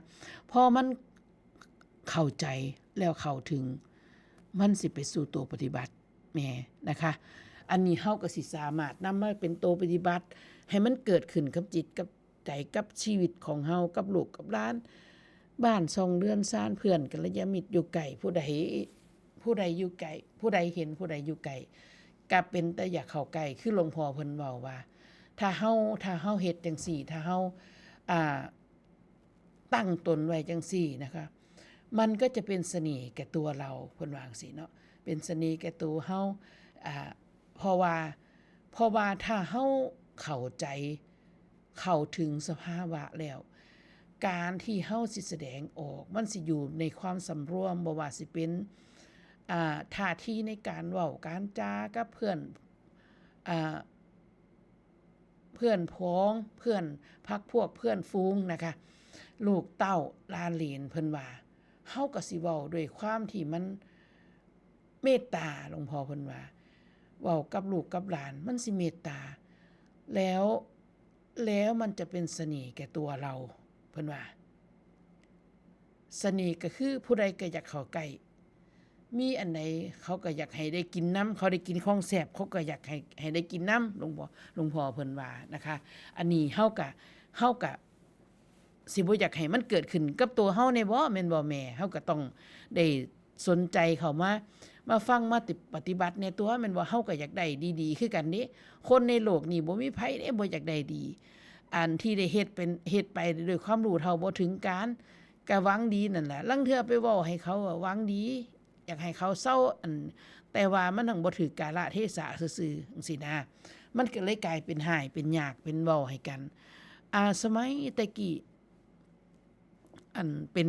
ພໍມັນເຂົ້າໃຈແລ້ວເຂົ້າເຖິງ ມັນຊິໄປສູ່ໂຕປະຕິບັດແມ່ນະຄະ. ອັນນີ້ເຮົາກໍຊິສາມາດນຳມາເປັນໂຕປະຕິບັດ ໃຫ້ມັນເກີດຂຶ້ນກັບຈິດກັບໃຈ ກັບຊີວິດຂອງເຮົາ ກັບລູກກັບຫຼານ ບ້ານຊ່ອງເຮືອນຊານ ເພື່ອນກັນລະຍານມິດຢູ່ໃກ້ ຜູ້ໃດ ຜູ້ໃດຢູ່ໃກ້ ຜູ້ໃດເຫັນ ຜູ້ໃດຢູ່ໃກ້ ກໍເປັນຕາຢາກເຂົ້າໃກ້ ຄືຫຼວງພໍ່ເພິ່ນເວົ້າວ່າ ຖ້າເຮົາ ຖ້າເຮົາເຮັດຈັ່ງຊີ້ ຖ້າເຮົາ ອ່າ ຕັ້ງຕົນໄວ້ຈັ່ງຊີ້ນະຄະ ມັນກໍຈະເປັນສະເໜ່ແກ່ຕົວເຮົາ ເພິ່ນວ່າຈັ່ງຊີ້ເນາະ ເປັນສະເໜ່ແກ່ຕົວເຮົາ ອ່າ ເພາະວ່າ ເພາະວ່າຖ້າເຮົາເຂົ້າໃຈ ເຂົ້າເຖິງສະພາວະແລ້ວ ການທີ່ເຮົາຊິສະແດງອອກ ມັນຊິຢູ່ໃນຄວາມສຳລວມ ບໍ່ວ່າຊິເປັນ ອ່າ ທ່າທີໃນການເວົ້າການຈາກັບເພື່ອນ ອ່າ ເພື່ອນພ້ອງ ເພື່ອນພັກພວກ ເພື່ອນຝູງນະຄະ ລູກເຕົ້າຫຼານເຫຼນ ເພິ່ນວ່າ ເຮົາກໍຊິເວົ້າດ້ວຍຄວາມທີ່ມັນເມດຕາ ຫຼວງພໍ່ເພິ່ນວ່າ ເວົ້າກັບລູກກັບຫຼານ ມັນຊິເມດຕາ ແລ້ວ ແລ້ວມັນຈະເປັນສະເໜ່ແກ່ຕົວເຮົາ ເພິ່ນວ່າ. ສະເໜ່ກໍຄືຜູ້ໃດກໍຢາກເຂົ້າໃກ້ ມີອັນໃດເຂົາກໍຢາກໃຫ້ໄດ້ກິນນຳ ເຂົາໄດ້ກິນຂອງແຊບ ເຂົາກໍຢາກໃຫ້ ໃຫ້ໄດ້ກິນນຳ ຫຼວງພໍ່ ຫຼວງພໍ່ເພິ່ນວ່ານະຄະ. ອັນນີ້ເຮົາກະ ເຮົາກະຊິບໍ່ຢາກໃຫ້ມັນເກີດຂຶ້ນກັບຕົວເຮົາແດ່ບໍ ແມ່ນບໍ່ແມ່? ເຮົາກໍຕ້ອງໄດ້ສົນໃຈເຂົ້າມາ ມາຟັງ ມາຕິ ປະຕິບັດແດ່ຕົວະ ແມ່ນບໍ່? ເຮົາກໍຢາກໄດ້ດີໆຄືກັນເດ້. ຄົນໃນໂລກນີ້ບໍ່ມີໃຜເດ້ບໍ່ຢາກໄດ້ດີ. ອັນທີ່ໄດ້ເຮັດເປັນ ເຮັດໄປດ້ວຍຄວາມຮູ້ເທົ່າບໍ່ເຖິງການ ກະຫວັງດີນັ້ນແຫຼະ. ລາງເທື່ອໄປເວົ້າໃຫ້ເຂົາຫວັງດີ ຢາກໃຫ້ເຂົາເຊົາ ອັນ ແຕ່ວ່າມັນທັງບໍ່ຖືກກາລະເທສະຊື່ໆ ຈັ່ງຊີ້ນະ. ມັນກໍເລີຍກາຍເປັນຮ້າຍເປັນຍາກ ເປັນເວົ້າໃຫ້ກັນ. ອາ ສະໄໝແຕ່ກີ້ ອັນເປັນ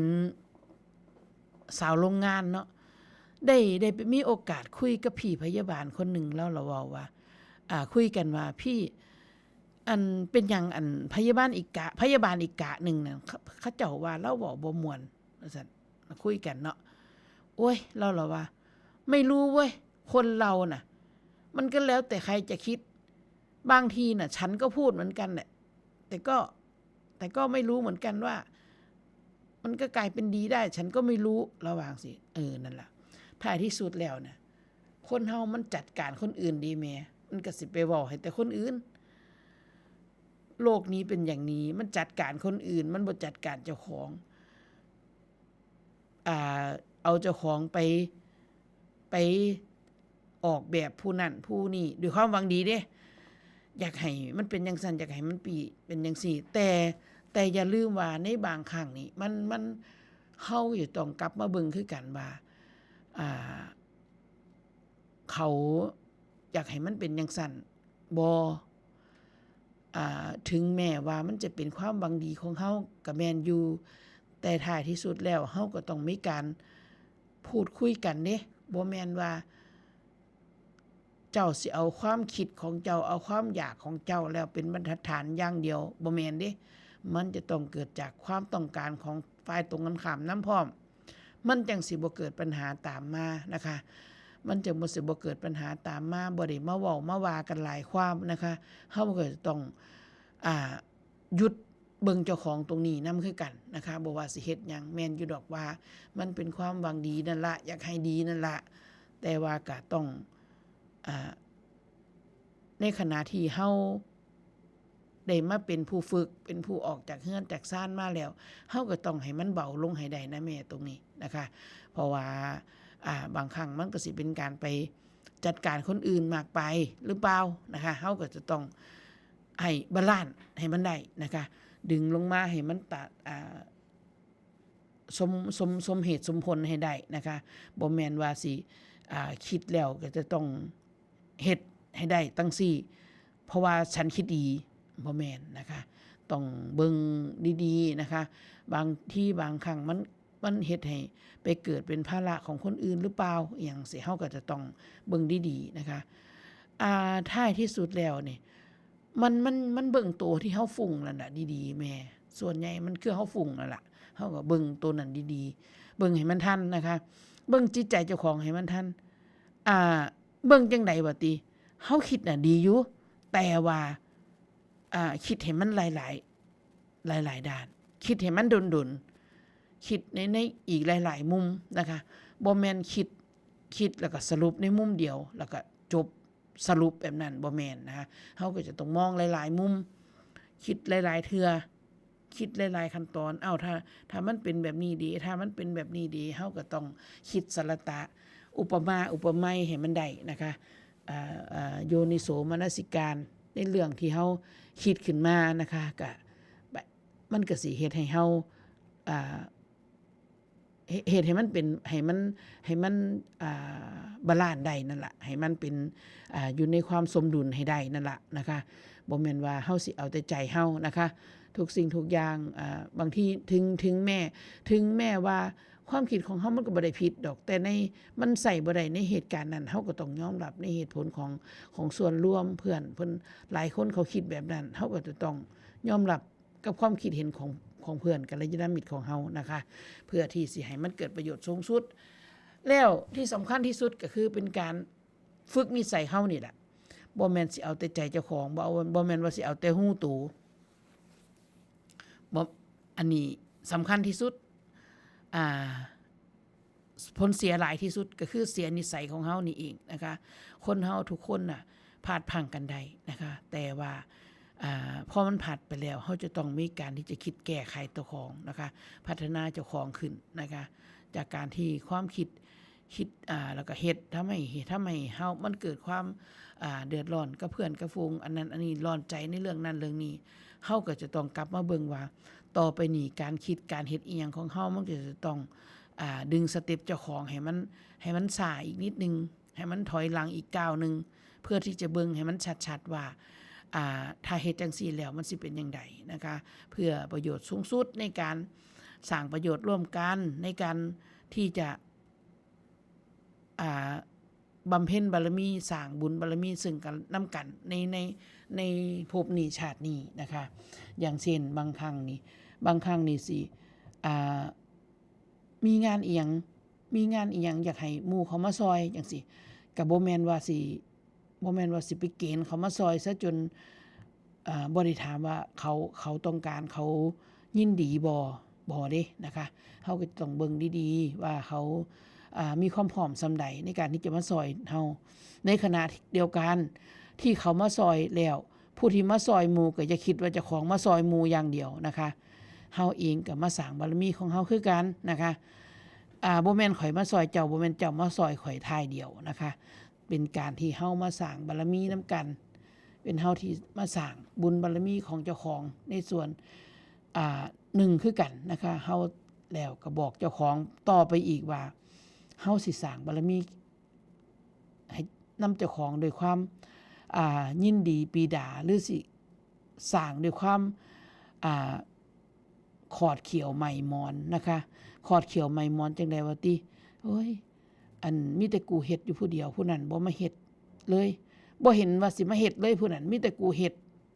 ສາວໂລງງານເນາະ ໄດ້ ໄດ້ໄປມີໂອກາດຄຸຍກັບພີ່ພະຍາບານຄົນໜຶ່ງ ລາວລະເວົ້າວ່າ ອ່າ ຄຸຍກັນວ່າ ພີ່ ອັນເປັນຫຍັງ ອັນພະຍາບານອີກກະ ພະຍາບານອີກກະໜຶ່ງນັ້ນ ເຂົາ ເຂົາເຈົ້າວ່າລາວເວົ້າບໍ່ມ່ວນ ວ່າຊັ້ນ ຄຸຍກັນເນາະ. ໂອ້ຍ ລາວລະວ່າ ໄມ່ຮູ້ເວີຍ ຄົນເຮົານະ ມັນກໍແລ້ວແຕ່ໃຄຈະຄິດ ບາງທີນະ ສັນກໍພູດເໝືອນກັນແຫຼະ ແຕ່ກໍ ແຕ່ກໍໄມ່ຮູ້ເໝືອນກັນວ່າ ມັນກໍກາຍເປັນດີໄດ້ ສັນກໍໄມ່ຮູ້ ລາວວ່າຈັ່ງຊີ້. ເອີ ນັ້ນລະ ທ້າຍທີ່ສຸດແລ້ວນະ ຄົນເຮົາມັນຈັດການຄົນອື່ນເດ້ແມ່ ມັນກໍຊິໄປເວົ້າໃຫ້ແຕ່ຄົນອື່ນ. ໂລກນີ້ເປັນຢ່າງນີ້ ມັນຈັດການຄົນອື່ນ ມັນບໍ່ຈັດການເຈົ້າຂອງ. ອ່າ ເອົາເຈົ້າຂອງໄປ ໄປອອກແບບຜູ້ນັ້ນຜູ້ນີ້ ດ້ວຍຄວາມຫວັງດີເດ້ ຢາກໃຫ້ມັນເປັນຈັ່ງຊັ້ນ ຢາກໃຫ້ມັນປີ ເປັນຈັ່ງຊີ້ ແຕ່ ແຕ່ຢ່າລືມວ່າໃນບາງຄັ້ງນີ້ ມັນ ມັນ ເຮົາກໍຕ້ອງກັບມາເບິ່ງຄືກັນວ່າ ອ່າ ເຂົາຢາກໃຫ້ມັນເປັນຈັ່ງຊັ້ນບໍ່? ອ່າ ເຖິງແມ້ວ່າມັນຈະເປັນຄວາມຫວັງດີຂອງເຮົາກໍແມ່ນຢູ່ ແຕ່ທ້າຍທີ່ສຸດແລ້ວເຮົາກໍຕ້ອງມີການພູດຄຸຍກັນເດ້ ບໍ່ແມ່ນວ່າ ເຈົ້າຊິເອົາຄວາມຄິດຂອງເຈົ້າ ເອົາຄວາມຢາກຂອງເຈົ້າແລ້ວເປັນບັນທັດຖານຢ່າງດຽວ ບໍ່ແມ່ນເດ້. ມັນຈະຕ້ອງເກີດຈາກຄວາມຕ້ອງການຂອງຝ່າຍຕົງກັນຂ້າມນຳພ້ອມ. ມັນຈັ່ງຊິບໍ່ເກີດບັນຫາຕາມມານະຄະ. ມັນຈັ່ງບໍ່ ຊິບໍ່ເກີດບັນຫາຕາມມາ ບໍ່ໄດ້ມາເວົ້າມາວ່າກັນຫຼາຍຄວາມນະຄະ. ເຮົາກໍຈະຕ້ອງ ອ່າ ຢຸດເບິ່ງເຈົ້າຂອງຕົງນີ້ນຳຄືກັນນະຄະ. ບໍ່ວ່າຊິເຮັດຫຍັງ ແມ່ນຢູ່ດອກວ່າມັນເປັນຄວາມຫວັງດີນັ້ນລະ ຢາກໃຫ້ດີນັ້ນລະ ແຕ່ວ່າກະຕ້ອງ ອ່າ ໃນຂະນະທີ່ເຮົາໄດ້ມາເປັນຜູ້ຝຶກ ເປັນຜູ້ອອກຈາກເຮືອນຈາກຊານມາແລ້ວ ເຮົາກໍຕ້ອງໃຫ້ມັນເບົາລົງໃຫ້ໄດ້ນະແມ່ ຕົງນີ້ນະຄະ. ເພາະວ່າ ອ່າ ບາງຄັ້ງມັນກໍຊິເປັນການໄປຈັດການຄົນອື່ນມາກໄປຫຼືເປົ່ານະຄະ. ເຮົາກໍຈະຕ້ອງໃຫ້ບາລານໃຫ້ມັນໄດ້ນະຄະ ດຶງລົງມາໃຫ້ມັນຕະ ອ່າ ສົມ ສົມ ສົມເຫດສົມຜົນໃຫ້ໄດ້ນະຄະ. ບໍ່ແມ່ນວ່າຊິ ອ່າ ຄິດແລ້ວກໍຈະຕ້ອງເຮັດໃຫ້ໄດ້ຈັ່ງຊີ້ ເພາະວ່າສັນຄິດດີ ບໍ່ແມ່ນນະຄະ. ຕ້ອງເບິ່ງດີໆນະຄະ. ບາງທີບາງຄັ້ງມັນ ມັນເຮັດໃຫ້ໄປເກີດເປັນພາລະຂອງຄົນອື່ນຫຼືເປົ່າ ອີ່ຫຍັງຊີ້ ເຮົາກໍຈະຕ້ອງເບິ່ງດີໆນະຄະ. ອ່າ ທ້າຍທີ່ສຸດແລ້ວນີ້ ມັນ ມັນ ມັນເບິ່ງໂຕທີ່ເຮົາຟຸ້ງນັ້ນນະດີໆແມ່. ສ່ວນໃຫຍ່ມັນຄືເຮົາຟຸ້ງນັ້ນລະ ເຮົາກໍເບິ່ງໂຕນັ້ນດີໆ ເບິ່ງໃຫ້ມັນທັນນະຄະ. ເບິ່ງຈິດໃຈເຈົ້າຂອງໃຫ້ມັນທັນ. ອ່າ ເບິ່ງຈັ່ງໃດວະຕິ ເຮົາຄິດນະດີຢູ່ ແຕ່ວ່າ ອ່າ ຄິດໃຫ້ມັນຫຼາຍໆ ຫຼາຍໆດ້ານ ຄິດໃຫ້ມັນດົນໆ ຄິດໃນ ໃນອີກຫຼາຍໆມຸມນະຄະ. ບໍ່ແມ່ນຄິດ ຄິດແລ້ວກໍສະຫຼຸບໃນມຸມດຽວ ແລ້ວກໍຈົບ ສະຫຼຸບແບບນັ້ນ ບໍ່ແມ່ນນະຄະ. ເຮົາກໍຈະຕ້ອງມອງຫຼາຍໆມຸມ ຄິດຫຼາຍໆເທື່ອ ຄິດຫຼາຍໆຂັ້ນຕອນ. ເອົ້າ ຖ້າ ຖ້າມັນເປັນແບບນີ້ເດ ຖ້າມັນເປັນແບບນີ້ເດ ເຮົາກໍຕ້ອງຄິດສະລະຕະ ອຸປະມາອຸປະໄມໃຫ້ມັນໄດ້ນະຄະ. ອ່າ ອ່າ ໂຍນິໂສມະນະສິການໃນເລື່ອງທີ່ເຮົາຄິດຂຶ້ນມານະຄະ ກະ ມັນກະຊິເຮັດໃຫ້ເຮົາ ອ່າ ເຮັດ ເຮັດໃຫ້ມັນເປັນ ໃຫ້ມັນ ໃຫ້ມັນ ອ່າ ບາລານໄດ້ນັ້ນລະ ໃຫ້ມັນເປັນ ອ່າ ຢູ່ໃນຄວາມສົມດຸນໃຫ້ໄດ້ນັ້ນລະນະຄະ. ບໍ່ແມ່ນວ່າເຮົາຊິເອົາແຕ່ໃຈເຮົານະຄະ ທຸກສິ່ງທຸກຢ່າງ. ອ່າ ບາງທີເຖິງ ເຖິງແມ້ ເຖິງແມ້ວ່າຄວາມຄິດຂອງເຮົາມັນກໍບໍ່ໄດ້ຜິດດອກ ແຕ່ໃນ ມັນໃຊ້ບໍ່ໄດ້ໃນເຫດການນັ້ນ ເຮົາກໍຕ້ອງຍອມຮັບໃນເຫດຜົນຂອງ ຂອງສ່ວນລວມ. ເພື່ອນເພິ່ນຫຼາຍຄົນເຂົາຄິດແບບນັ້ນ ເຮົາກໍຈະຕ້ອງຍອມຮັບ ກັບຄວາມຄິດເຫັນຂອງ ຂອງເພື່ອນກັນລະຍານະມິດຂອງເຮົານະຄະ ເພື່ອທີ່ຊິໃຫ້ມັນເກີດປະໂຫຍດສູງສຸດ. ແລ້ວທີ່ສຳຄັນທີ່ສຸດກໍຄືເປັນການຝຶກນິໄສເຮົານີ້ແຫຼະ ບໍ່ແມ່ນຊິເອົາແຕ່ໃຈເຈົ້າຂອງ ບໍ່ເອົາ ບໍ່ແມ່ນວ່າຊິເອົາແຕ່ຮູ້ໂຕ ບໍ່ ອັນນີ້ສຳຄັນທີ່ສຸດ. ອ່າ ຜົນເສຍຫຼາຍທີ່ສຸດກໍຄືເສຍນິໄສຂອງເຮົານີ້ເອງນະຄະ. ຄົນເຮົາທຸກຄົນນະພາດພັ້ງກັນໄດ້ນະຄະ ແຕ່ວ່າ ອ່າ ພໍມັນພາດໄປແລ້ວ ເຮົາຈະຕ້ອງມີການທີ່ຈະຄິດແກ້ໄຂເຈົ້າຂອງນະຄະ ພັດທະນາເຈົ້າຂອງຂຶ້ນນະຄະ ຈາກການທີ່ຄວາມຄິດ ຄິດ ອ່າ ແລ້ວກໍເຮັດ ທຳໃຫ້ ເຮັດ ທຳໃຫ້ເຮົາ ມັນເກີດຄວາມ ອ່າ ເດືອດຮ້ອນກັບເພື່ອນກັບຝູງ ອັນນັ້ນອັນນີ້ ຮ້ອນໃຈໃນເລື່ອງນັ້ນເລື່ອງນີ້ ເຮົາກໍຈະຕ້ອງກັບມາເບິ່ງວ່າ ຕໍ່ໄປນີ້ການຄິດການເຮັດອີ່ຫຍັງຂອງເຮົາ ມັນກໍຈະຕ້ອງ ອ່າ ດຶງສະເຕັບເຈົ້າຂອງໃຫ້ມັນ ໃຫ້ມັນຊ້າອີກນິດໜຶ່ງ ໃຫ້ມັນຖອຍຫຼັງອີກກ້າວໜຶ່ງ ເພື່ອທີ່ຈະເບິ່ງໃຫ້ມັນຊັດໆວ່າ ອ່າ ຖ້າເຮັດຈັ່ງຊີ້ແລ້ວມັນຊິເປັນຈັ່ງໃດນະຄະ ເພື່ອປະໂຫຍດສູງສຸດໃນການສ້າງປະໂຫຍດຮ່ວມກັນ ໃນການທີ່ຈະ ອ່າ ບຳເພັນບາລະມີ ສ້າງບຸນບາລະມີເຊິ່ງກັນ ນຳກັນໃນ ໃນ ໃນພົບນີ້ຊາດນີ້ນະຄະ. ຢ່າງເຊັ່ນ ບາງຄັ້ງນີ້ ບາງຄັ້ງນີ້ຊິ ອ່າ ມີງານອີ່ຫຍັງ ມີງານອີ່ຫຍັງ ຢາກໃຫ້ໝູ່ເຂົາມາຊ່ອຍຈັ່ງຊີ້ ກະບໍ່ແມ່ນວ່າຊິ ບໍ່ແມ່ນວ່າຊິໄປເກນເຂົາມາຊ່ອຍຊະຈົນ ເອີ ບໍ່ໄດ້ຖາມວ່າເຂົາ ເຂົາຕ້ອງການ ເຂົາຍິນດີບໍ່ ບໍ່ເດ້ນະຄະ. ເຮົາກໍຕ້ອງເບິ່ງດີໆວ່າເຂົາ ອ່າ ມີຄວາມພ້ອມສ່ຳໃດໃນການທີ່ຈະມາຊ່ອຍເຮົາ. ໃນຂະນະດຽວກັນທີ່ເຂົາມາຊ່ອຍແລ້ວ ຜູ້ທີ່ມາຊ່ອຍໝູ່ກໍຢ່າຄິດວ່າເຈົ້າຂອງມາຊ່ອຍໝູ່ຢ່າງດຽວນະຄະ. ເຮົາເອງກໍມາສ້າງບາລະມີຂອງເຮົາຄືກັນນະຄະ. ອ່າ ບໍ່ແມ່ນຂ້ອຍມາຊ່ອຍເຈົ້າ ບໍ່ແມ່ນເຈົ້າມາຊ່ອຍຂ້ອຍ ທ່າຍດຽວນະຄະ. ເປັນການທີ່ເຮົາມາສ້າງບາລະມີນຳກັນ ເປັນເຮົາທີ່ມາສ້າງບຸນບາລະມີຂອງເຈົ້າຂອງໃນສ່ວນ ອ່າ ໜຶ່ງຄືກັນນະຄະ. ເຮົາແລ້ວກໍບອກເຈົ້າຂອງຕໍ່ໄປອີກວ່າ ເຮົາຊິສ້າງບາລະມີໃຫ້ນຳເຈົ້າຂອງດ້ວຍຄວາມ ອ່າ ຍິນດີປີດາ ຫຼື ຊິສ້າງດ້ວຍຄວາມ ອ່າ ຂອດຂ້ຽວໄໝ້ໝອນນະຄະ. ຂອດຂ້ຽວໄໝ້ໝອນຈັ່ງໃດວະຕິ? ໂອ້ຍ ອັນ ມີແຕ່ກູເຮັດຢູ່ຜູ້ດຽວ ຜູ້ນັ້ນບໍ່ມາເຮັດເລີຍ ບໍ່ເຫັນວ່າຊິມາເຮັດເລີຍຜູ້ນັ້ນ ມີແຕ່ກູເຮັດ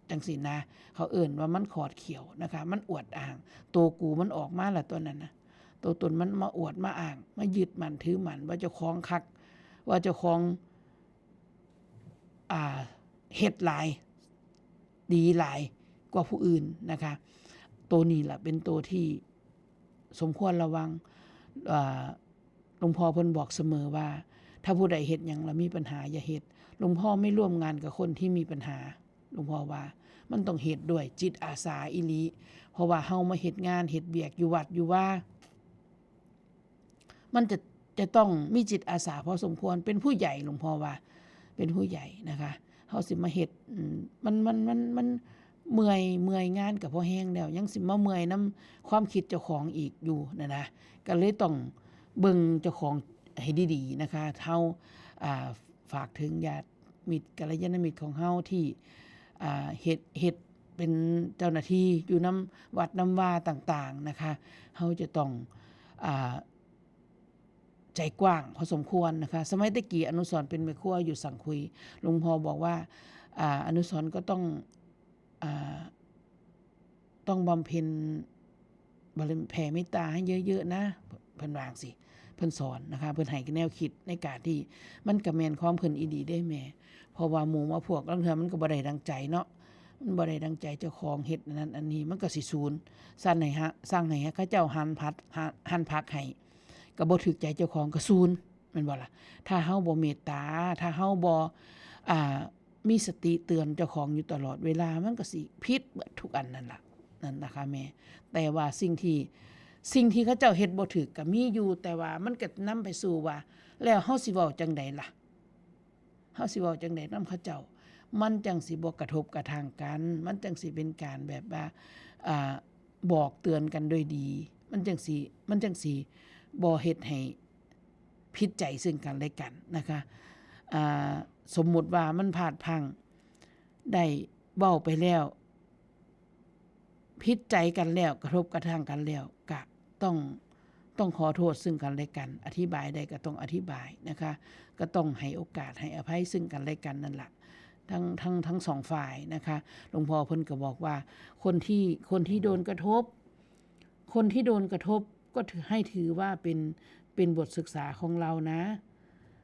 ຈັ່ງຊີ້ນະ. ເຂົາເອີ້ນວ່າມັນຂອດຂ້ຽວນະຄະ ມັນອວດອ້າງ ໂຕກູມັນອອກມາລະ ຕົວນັ້ນນະ ໂຕຕົນມັນມາອວດມາອ້າງ ມາຍຶດໝັ້ນຖືໝັ້ນວ່າເຈົ້າຂອງຄັກ ວ່າເຈົ້າຂອງ ອ່າ ເຮັດຫຼາຍ ດີຫຼາຍກວ່າຜູ້ອື່ນນະຄະ. ໂຕນີ້ລະເປັນໂຕທີ່ສົມຄວນລະວັງ. ອ່າ ຫຼວງພໍ່ເພິ່ນບອກສະເໝີວ່າ ຖ້າຜູ້ໃດເຮັດຫຍັງລະມີບັນຫາ ຢ່າເຮັດ. ຫຼວງພໍ່ໄມ່ຮ່ວມງານກັບຄົນທີ່ມີບັນຫາ. ຫຼວງພໍ່ວ່າ ມັນຕ້ອງເຮັດດ້ວຍຈິດອາສາອີ່ຫຼີ ເພາະວ່າເຮົາມາເຮັດງານເຮັດວຽກຢູ່ວັດຢູ່ວາ ມັນຈະ ຈະຕ້ອງມີຈິດອາສາພໍສົມຄວນ ເປັນຜູ້ໃຫຍ່ ຫຼວງພໍ່ວ່າ ເປັນຜູ້ໃຫຍ່ນະຄະ ເຮົາຊິມາເຮັດ ອືມ ມັນ ມັນ ມັນ ມັນເມື່ອຍ ເມື່ອຍງານກໍພໍແຮງແລ້ວ ຍັງຊິມາເມື່ອຍນຳຄວາມຄິດເຈົ້າຂອງອີກຢູ່ນະນະ ກໍເລີຍຕ້ອງເບິ່ງເຈົ້າຂອງໃຫ້ດີໆນະຄະ. ເຮົາ ອ່າ ຝາກເຖິງຍາດ ມິດ ກັນລະຍານະມິດຂອງເຮົາທີ່ ອ່າ ເຮັດ ເຮັດເປັນເຈົ້າໜ້າທີ່ຢູ່ນຳວັດນຳວາຕ່າງໆນະຄະ ເຮົາຈະຕ້ອງ ອ່າ ໃຈກວ້າງພໍສົມຄວນນະຄະ. ສະໄໝແຕ່ກີ້ອະນຸສອນເປັນແມ່ຄົວຢູ່ສັງຄຸຍ ຫຼວງພໍ່ບອກວ່າ ອ່າ ອະນຸສອນກໍຕ້ອງ ອ່າ ຕ້ອງບຳເພັນບາລະມີ ແຜ່ເມດຕາໃຫ້ເຍີະໆນະ ເພິ່ນວ່າຈັ່ງຊີ້ ເພິ່ນສອນນະຄະ ເພິ່ນໃຫ້ແນວຄິດໃນການທີ່ ມັນກະແມ່ນຄວາມເພິ່ນອີ່ຫຼີເດ້ແມ່ ເພາະວ່າໝູ່ມາພວກ ລາງເທື່ອມັນກໍບໍ່ໄດ້ດັ່ງໃຈເນາະ ມັນບໍ່ໄດ້ດັ່ງໃຈ ເຈົ້າຂອງເຮັດອັນນັ້ນອັນນີ້ ມັນກໍຊິສູນ ສັ່ງໃຫ້ ສັ່ງໃຫ້ເຂົາເຈົ້າຫັນຜັກ ຫັນຜັກໃຫ້ ກໍບໍ່ຖືກໃຈເຈົ້າຂອງ ກໍສູນ ແມ່ນບໍ່ລະ? ຖ້າເຮົາບໍ່ເມດຕາ ຖ້າເຮົາບໍ່ ອ່າ ມີສະຕິເຕືອນເຈົ້າຂອງຢູ່ຕະຫຼອດເວລາ ມັນກໍຊິຜິດເບິດທຸກອັນນັ້ນລະ ນັ້ນນະຄະແມ່. ແຕ່ວ່າສິ່ງທີ່ ສິ່ງທີ່ເຂົາເຈົ້າເຮັດບໍ່ຖືກກໍມີຢູ່ ແຕ່ວ່າມັນກໍນຳໄປສູ່ວ່າ ແລ້ວເຮົາຊິເວົ້າຈັ່ງໃດລະ? ເຮົາຊິເວົ້າຈັ່ງໃດນຳເຂົາເຈົ້າ? ມັນຈັ່ງຊິບໍ່ກະທົບກະທັ່ງກັນ ມັນຈັ່ງຊິເປັນການແບບວ່າ ອ່າ ບອກເຕືອນກັນໂດຍດີ ມັນຈັ່ງຊິ ມັນຈັ່ງຊິບໍ່ເຮັດໃຫ້ ຜິດໃຈເຊິ່ງກັນແລະກັນນະຄະ. ອ່າ ສົມມຸດວ່າມັນພາດພລັ້ງ ໄດ້ເວົ້າໄປແລ້ວ ຜິດໃຈກັນແລ້ວ ກະທົບກະທັ່ງກັນແລ້ວ ກະຕ້ອງ ຕ້ອງຂໍໂທດເຊິ່ງກັນແລະກັນ ອະທິບາຍໄດ້ກະຕ້ອງອະທິບາຍນະຄະ ກະຕ້ອງໃຫ້ໂອກາດໃຫ້ອະໄພເຊິ່ງກັນແລະກັນນັ້ນລະ ທັງ ທັງ ທັງສອງຝ່າຍນະຄະ. ຫຼວງພໍ່ເພິ່ນກະບອກວ່າ ຄົນທີ່ ຄົນທີ່ໂດນກະທົບ ຄົນທີ່ໂດນກະທົບກໍຖື ໃຫ້ຖືວ່າເປັນ ເປັນບົດສຶກສາຂອງລາວນະ.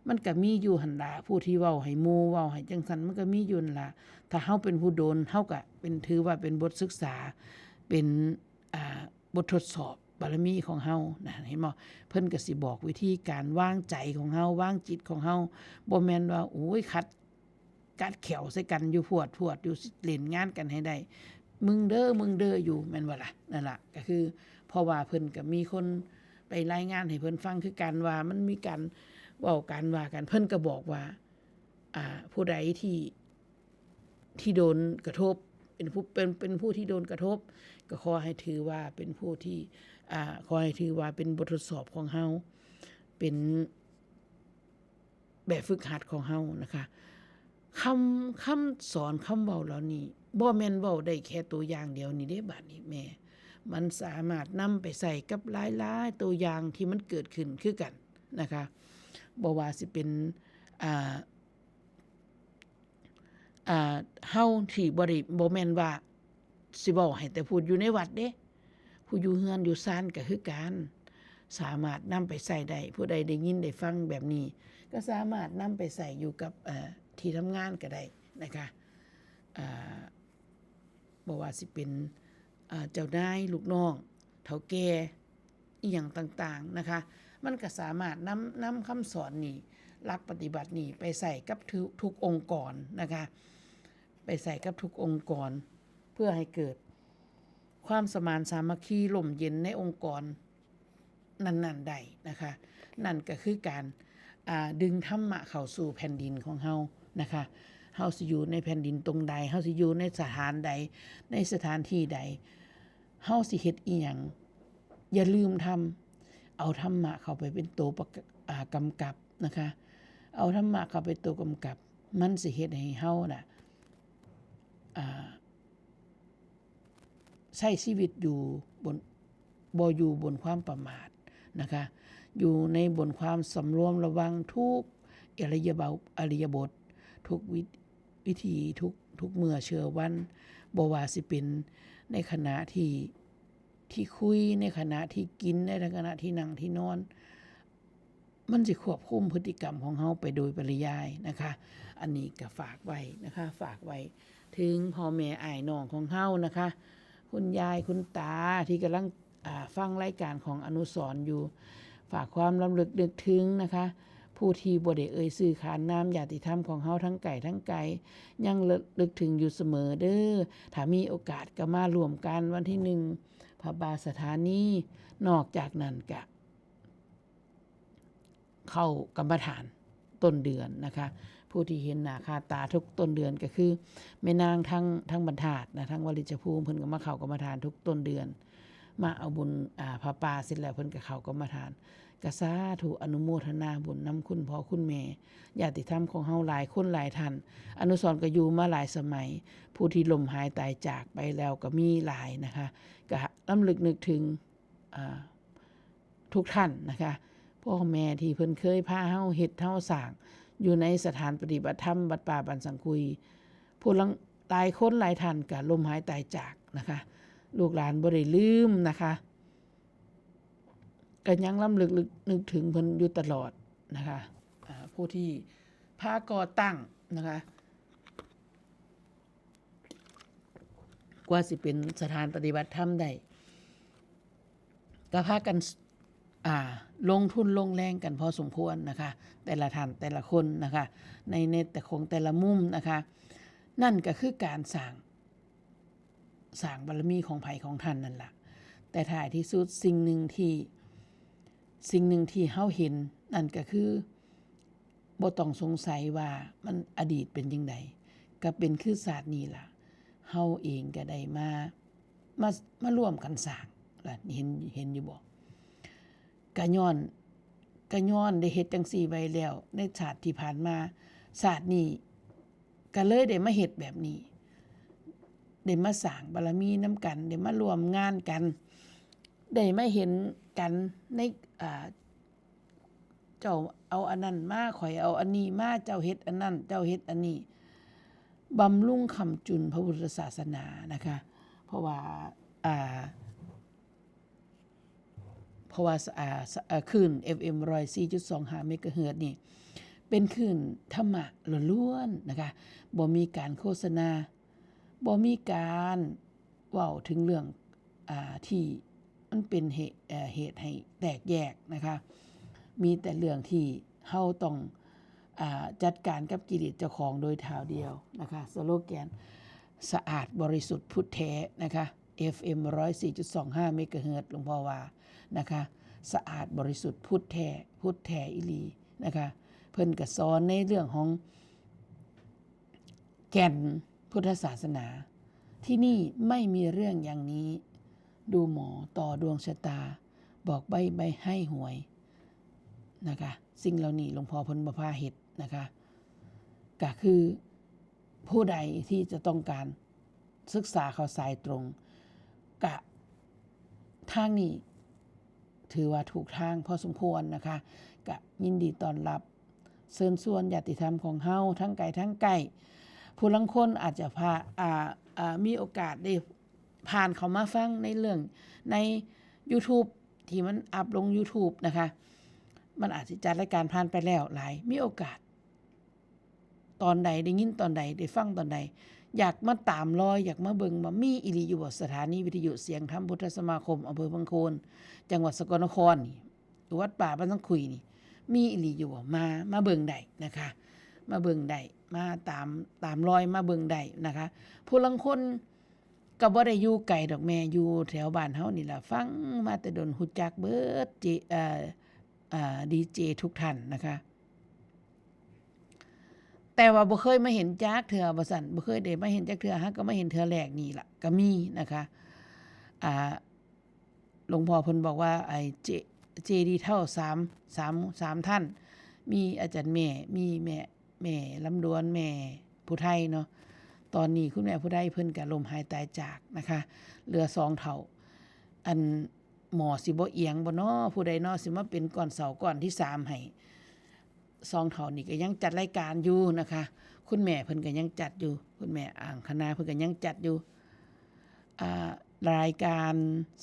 ມັນກະມີຢູ່ຫັ້ນລະ ຜູ້ທີ່ເວົ້າໃຫ້ໝູ່ ເວົ້າໃຫ້ຈັ່ງຊັ້ນ ມັນກະມີຢູ່ຫັ້ນລະ. ຖ້າເຮົາເປັນຜູ້ໂດນ ເຮົາກະເປັນ ຖືວ່າເປັນບົດສຶກສາ ເປັນ ອ່າ ບົດທົດສອບບາລະມີຂອງເຮົານະ ເຫັນບໍ່? ເພິ່ນກະຊິບອກວິທີການວາງໃຈຂອງເຮົາ ວາງຈິດຂອງເຮົາ ບໍ່ແມ່ນວ່າ ໂອ້ຍ ຂັດ ກັດແຂ້ວໃສ່ກັນຢູ່ພວດໆ ຢູ່ ຊິຫຼິ້ນງານກັນໃຫ້ໄດ້ ມຶງເດີ ມຶງເດີຢູ່ ແມ່ນບໍ່ລະ? ນັ້ນລະ ກະຄື ເພາະວ່າເພິ່ນກະມີຄົນໄປລາຍງານໃຫ້ເພິ່ນຟັງຄືກັນວ່າ ມັນມີການເວົ້າການວ່າກັນ ເພິ່ນກະບອກວ່າ ອ່າ ຜູ້ໃດທີ່ ທີ່ໂດນກະທົບ ເປັນຜູ້ ເປັນ ເປັນຜູ້ທີ່ໂດນກະທົບ ກະຂໍໃຫ້ຖືວ່າເປັນຜູ້ທີ່ ອ່າ ຂໍໃຫ້ຖືວ່າເປັນບົດທົດສອບຂອງເຮົາ ເປັນ ແບບຝຶກຫັດຂອງເຮົານະຄະ. ຄຳ ຄຳສອນ ຄຳເວົ້າເຫຼົ່ານີ້ ບໍ່ແມ່ນເວົ້າໄດ້ແຄ່ໂຕຢ່າງດຽວນີ້ເດ້ ບາດນີ້ແມ່ ມັນສາມາດນຳໄປໃຊ້ກັບຫຼາຍໆໂຕຢ່າງທີ່ມັນເກີດຂຶ້ນຄືກັນນະຄະ. ບໍ່ວ່າຊິເປັນ ອ່າ ອ່າ ເຮົາທີ່ບໍ່ໄດ້ ບໍ່ແມ່ນວ່າຊິເວົ້າໃຫ້ແຕ່ຜູ້ຢູ່ໃນວັດເດ້ ຜູ້ຢູ່ເຮືອນຢູ່ຊານກະຄືກັນ ສາມາດນຳໄປໃຊ້ໄດ້. ຜູ້ໃດໄດ້ຍິນໄດ້ຟັງແບບນີ້ ກະສາມາດນຳໄປໃຊ້ຢູ່ກັບ ເອີ ທີ່ທຳງານກະໄດ້ນະຄະ. ເອີ ບໍ່ວ່າຊິເປັນ ເອີ ເຈົ້ານາຍ ລູກນ້ອງ ເຖົ້າແກ່ ອີ່ຫຍັງຕ່າງໆນະຄະ ມັນກະສາມາດນຳ ນຳຄຳສອນນີ້ ຫຼັກປະຕິບັດນີ້ໄປໃຊ້ກັບທຸກ ທຸກອົງກອນນະຄະ ໄປໃຊ້ກັບທຸກອົງກອນ ເພື່ອໃຫ້ເກີດຄວາມສະໝານສາມັກຄີ ຮົ່ມເຢັນໃນອົງກອນນັ້ນໆໄດ້ນະຄະ. ນັ້ນກະຄືການ ອ່າ ດຶງທຳມະເຂົ້າສູ່ແຜ່ນດິນຂອງເຮົານະຄະ. ເຮົາຊິຢູ່ໃນແຜ່ນດິນຕົງໃດ ເຮົາຊິຢູ່ໃນສະຖານໃດ ໃນສະຖານທີ່ໃດ ເຮົາຊິເຮັດອີ່ຫຍັງ ຢ່າລືມທຳ ເອົາທຳມະເຂົ້າໄປເປັນໂຕປະ ອ່າ ກຳກັບນະຄະ. ເອົາທຳມະເຂົ້າໄປໂຕກຳກັບ ມັນຊິເຮັດໃຫ້ເຮົານະ ອ່າ ໃຊ້ຊີວິດຢູ່ບົນ ບໍ່ຢູ່ບົນຄວາມປະໝາດນະຄະ ຢູ່ໃນບົນຄວາມສຳລວມລະວັງທຸກອິລິຍາ ອິລິຍາບົດ ທຸກວິ ວິຖີທຸກ ທຸກເມື່ອເຊົ້າວັນ ບໍ່ວ່າຊິເປັນໃນຂະນະທີ່ ທີ່ຄຸຍ ໃນຂະນະທີ່ກິນ ໃນຂະນະທີ່ນັ່ງທີ່ນອນ ມັນຊິຄວບຄຸມພຶດຕິກຳຂອງເຮົາໄປໂດຍປະລິຍາຍນະຄະ. ອັນນີ້ກໍຝາກໄວ້ນະຄະ ຝາກໄວ້ເຖິງພໍ່ແມ່ອ້າຍນ້ອງຂອງເຮົານະຄະ ຄຸນຍາຍຄຸນຕາທີ່ກຳລັງ ອ່າ ຟັງລາຍການຂອງອະນຸສອນຢູ່ ຝາກຄວາມລຳລຶກນຶກເຖິງນະຄະ ຜູ້ທີ່ບໍ່ໄດ້ເອີ່ຍຊື່ຂານນາມຍາດຕິທຳຂອງເຮົາທັງໃກ້ທັງໄກ ຍັງລະລຶກເຖິງຢູ່ສະເໝີເດີ. ຖ້າມີໂອກາດກໍມາຮ່ວມກັນວັນທີໜຶ່ງ ພະບາດສະຖານີ. ນອກຈາກນັ້ນກະ ເຂົ້າກຳມະຖານຕົ້ນເດືອນນະຄະ. ຜູ້ທີ່ເຫັນໜ້າຄ່າຕາທຸກຕົ້ນເດືອນກໍຄືແມ່ນາງທາງ ທາງບ້ານທາດນະ ທາງວາລິດຊະພູມ ເພິ່ນກໍມາເຂົ້າກຳມະຖານທຸກຕົ້ນເດືອນ ມາເອົາບຸນ ອ່າ ຜ້າປ່າເສັດແລ້ວ ເພິ່ນກໍເຂົ້າກຳມະຖານ. ກໍສາທຸ ອະນຸໂມທະນາບຸນນຳຄຸນພໍ່ຄຸນແມ່ ຍາດຕິທຳຂອງເຮົາຫຼາຍຄົນຫຼາຍທ່ານ. ອະນຸສອນກໍຢູ່ມາຫຼາຍສະໄໝ ຜູ້ທີ່ລົ້ມຫາຍຕາຍຈາກໄປແລ້ວກໍມີຫຼາຍນະຄະ. ກໍລຳລຶກນຶກເຖິງ ອ່າ ທຸກທ່ານນະຄະ ພໍ່ແມ່ທີ່ເພິ່ນເຄີຍພາເຮົາເຮັດເຮົາສ້າງຢູ່ໃນສະຖານປະຕິບັດທຳວັດປ່າບ້ານສັງຄຸຍ ຜູ້ລາງ ຫຼາຍຄົນຫຼາຍທ່ານກໍລົ້ມຫາຍຕາຍຈາກນະຄະ ລູກຫຼານບໍ່ໄດ້ລືມນະຄະ ກໍຍັງລຳລຶກນຶກເຖິງເພິ່ນຢູ່ຕະຫຼອດນະຄະ. ອ່າ ຜູ້ທີ່ພາກໍ່ຕັ້ງນະຄະ ກວ່າຊິເປັນສະຖານປະຕິບັດທຳໄດ້ ກໍພາກັນ ອ່າ ລົງທຶນລົງແຮງກັນພໍສົມຄວນນະຄະ ແຕ່ລະທ່ານແຕ່ລະຄົນນະຄະ ໃນ ໃນແຕ່ຂອງແຕ່ລະມຸມນະຄະ. ນັ້ນກໍຄືການສ້າງ ສ້າງບາລະມີຂອງໃຜຂອງທ່ານນັ້ນລະ. ແຕ່ທ້າຍທີ່ສຸດ ສິ່ງໜຶ່ງທີ່ ສິ່ງໜຶ່ງທີ່ເຮົາເຫັນ ນັ້ນກໍຄື ບໍ່ຕ້ອງສົງໄສວ່າມັນອະດີດເປັນຈັ່ງໃດ ກໍເປັນຄືຊາດນີ້ລະ ເຮົາເອງກໍໄດ້ມາ ມາ ມາຮ່ວມກັນສ້າງລະ ເຫັນ ເຫັນຢູ່ບໍ່? ກະຍ້ອນ ກະຍ້ອນໄດ້ເຮັດຈັ່ງຊີ້ໄວ້ແລ້ວໃນຊາດທີ່ຜ່ານມາ ຊາດນີ້ກະເລີຍໄດ້ມາເຮັດແບບນີ້ ໄດ້ມາສ້າງບາລະມີນຳກັນ ໄດ້ມາຮ່ວມງານກັນ ໄດ້ມາເຫັນກັນໃນ ອ່າ ເຈົ້າເອົາອັນນັ້ນມາ ຂ້ອຍເອົາອັນນີ້ມາ ເຈົ້າເຮັດອັນນັ້ນ ເຈົ້າເຮັດອັນນີ້ ບຳລຸງຄ້ຳຈຸນພະພຸດທະສາສະໜານະຄະ. ເພາະວ່າ ອ່າ ເພາະວ່າ ສ- ອ່າ ສ- ອ່າ ຄື້ນ ເອັຟເອັມ ຮ້ອຍສີ່ຈຸດສອງຫ້າ ເມກາເຮີດນີ້ ເປັນຄື້ນທຳມະລ້ວນໆນະຄະ ບໍ່ມີການໂຄສະນາ ບໍ່ມີການເວົ້າເຖິງເລື່ອງ ອ່າ ທີ່ມັນເປັນເຫ- ເຫດໃຫ້ແຕກແຍກນະຄະ ມີແຕ່ເລື່ອງທີ່ເຮົາຕ້ອງ ອ່າ ຈັດການກັບກິເລດເຈົ້າຂອງໂດຍທ່າວດຽວນະຄະ. ສະໂລແກນ ສະອາດບໍລິສຸດພຸດແທ້ນະຄະ ເອັຟເອັມ ຮ້ອຍສີ່ຈຸດສອງຫ້າ ເມກາເຮີດ ຫຼວງພໍ່ວ່ານະຄະ ສະອາດບໍລິສຸດພຸດແທ້ ພຸດແທ້ອີ່ຫຼີນະຄະ. ເພິ່ນກະສອນໃນເລື່ອງຂອງ ແກ່ນພຸດທະສາສະໜາ ທີ່ນີ້ໄມ່ມີເລື່ອງຢ່າງນີ້ ດູໝໍຕໍ່ດວງຊະຕາ ບອກໃບ້ ໃບ້ໃຫ້ຫວຍນະຄະ. ສິ່ງເຫຼົ່ານີ້ຫຼວງພໍ່ເພິ່ນບໍ່ພາເຮັດນະຄະ ກະຄືຜູ້ໃດທີ່ຈະຕ້ອງການ ສຶກສາເຂົ້າສາຍຕົງ ກະທາງນີ້ຖືວ່າຖືກທາງພໍສົມຄວນນະຄະ. ກະຍິນດີຕ້ອນຮັບ ເຊີນຊວນຍາດຕິທຳຂອງເຮົາທັງໄກທັງໃກ້. ຜູ້ລາງຄົນອາດຈະຜ່າ- ອ່າ- ອ່າ- ມີໂອກາດໄດ້ຜ່ານເຂົ້າມາຟັງໃນເລື່ອງໃນ YouTube ທີ່ມັນອັບລົງ YouTube ນະຄະ. ມັນອາດຊິຈັດລາຍການຜ່ານໄປແລ້ວຫຼາຍ ມີໂອກາດ ຕອນໃດ ໄດ້ຍິນຕອນໃດ ໄດ້ຟັງຕອນໃດ ຢາກມາຕາມລອຍ ຢາກມາເບິ່ງວ່າມີອີ່ຫຼີຢູ່ບໍ່ ສະຖານີວິທະຍຸສຽງທຳພຸດທະສະມາຄົມ ອຳເພີພັງໂຄນ ຈັງຫວັດສະກອນນະຄອນນີ້ ຢູ່ວັດປ່າບ້ານສັງຂຸຍນີ້ ມີອີ່ຫຼີຢູ່ບໍ່ ມາ ມາເບິ່ງໄດ້ນະຄະ ມາເບິ່ງໄດ້ ມາຕາມ ຕາມລອຍມາເບິ່ງໄດ້ນະຄະ. ຜູ້ລາງຄົນກໍບໍ່ໄດ້ຢູ່ໄກດອກແມ່ ຢູ່ແຖວບ້ານເຮົານີ້ລະ ຟັງມາແຕ່ດົນ ຮູ້ຈັກເບິດ ເຈ- ເອີ ອ່າ ດີເຈທຸກທ່ານນະຄະ ແຕ່ວ່າບໍ່ເຄີຍມາເຫັນຈັກເທື່ອວ່າຊັ້ນ ບໍ່ເຄີຍໄດ້ມາເຫັນຈັກເທື່ອ ຫາກໍມາເຫັນເທື່ອແລກນີ້ລະ ກໍມີນະຄະ. ອ່າ ຫຼວງພໍ່ເພິ່ນບອກວ່າ ໄອ້ ເຈ- ເຈດີເຖົ້າສາມ- ສາມ- ສາມທ່ານ ມີອາຈານແມ່ ມີແມ່ ແມ່ລຳດວນ ແມ່ຜູ້ໄທເນາະ. ຕອນນີ້ຄຸນແມ່ຜູ້ໄທເພິ່ນກະລົ້ມຫາຍຕາຍຈາກນະຄະ ເຫຼືອສອງເຖົ້າ. ອັນ ໝໍຊິບໍ່ອຽງບໍ່ນໍ ຜູ້ໃດນໍ ຊິມາເປັນກ້ອນເສົາກ້ອນທີສາມໃຫ້. ສອງເຖົ້ານີ້ກໍຍັງຈັດລາຍການຢູ່ນະຄະ. ຄຸນແມ່ເພິ່ນກໍຍັງຈັດຢູ່, ຄຸນແມ່ອ່າງຄະນາເພິ່ນກໍຍັງຈັດຢູ່. ອ່າ ລາຍການ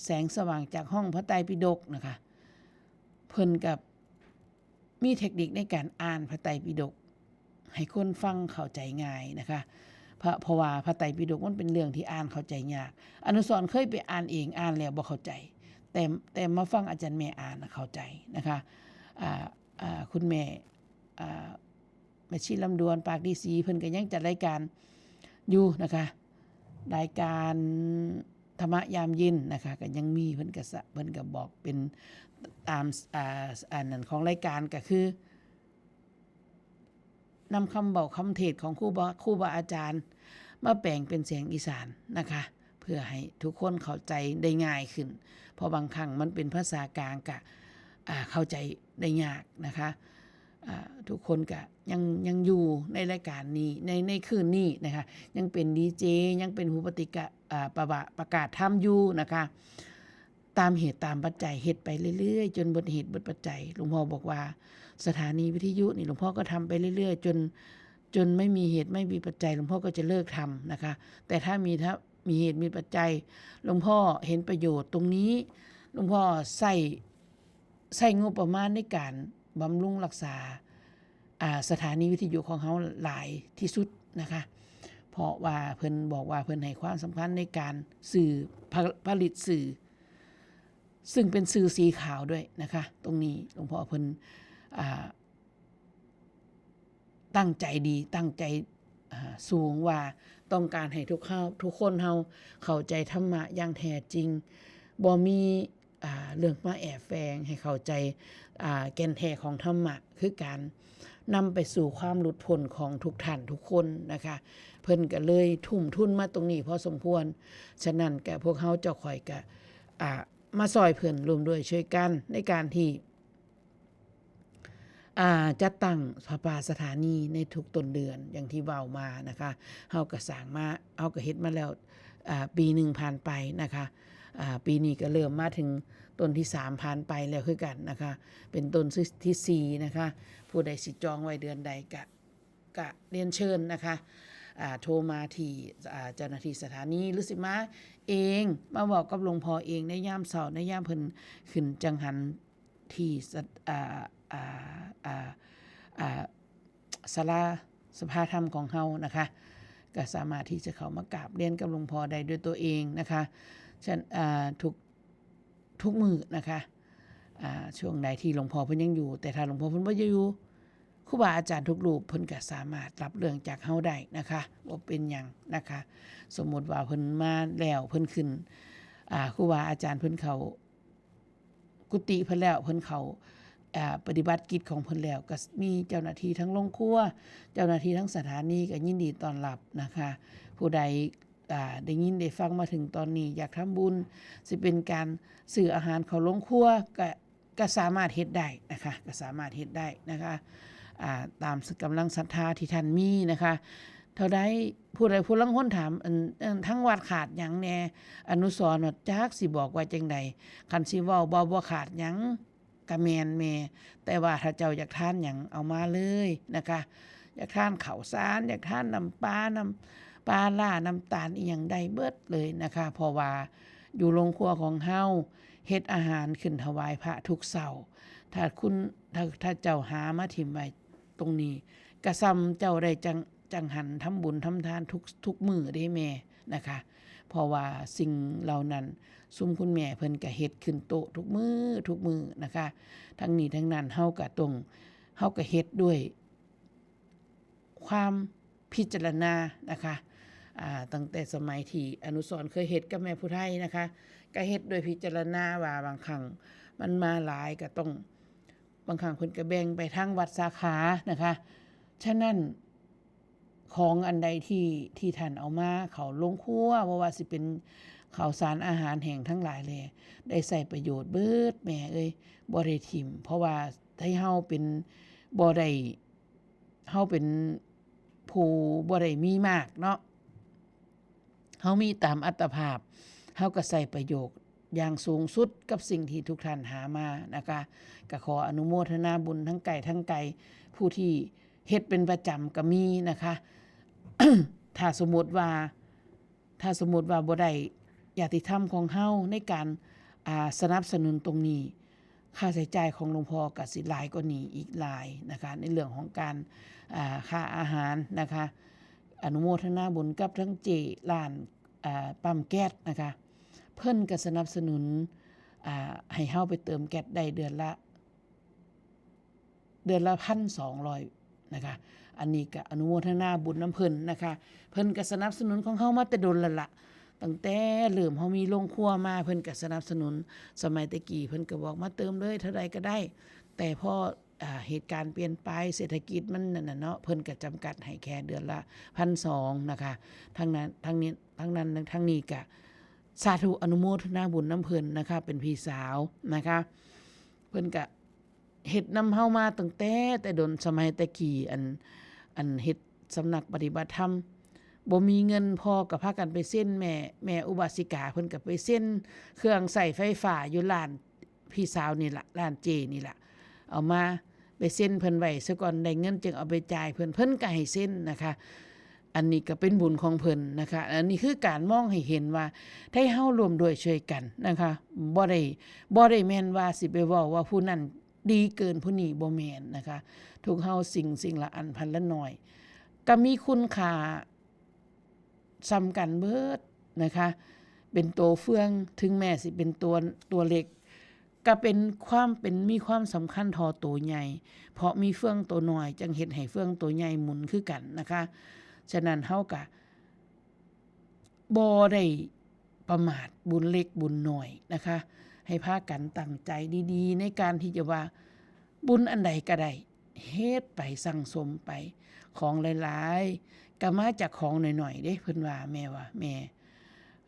ແສງສະຫວ່າງຈາກຫ້ອງພະໄຕປິດົກນະຄະ, ເພິ່ນກໍມີເທັກນິກໃນການອ່ານພະໄຕປິດົກໃຫ້ຄົນຟັງເຂົ້າໃຈງ່າຍນະຄະ. ເພາະ ເພາະວ່າພະໄຕປິດົກມັນເປັນເລື່ອງທີ່ອ່ານເຂົ້າໃຈຍາກ. ອະນຸສອນເຄີຍໄປອ່ານເອງ, ອ່ານແລ້ວບໍ່ເຂົ້າໃຈ, ແຕ່ ແຕ່ມາຟັງອາຈານແມ່ອ່ານນະເຂົ້າໃຈນະຄະ. ອ່າ ອ່າ ຄຸນແມ່ ອ່າ ແມ່ຊີລຳດວນ ປາກດີສີ ເພິ່ນກໍຍັງຈັດລາຍການຢູ່ນະຄະ. ລາຍການທຳມະຍາມເຢັນນະຄະ ກໍຍັງມີ, ເພິ່ນກໍສະ ເພິ່ນກໍບອກເປັນຕາມ ອ່າ ອັນນັ້ນຂອງລາຍການ ກໍຄື ນຳຄຳເວົ້າຄຳເທດຂອງຄູບາ ຄູບາອາຈານມາແປງເປັນສຽງອີສານນະຄະ ເພື່ອໃຫ້ທຸກຄົນເຂົ້າໃຈໄດ້ງ່າຍຂຶ້ນ, ເພາະບາງຄັ້ງມັນເປັນພາສາກາງກະ ອ່າ ເຂົ້າໃຈໄດ້ຍາກນະຄະ. ອ່າ ທຸກຄົນກະຍັງ ຍັງຢູ່ໃນລາຍການນີ້ ໃນ ໃນຄືນນີ້ນະຄະ, ຍັງເປັນດີເຈ ຍັງເປັນຜູ້ປະຕິກະ ອ່າ ປະວະ ປະກາດທຳຢູ່ນະຄະ. ຕາມເຫດຕາມປັດໄຈ ເຮັດໄປເລື້ອຍໆ ຈົນເບິດເຫດເບິດປັດໄຈ. ຫຼວງພໍ່ບອກວ່າ ສະຖານີວິທະຍຸນີ້ ຫຼວງພໍ່ກໍທຳໄປເລື້ອຍໆ ຈົນ ຈົນໄມ່ມີເຫດໄມ່ມີປັດໄຈ ຫຼວງພໍ່ກໍຈະເລີກທຳນະຄະ. ແຕ່ຖ້າມີ ຖ້າມີເຫດມີປັດໄຈ ຫຼວງພໍ່ເຫັນປະໂຫຍດຕົງນີ້ ຫຼວງພໍ່ໃຊ້ ໃຊ້ງົບປະມານໃນການບຳລຸງຮັກສາ ອ່າ ສະຖານີວິທະຍຸຂອງເຮົາຫຼາຍທີ່ສຸດນະຄະ. ເພາະວ່າເພິ່ນບອກວ່າເພິ່ນໃຫ້ຄວາມສຳຄັນໃນການສື່ ຜະ ຜະລິດສື່ ຊຶ່ງເປັນສື່ສີຂາວດ້ວຍນະຄະ. ຕົງນີ້ຫຼວງພໍ່ເພິ່ນ ອ່າ ຕັ້ງໃຈດີ ຕັ້ງໃຈ ອ່າ ສູງວ່າຕ້ອງການໃຫ້ທຸກເຮົາ ທຸກຄົນເຮົາເຂົ້າໃຈທຳມະຢ່າງແທ້ຈິງ, ບໍ່ມີ ອ່າ ເລື່ອງມາແອບແຝງ, ໃຫ້ເຂົ້າໃຈ ອ່າ ແກ່ນແທ້ຂອງທຳມະ ຄືການນຳໄປສູ່ຄວາມຫຼຸດພົ້ນຂອງທຸກທ່ານທຸກຄົນນະຄະ. ເພິ່ນກໍເລີຍທຸ່ມທຶນມາຕົງນີ້ພໍສົມຄວນ. ສະນັ້ນກະພວກເຮົາເຈົ້າຂ້ອຍກະ ອ່າ ມາຊ່ອຍເພິ່ນ ຮ່ວມດ້ວຍຊ່ວຍກັນໃນການທີ່ ອ່າ ຈັດຕັ້ງຜ້າປ່າສະຖານີໃນທຸກຕົ້ນເດືອນ ຢ່າງທີ່ເວົ້າມານະຄະ. ເຮົາກະສ້າງມາ ເຮົາກະເຮັດມາແລ້ວ ອ່າ ປີໜຶ່ງຜ່ານໄປນະຄະ. ອ່າ ປີນີ້ກະເລີ່ມມາເຖິງຕົ້ນທີສາມຜ່ານໄປແລ້ວຄືກັນນະຄະ, ເປັນຕົ້ນທີສີ່ນະຄະ. ຜູ້ໃດຊິຈອງໄວ້ເດືອນໃດກະ ກະລຽນເຊີນນະຄະ ອ່າ ໂທມາທີ່ ອ່າ ເຈົ້າໜ້າທີ່ສະຖານີ ຫຼື ຊິມາເອງ ມາເວົ້າກັບຫຼວງພໍ່ເອງໃນຍາມເຊົ້າ ໃນຍາມເພິ່ນຂຶ້ນຈັງຫັນທີ່ ສະ ອ່າ ອ່າ ອ່າ ອ່າ ສາລາສະພາທຳຂອງເຮົານະຄະ. ກະສາມາດທີ່ຈະເຂົ້າມາກາບລຽນກັບຫຼວງພໍ່ໄດ້ດ້ວຍຕົວເອງນະຄະ. ສະ ອ່າ ທຸກ ທຸກມື້ນະຄະ. ອ່າ ຊ່ວງໃດທີ່ຫຼວງພໍ່ເພິ່ນຍັງຢູ່, ແຕ່ຖ້າຫຼວງພໍ່ເພິ່ນບໍ່ຢູ່ ຄູບາອາຈານທຸກຮູບເພິ່ນກະສາມາດຮັບເລື່ອງຈາກເຮົາໄດ້ນະຄະ, ບໍ່ເປັນຫຍັງນະຄະ. ສົມມຸດວ່າເພິ່ນມາແລ້ວ ເພິ່ນຂຶ້ນ ອ່າ ຄູບາອາຈານເພິ່ນເຂົ້າກຸຕິເພິ່ນແລ້ວ ເພິ່ນເຂົ້າ ອ່າ ປະຕິບັດກິດຂອງເພິ່ນແລ້ວ ກະມີເຈົ້າໜ້າທີ່ທັງໂຮງຄົວ ເຈົ້າໜ້າທີ່ທັງສະຖານີກະຍິນດີຕ້ອນຮັບນະຄະ. ຜູ້ໃດ ອ່າ ໄດ້ຍິນໄດ້ຟັງມາເຖິງຕອນນີ້ ຢາກທຳບຸນ ຊິເປັນການຊື້ອາຫານເຂົ້າໂຮງຄົວ ກະ ກະສາມາດເຮັດໄດ້ນະຄະ, ກະສາມາດເຮັດໄດ້ນະຄະ. ອ່າ ຕາມກຳລັງສັດທາທີ່ທ່ານມີນະຄະ. ເທົ່າໃດ ຜູ້ໃດ ຜູ້ລາງຄົນຖາມ ອັນ ອັນ ທາງວັດຂາດຫຍັງແດ່? ອະນຸສອນວ່າ ຈັກຊິບອກວ່າຈັ່ງໃດ, ຄັນຊິເວົ້າວ່າບໍ່ຂາດຫຍັງ ກະແມ່ນແມ່, ແຕ່ວ່າຖ້າເຈົ້າຢາກທານຫຍັງ ເອົາມາເລີຍນະຄະ. ຢາກທານເຂົ້າສານ ຢາກທານນ້ຳປາ ນ້ຳປາລ້າ ນ້ຳຕານ ອີ່ຫຍັງໄດ້ເບິດເລີຍນະຄະ, ເພາະວ່າຢູ່ໂຮງຄົວຂອງເຮົາເຮັດອາຫານຂຶ້ນຖວາຍພະທຸກເຊົ້າ. ຖ້າຄຸນ ຖ້າ ຖ້າເຈົ້າຫາມາຖິ້ມໄວ້ຕົງນີ້ ກະສ່ຳເຈົ້າໄດ້ຈັງ ຈັງຫັນທຳບຸນທຳທານທຸກ ທຸກມື້ເດ້ແມ່ນະຄະ. ເພາະວ່າສິ່ງເຫຼົ່ານັ້ນ ຊຸມຄຸນແມ່ເພິ່ນກະເຮັດຂຶ້ນໂຕະທຸກມື້ ທຸກມື້ນະຄະ. ທັງນີ້ທັງນັ້ນ ເຮົາກະຕ້ອງ ເຮົາກະເຮັດດ້ວຍຄວາມພິຈາລະນານະຄະ. ອ່າ ຕັ້ງແຕ່ສະໄໝທີ່ອະນຸສອນເຄີຍເຮັດກັບແມ່ຜູ້ໄທນະຄະ ກະເຮັດດ້ວຍພິຈາລະນາວ່າບາງຄັ້ງມັນມາຫຼາຍ ກະຕ້ອງ ບາງຄັ້ງເພິ່ນກະແບ່ງໄປທາງວັດສາຂານະຄະ. ສະນັ້ນ ຂອງອັນໃດທີ່ ທີ່ທ່ານເອົາມາເຂົ້າໂຮງຄົວ ບໍ່ວ່າຊິເປັນເຂົ້າສານອາຫານແຫ້ງທັງຫຼາຍແຫຼະ ໄດ້ໃຊ້ປະໂຫຍດເບິດແມ່ເອີຍ ບໍ່ໄດ້ຖິ້ມ. ເພາະວ່າໄທເຮົາເປັນ ບໍ່ໄດ້ ເຮົາເປັນຜູ້ບໍ່ໄດ້ມີມາກເນາະ ເຮົາມີຕາມອັດຕະພາບ ເຮົາກະໃຊ້ປະໂຫຍດ ຢ່າງສູງສຸດກັບສິ່ງທີ່ທຸກທ່ານຫາມານະຄະ. ກະຂໍອະນຸໂມທະນາບຸນທັງໃກ້ທັງໄກ, ຜູ້ທີ່ເຮັດເປັນປະຈຳກະມີນະຄະ. ຖ້າສົມມຸດວ່າ ຖ້າສົມມຸດວ່າບໍ່ໄດ້ຍາຕິທຳຂອງເຮົາໃນການ ອ່າ ສະໜັບສະໜູນຕົງນີ້, ຄ່າໃຊ້ຈ່າຍຂອງຫຼວງພໍ່ກະຊິຫຼາຍກວ່ານີ້ອີກຫຼາຍນະຄະ ໃນເລື່ອງຂອງການ ອ່າ ຄ່າອາຫານນະຄະ. ອະນຸໂມທະນາບຸນກັບທັງເຈ້ຮ້ານ ອ່າ ປ້ຳແກັສນະຄະ, ເພິ່ນກະສະໜັບສະໜູນ ອ່າ ໃຫ້ເຮົາໄປເຕີມແກັສໄດ້ເດືອນລະ ເດືອນລະພັນສອງຮ້ອຍນະຄະ. ອັນນີ້ກະອະນຸໂມທະນາບຸນນຳເພິ່ນນະຄະ. ເພິ່ນກະສະໜັບສະໜູນຂອງເຮົາມາແຕ່ດົນແລ້ວລະ, ຕັ້ງແຕ່ເລີ່ມເຮົາມີໂລງຄົວມາ ເພິ່ນກະສະໜັບສະໜູນ. ສະໄໝແຕ່ກີ້ເພິ່ນກະບອກມາເຕີມເລີຍ ເທົ່າໃດກະໄດ້, ແຕ່ພໍ ອ່າ ເຫດການປ່ຽນໄປ ເສດຖະກິດມັນນັ້ນນະເນາະ, ເພິ່ນກະຈຳກັດໃຫ້ແຄ່ເດືອນລະພັນສອງນະຄະ. ທັງນັ້ນ ທັງນີ້ ທັງນັ້ນ ທັງນີ້ກະສາທຸ ອະນຸໂມທະນາບຸນນຳເພິ່ນນະຄະ, ເປັນພີ່ສາວນະຄະ. ເພິ່ນກະ ເຮັດນຳເຮົາມາຕັ້ງແຕ່ແຕ່ດົນ ສະໄໝແຕ່ກີ້ ອັນ ອັນເຮັດສຳນັກປະຕິບັດທຳ ບໍ່ມີເງິນພໍກະພາກັນໄປເຊັນ ແມ່ ແມ່ອຸບາສິກາເພິ່ນກະໄປເຊັນເຄື່ອງໃຊ້ໄຟຟ້າຢູ່ຮ້ານພີ່ສາວນີ້ລະ ຮ້ານເຈ້ນີ້ລະ ເອົາມາໄປເຊັນເພິ່ນໄວ້ຊະກ່ອນ ໄດ້ເງິນຈຶ່ງເອົາໄປຈ່າຍເພິ່ນ ເພິ່ນກະໃຫ້ເຊັນນະຄະ. ອັນນີ້ກະເປັນບຸນຂອງເພິ່ນນະຄະ. ອັນນີ້ຄືການມອງໃຫ້ເຫັນວ່າ ໄທເຮົາຮ່ວມດ້ວຍຊ່ວຍກັນນະຄະ. ບໍ່ໄດ້ ບໍ່ໄດ້ແມ່ນວ່າຊິໄປເວົ້າວ່າຜູ້ນັ້ນ ດີເກີນຜູ້ນີ້ ບໍ່ແມ່ນນະຄະ. ທຸກເຮົາສິ່ງ ສິ່ງລະອັນພັນລະໜ້ອຍ ກະມີຄຸນຄ່າສ່ຳກັນເບີດນະຄະ. ເປັນໂຕເຟືອງ ເຖິງແມ້ຊິເປັນຕົວ ຕົວເລັກ ກະເປັນຄວາມເປັນ ມີຄວາມສຳຄັນທໍ່ໂຕໃຫຍ່ ເພາະມີເຟືອງໂຕນ້ອຍ ຈັ່ງເຮັດໃຫ້ເຟືອງໂຕໃຫຍ່ໝູນຄືກັນນະຄະ. ສະນັ້ນເຮົາກະ ບໍ່ໄດ້ປະໝາດບຸນເລັກບຸນນ້ອຍນະຄະ. ໃຫ້ພາກັນຕັ້ງໃຈດີໆ ໃນການທີ່ຈະວ່າ ບຸນອັນໃດກະໄດ້ ເຮັດໄປ ສັ່ງສົມໄປ. ຂອງຫຼາຍໆ ກະມາຈາກຂອງໜ້ອຍໆເດ້ ເພິ່ນວ່າ ແມ່ວ່າ ແມ່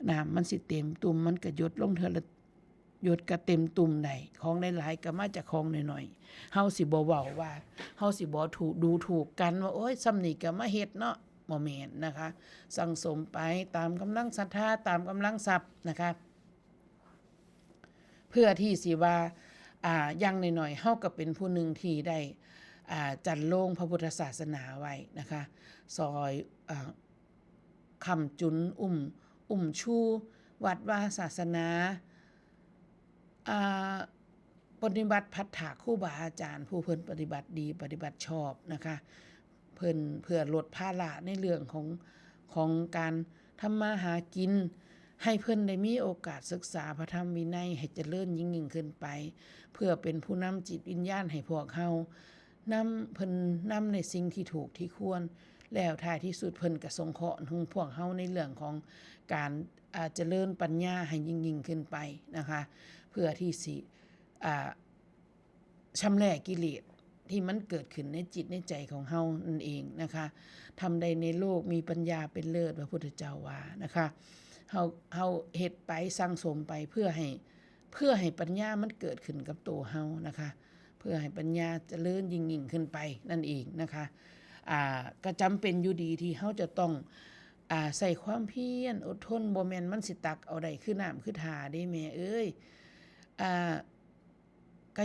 ນ້ຳມັນຊິເຕັມຕຸ່ມ ມັນກະຢົດລົງເທື່ອລະ ຢົດກະເຕັມຕຸ່ມໄດ້. ຂອງຫຼາຍໆກະມາຈາກຂອງໜ້ອຍໆ. ເຮົາຊິບໍ່ເວົ້າວ່າ ເຮົາຊິບໍ່ຖູກ ດູຖູກກັນວ່າ ໂອ້ຍ ຊ່ຳນີ້ກະມາເຮັດເນາະ ບໍ່ແມ່ນນະຄະ. ສັ່ງສົມໄປຕາມກຳລັງສັດທາ ຕາມກຳລັງຊັບນະຄະ ເພື່ອທີ່ຊິວ່າ ອ່າ ຢ່າງໜ້ອຍໆ ເຮົາກະເປັນຜູ້ໜຶ່ງທີ່ໄດ້ ອ່າ ຈັນໂລງພະພຸດທະສາສະໜາໄວ້ນະຄະ ຊ່ອຍ ອ່າ ຄ້ຳຈຸນ ອຸ້ມ ອຸ້ມຊູວັດວາສາສະໜາ ອ່າ ປະຕິບັດພັດຖາກຄູບາອາຈານຜູ້ເພິ່ນປະຕິບັດດີ ປະຕິບັດຊອບນະຄະ ເພິ່ນ ເພື່ອລົດພາລະໃນເລື່ອງຂອງ ຂອງການທຳມາຫາກິນ ໃຫ້ເພິ່ນໄດ້ມີໂອກາດສຶກສາພະທຳວິໄນໃຫ້ຈະເລີນຍິ່ງໆຂຶ້ນໄປ ເພື່ອເປັນຜູ້ນຳຈິດວິນຍານໃຫ້ພວກເຮົາ ນຳ ເພິ່ນນຳໃນສິ່ງທີ່ຖືກທີ່ຄວນ ແລ້ວທ້າຍທີ່ສຸດເພິ່ນກະສົງເຄາະໃຫ້ພວກເຮົາໃນເລື່ອງຂອງການ ອ່າ ຈະເລີນປັນຍາໃຫ້ຍິ່ງໆຂຶ້ນໄປນະຄະ ເພື່ອທີ່ຊິ ອ່າ ຊຳແລະກິເລດທີ່ມັນເກີດຂຶ້ນໃນຈິດໃນໃຈຂອງເຮົານັ້ນເອງນະຄະ. ທຳໃດໃນໂລກມີປັນຍາເປັນເລີດ ພະພຸດທະເຈົ້າວ່ານະຄະ. ເຮົາ ເຮົາເຮັດໄປ ສັ່ງສົມໄປ ເພື່ອໃຫ້ ເພື່ອໃຫ້ປັນຍາມັນເກີດຂຶ້ນກັບໂຕເຮົານະຄະ ເພື່ອໃຫ້ປັນຍາຈະເລີນຍິ່ງໆຂຶ້ນໄປນັ້ນເອງນະຄະ. ອ່າ ກະຈຳເປັນຢູ່ດີທີ່ເຮົາຈະຕ້ອງ ອ່າ ໃຊ້ຄວາມພຽນອົດທົນ ບໍ່ແມ່ນມັນຊິຕັກເອົາໄດ້ຄືນ້ຳຄືທ່າເດ້ແມ່ເອີຍ. ອ່າ ກະ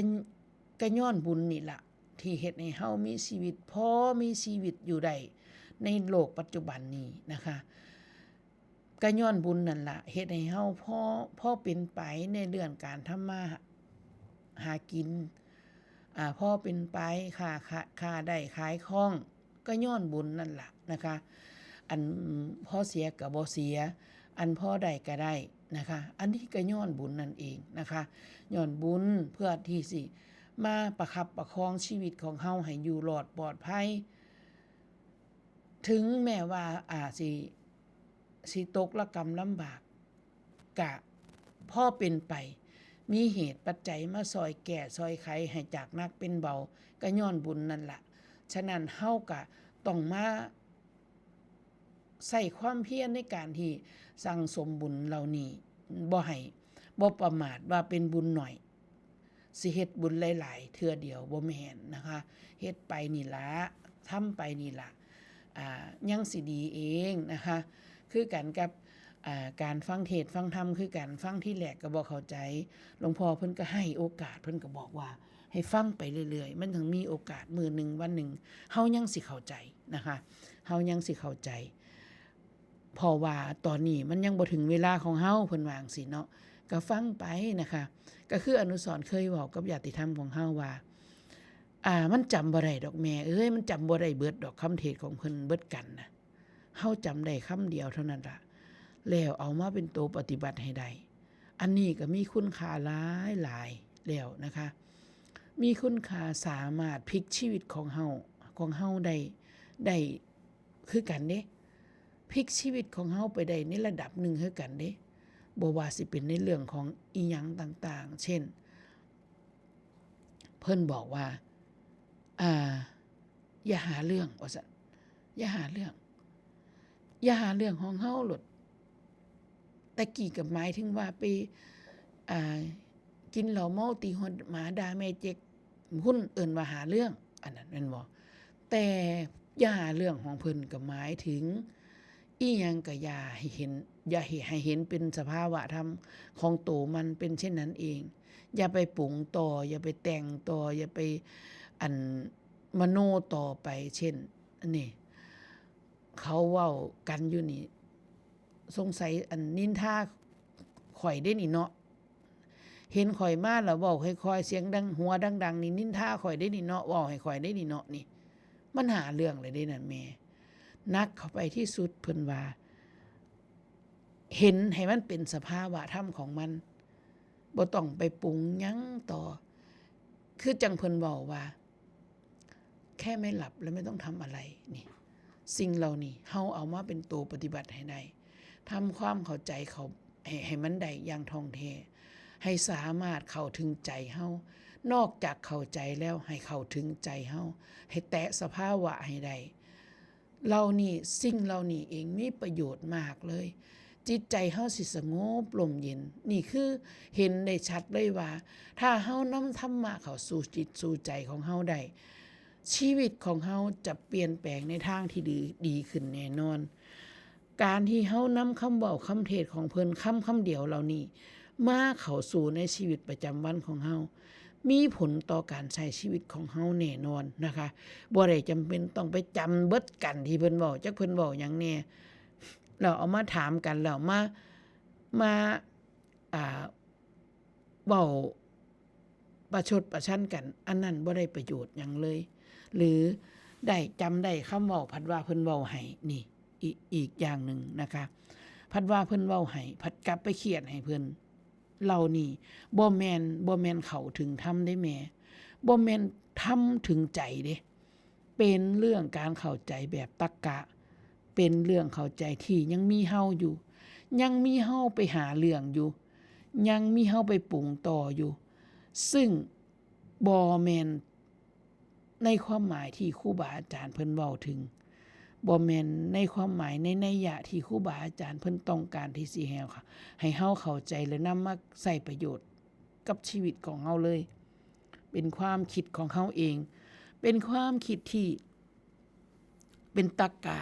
ກະຍ້ອນບຸນນີ້ລະ ທີ່ເຮັດໃຫ້ເຮົາມີຊີວິດ ພໍມີຊີວິດຢູ່ໄດ້ໃນໂລກປັດຈຸບັນນີ້ນະຄະ. ກະຍ້ອນບຸນນັ້ນລະ ເຮັດໃຫ້ເຮົາພໍ ພໍເປັນໄປໃນເລື່ອງການທຳມາຫາກິນ ອ່າ ພໍເປັນໄປ ຄ້າ ຄ້າ ຄ້າໄດ້ຂາຍຄອງ ກະຍ້ອນບຸນນັ້ນລະນະຄະ. ອັນພໍເສຍກະບໍ່ເສຍ ອັນພໍໄດ້ກະໄດ້ນະຄະ. ອັນນີ້ກະຍ້ອນບຸນນັ້ນເອງນະຄະ ຍ້ອນບຸນເພື່ອທີ່ຊິມາປະຄັບປະຄອງຊີວິດຂອງເຮົາໃຫ້ຢູ່ລອດປອດໄພ. ເຖິງແມ້ວ່າ ອາ ຊິ ຊິຕົກລະກຳລຳບາກ ກະພໍເປັນໄປ ມີເຫດປັດໄຈມາຊ່ອຍແກ້ຊ່ອຍໄຂໃຫ້ຈາກໜັກເປັນເບົາ ກະຍ້ອນບຸນນັ້ນລະ. ສະນັ້ນເຮົາກະຕ້ອງມາໃຊ້ຄວາມພຽນໃນການທີ່ສັ່ງສົມບຸນເຫຼົ່ານີ້ ບໍ່ໃຫ້ ບໍ່ປະໝາດວ່າເປັນບຸນໜ້ອຍ ຊິເຮັດບຸນຫຼາຍໆເທື່ອດຽວ ບໍ່ແມ່ນນະຄະ. ເຮັດໄປນີ້ລະ ທຳໄປນີ້ລະ ອ່າ ຍັງຊິດີເອງນະຄະ. ຄືກັນກັບ ອ່າ ການຟັງເທດຟັງທຳຄືກັນ, ຟັງທີແລກກໍບໍ່ເຂົ້າໃຈ, ຫຼວງພໍ່ເພິ່ນກໍໃຫ້ໂອກາດ, ເພິ່ນກໍບອກວ່າໃຫ້ຟັງໄປເລື້ອຍໆ, ມັນຕ້ອງມີໂອກາດ, ມື້ໜຶ່ງວັນໜຶ່ງເຮົາຍັງຊິເຂົ້າໃຈນະຄະ, ເຮົາຍັງຊິເຂົ້າໃຈ. ເພາະວ່າຕອນນີ້ມັນຍັງບໍ່ເຖິງເວລາຂອງເຮົາ, ເພິ່ນວ່າຈັ່ງຊີ້ເນາະ. ກໍຟັງໄປນະຄະ. ກໍຄືອະນຸສອນເຄີຍເວົ້າກັບຍາດຕິທຳຂອງເຮົາວ່າ ອ່າ ມັນຈຳບໍ່ໄດ້ດອກແມ່ເອີຍ, ມັນຈຳບໍ່ໄດ້ເບິດດອກຄຳເທດຂອງເພິ່ນເບິດກັນນະ. ເຮົາຈຳໄດ້ຄຳດຽວເທົ່ານັ້ນລະ, ແລ້ວເອົາມາເປັນໂຕປະຕິບັດໃຫ້ໄດ້. ອັນນີ້ກໍມີຄຸນຄ່າຫຼາຍໆແລ້ວນະຄະ. ມີຄຸນຄ່າ, ສາມາດພລິກຊີວິດຂອງເຮົາ, ຂອງເຮົາໄດ້, ໄດ້ ຄືກັນເດ້, ພລິກຊີວິດຂອງເຮົາໄປໄດ້ໃນລະດັບໜຶ່ງຄືກັນເດ້. ບໍ່ວ່າຊິເປັນໃນເລື່ອງຂອງອີ່ຫຍັງຕ່າງໆ ເຊັ່ນ ເພິ່ນບອກວ່າ ອ່າ ຢ່າຫາເລື່ອງ ວ່າຊັ້ນ, ຢ່າຫາເລື່ອງ, ຢ່າຫາເລື່ອງຂອງເຮົາໂລດ. ແຕ່ກີ້ກໍໝາຍເຖິງວ່າໄປ ອ່າ ກິນເຫຼົ້າເມົາ ຕີຮອດໝາ ດ່າແມ່ເຈັກ ພຸ້ນເອີ້ນວ່າຫາເລື່ອງ ອັນນັ້ນແມ່ນບໍ່? ແຕ່ຢ່າຫາເລື່ອງຂອງເພິ່ນກໍໝາຍເຖິງອີ່ຫຍັງກໍຢ່າໃຫ້ເຫັນ, ຢ່າເຮັດໃຫ້ເຫັນເປັນສະພາວະທຳຂອງໂຕມັນເປັນເຊັ່ນນັ້ນເອງ. ຢ່າໄປປຸງຕໍ່, ຢ່າໄປແຕ່ງຕໍ່, ຢ່າໄປ ອັນ ມະໂນຕໍ່ໄປ. ເຊັ່ນ ອັນນີ້ ເຂົາເວົ້າກັນຢູ່ນີ້ ສົງໄສ ອັນ ນິນທາຂ້ອຍເດ້ນີ້ເນາະ, ເຫັນຂ້ອຍມາແລ້ວເວົ້າຄ່ອຍໆ ສຽງດັງ ຫົວດັງໆ ນີ້ນິນທາຂ້ອຍເດ້ນີ້ເນາະ, ເວົ້າໃຫ້ຂ້ອຍເດ້ນີ້ເນາະ. ນີ້ມັນຫາເລື່ອງແລ້ວເດ້ນັ້ນແມ່. ໜັກເຂົ້າໄປທີ່ສຸດ ເພິ່ນວ່າ ເຫັນໃຫ້ມັນເປັນສະພາວະທຳຂອງມັນ, ບໍ່ຕ້ອງໄປປຸງຫຍັງຕໍ່. ຄືຈັ່ງເພິ່ນເວົ້າວ່າ แค่ไม่หลับและไม่ต้องทำอะไร ນີ້ ສິ່ງເຫຼົ່ານີ້ເຮົາເອົາມາເປັນໂຕປະຕິບັດໃຫ້ໄດ້, ທຳຄວາມເຂົ້າໃຈເຂົາໃຫ້, ໃຫ້ມັນໄດ້ຢ່າງທ່ອງແທ້, ໃຫ້ສາມາດເຂົ້າເຖິງໃຈເຮົາ, ນອກຈາກເຂົ້າໃຈແລ້ວ ໃຫ້ເຂົ້າເຖິງໃຈເຮົາ, ໃຫ້ແຕະສະພາວະໃຫ້ໄດ້. ເຫຼົ່ານີ້, ສິ່ງເຫຼົ່ານີ້ເອງມີປະໂຫຍດມາກເລີຍ. ຈິດໃຈເຮົາຊິສະຫງົບລົມເຢັນ. ນີ້ຄືເຫັນໄດ້ຊັດເລີຍວ່າ ຖ້າເຮົານຳທຳມະເຂົ້າສູ່ຈິດສູ່ໃຈຂອງເຮົາໄດ້, ຊີວິດຂອງເຮົາຈະປ່ຽນແປງໃນທາງທີ່ດີ, ດີຂຶ້ນແນ່ນອນ. ການທີ່ເຮົານຳຄຳເວົ້າຄຳເທດຂອງເພິ່ນ ຄຳ, ຄຳດຽວເຫຼົ່ານີ້ ມາເຂົ້າສູ່ໃນຊີວິດປະຈຳວັນຂອງເຮົາ ມີຜົນຕໍ່ການໃຊ້ຊີວິດຂອງເຮົາແນ່ນອນນະຄະ. ບໍ່ໄດ້ຈຳເປັນຕ້ອງໄປຈຳເບິດກັນທີ່ເພິ່ນເວົ້າ, ຈັກເພິ່ນເວົ້າຫຍັງແດ່, ແລ້ວເອົາມາຖາມກັນ, ແລ້ວມາ, ມາ, ອ່າ, ເວົ້າປະຊົດປະຊັນກັນ, ອັນນັ້ນບໍ່ໄດ້ປະໂຫຍດຫຍັງເລີຍ. ຫຼື ໄດ້, ຈຳໄດ້ຄຳເວົ້າ ພັດວ່າເພິ່ນເວົ້າໃຫ້, ນີ້ ອີກ, ອີກຢ່າງໜຶ່ງນະຄະ, ພັດວ່າເພິ່ນເວົ້າໃຫ້ ພັດກັບໄປຄຽດໃຫ້ເພິ່ນ. ເຫຼົ່ານີ້ບໍ່ແມ່ນ, ບໍ່ແມ່ນເຂົ້າເຖິງທຳເດ້ແມ່, ບໍ່ແມ່ນທຳເຖິງໃຈເດ້, ເປັນເລື່ອງການເຂົ້າໃຈແບບຕັກກະ, ເປັນເລື່ອງເຂົ້າໃຈທີ່ຍັງມີເຮົາຢູ່, ຍັງມີເຮົາໄປຫາເລື່ອງຢູ່, ຍັງມີເຮົາໄປປຸງຕໍ່ຢູ່, ຊຶ່ງບໍ່ແມ່ນ ໃນຄວາມໝາຍທີ່ຄູບາອາຈານເພິ່ນເວົ້າເຖິງ, ບໍ່ແມ່ນໃນຄວາມໝາຍໃນໄນຍະທີ່ຄູບາອາຈານເພິ່ນຕ້ອງການທີ່ຊິໃຫ້ເຮົາ, ໃຫ້ເຮົາເຂົ້າໃຈ ແລະ ນຳມາໃຊ້ປະໂຫຍດກັບຊີວິດຂອງເຮົາເລີຍ. ເປັນຄວາມຄິດຂອງເຮົາເອງ, ເປັນຄວາມຄິດທີ່ເປັນຕັກກະ,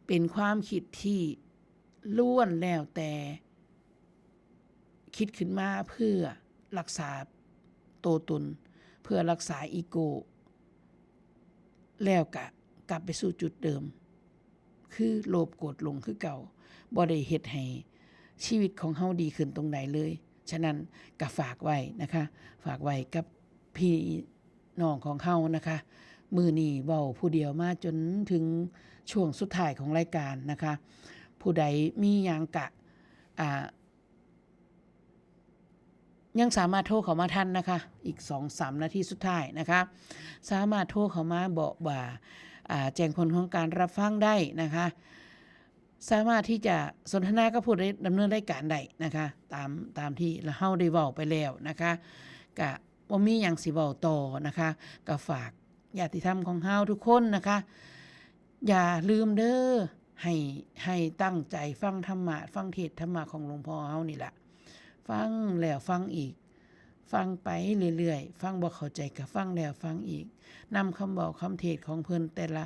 ເປັນຄວາມຄິດທີ່ ລ້ວນແລ້ວແຕ່ຄິດຂຶ້ນມາເພື່ອລັກສາໂຕຕົນ, ເພື່ອລັກສາອີໂກ້, ແລ້ວກະກັບໄປສູ່ຈຸດເດີມ ຄືໂລບໂກດຫຼົງຄືເກົ່າ, ບໍ່ໄດ້ເຮັດໃຫ້ຊີວິດຂອງເຮົາດີຂຶ້ນຕົງໃດເລີຍ. ສະນັ້ນກະຝາກໄວ້ນະຄະ, ຝາກໄວ້ກັບ ພີ່ນ້ອງຂອງເຮົານະຄະ. ມື້ນີ້ເວົ້າຜູ້ດຽວມາຈົນເຖິງຊ່ວງສຸດທ້າຍຂອງລາຍການນະຄະ. ຜູ້ໃດມີຫຍັງກະ ອ່າ ຍັງສາມາດໂທເຂົ້າມາທັນນະຄະ, ອີກສອງສາມນາທີສຸດທ້າຍນະຄະ, ສາມາດໂທເຂົ້າມາບອກວ່າ ອ່າ ແຈ້ງຜົນຂອງການຮັບຟັງໄດ້ນະຄະ. ສາມາດທີ່ຈະສົນທະນາກັບຜູ້ດຳເນີນລາຍການໄດ້ນະຄະ, ຕາມ, ຕາມທີ່ເຮົາໄດ້ເວົ້າໄປແລ້ວນະຄະ, ກະບໍ່ມີຫຍັງຊິເວົ້າຕໍ່ນະຄະ. ກະຝາກຍາດຕິທຳຂອງເຮົາທຸກຄົນນະຄະ, ຢ່າລືມເດີ, ໃຫ້, ໃຫ້ຕັ້ງໃຈຟັງທຳມະ, ຟັງເທດທຳມະຂອງຫຼວງພໍ່ເຮົານີ້ລະ, ຟັງແລ້ວຟັງອີກ. ຟັງໄປເລື້ອຍໆ, ຟັງບໍ່ເຂົ້າໃຈກໍຟັງແລ້ວຟັງອີກ, ນຳຄຳເວົ້າຄຳເທດຂອງເພິ່ນແຕ່ລະ,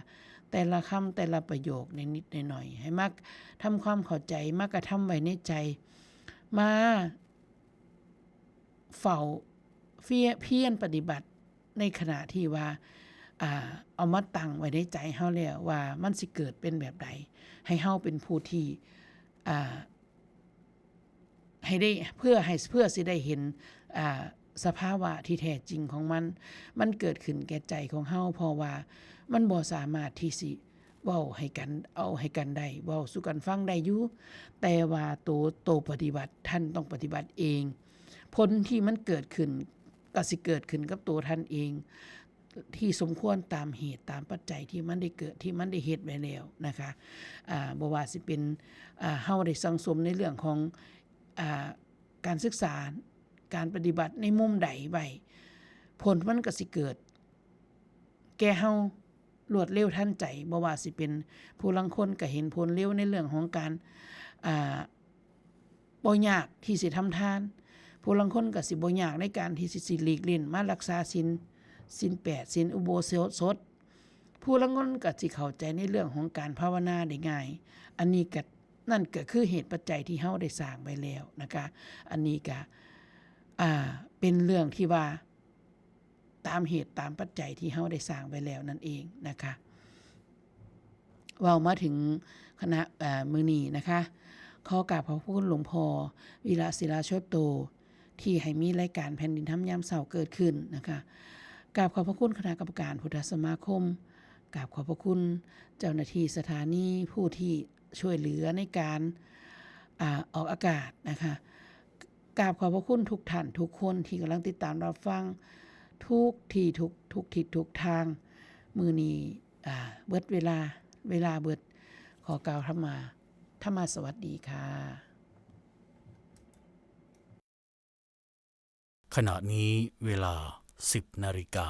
ແຕ່ລະຄຳ ແຕ່ລະປະໂຫຍກ ນິດໆໜ້ອຍໆ ໃຫ້ມາທຳຄວາມເຂົ້າໃຈ ມາກະທຳໄວ້ໃນໃຈ ມາເຝົ້າເພຍ ພຽນປະຕິບັດ ໃນຂະນະທີ່ວ່າ ອ່າ ເອົາມາຕັ້ງໄວ້ໃນໃຈເຮົາແລ້ວວ່າມັນຊິເກີດເປັນແບບໃດ ໃຫ້ເຮົາເປັນຜູ້ທີ່ ອ່າ ໃຫ້ໄດ້ ເພື່ອໃຫ້ ເພື່ອຊິໄດ້ເຫັນ ອ່າ ສະພາວະທີ່ແທ້ຈິງຂອງມັນ ມັນເກີດຂຶ້ນແກ່ໃຈຂອງເຮົາ ເພາະວ່າມັນບໍ່ສາມາດທີ່ຊິເວົ້າໃຫ້ກັນ ເອົາໃຫ້ກັນໄດ້ ເວົ້າສູ່ກັນຟັງໄດ້ຢູ່ ແຕ່ວ່າໂຕ ໂຕປະຕິບັດ ທ່ານຕ້ອງປະຕິບັດເອງ ຜົນທີ່ມັນເກີດຂຶ້ນ ກໍຊິເກີດຂຶ້ນກັບໂຕທ່ານເອງ ທີ່ສົມຄວນຕາມເຫດຕາມປັດໄຈທີ່ມັນໄດ້ເກີດ ທີ່ມັນໄດ້ເຮັດໄວ້ແລ້ວນະຄະ. ອ່າ ບໍ່ວ່າຊິເປັນ ອ່າ ເຮົາໄດ້ສັ່ງສົມໃນເລື່ອງຂອງ ອ່າ ການສຶກສາ ການປະຕິບັດໃນມຸມໃດໄວ້ ຜົນມັນກໍຊິເກີດແກ່ເຮົາລວດເລັວທັນໃຈ. ບໍ່ວ່າຊິເປັນ ຜູ້ລາງຄົນກໍເຫັນຜົນເລັວໃນເລື່ອງຂອງການ ອ່າ ບໍ່ຍາກທີ່ຊິທຳທານ, ຜູ້ລາງຄົນກໍຊິບໍ່ຍາກໃນການທີ່ຊິ ຊິຫຼີກເວັ້ນມາລັກສາສິນ ສິນແປດ ສິນອຸໂບສົດ, ຜູ້ລາງຄົນກໍຊິເຂົ້າໃຈໃນເລື່ອງຂອງການພາວະນາໄດ້ງ່າຍ. ອັນນີ້ກໍ ນັ້ນກໍຄືເຫດປັດໄຈທີ່ເຮົາໄດ້ສ້າງໄວ້ແລ້ວນະຄະ. ອັນນີ້ກໍ ອ່າ ເປັນເລື່ອງທີ່ວ່າ ຕາມເຫດຕາມປັດໄຈທີ່ເຮົາໄດ້ສ້າງໄວ້ແລ້ວນັ້ນເອງນະຄະ. ເວົ້າມາເຖິງຄະນະ ເອີ ມື້ນີ້ນະຄະ, ຂໍກາບຂອບພະຄຸນຫຼວງພໍ່ ວິລະ ສິລາໂຊດໂຕ ທີ່ໃຫ້ມີລາຍການແຜ່ນດິນທຳຍາມເຊົ້າເກີດຂຶ້ນນະຄະ. ກາບຂອບພະຄຸນຄະນະກຳມະການພຸດທະສະມາຄົມ, ກາບຂອບພະຄຸນເຈົ້າໜ້າທີ່ສະຖານີ ຜູ້ທີ່ຊ່ວຍເຫຼືອໃນການ ອາ ອອກອາກາດນະຄະ. ກາບຂອບພະຄຸນທຸກທ່ານທຸກຄົນທີ່ກຳລັງຕິດຕາມຮັບຟັງ ທຸກທີ່ ທຸກ ທຸກທິດທຸກທາງ. ມື້ນີ້ ອ່າ ເບິດເວລາ ເວລາເບິດ. ຂໍກ່າວທຳມາ ທຳມາສະຫວັດດີຄ່ະ. ຂະນະນີ້ເວລາ ສິບນາລິກາ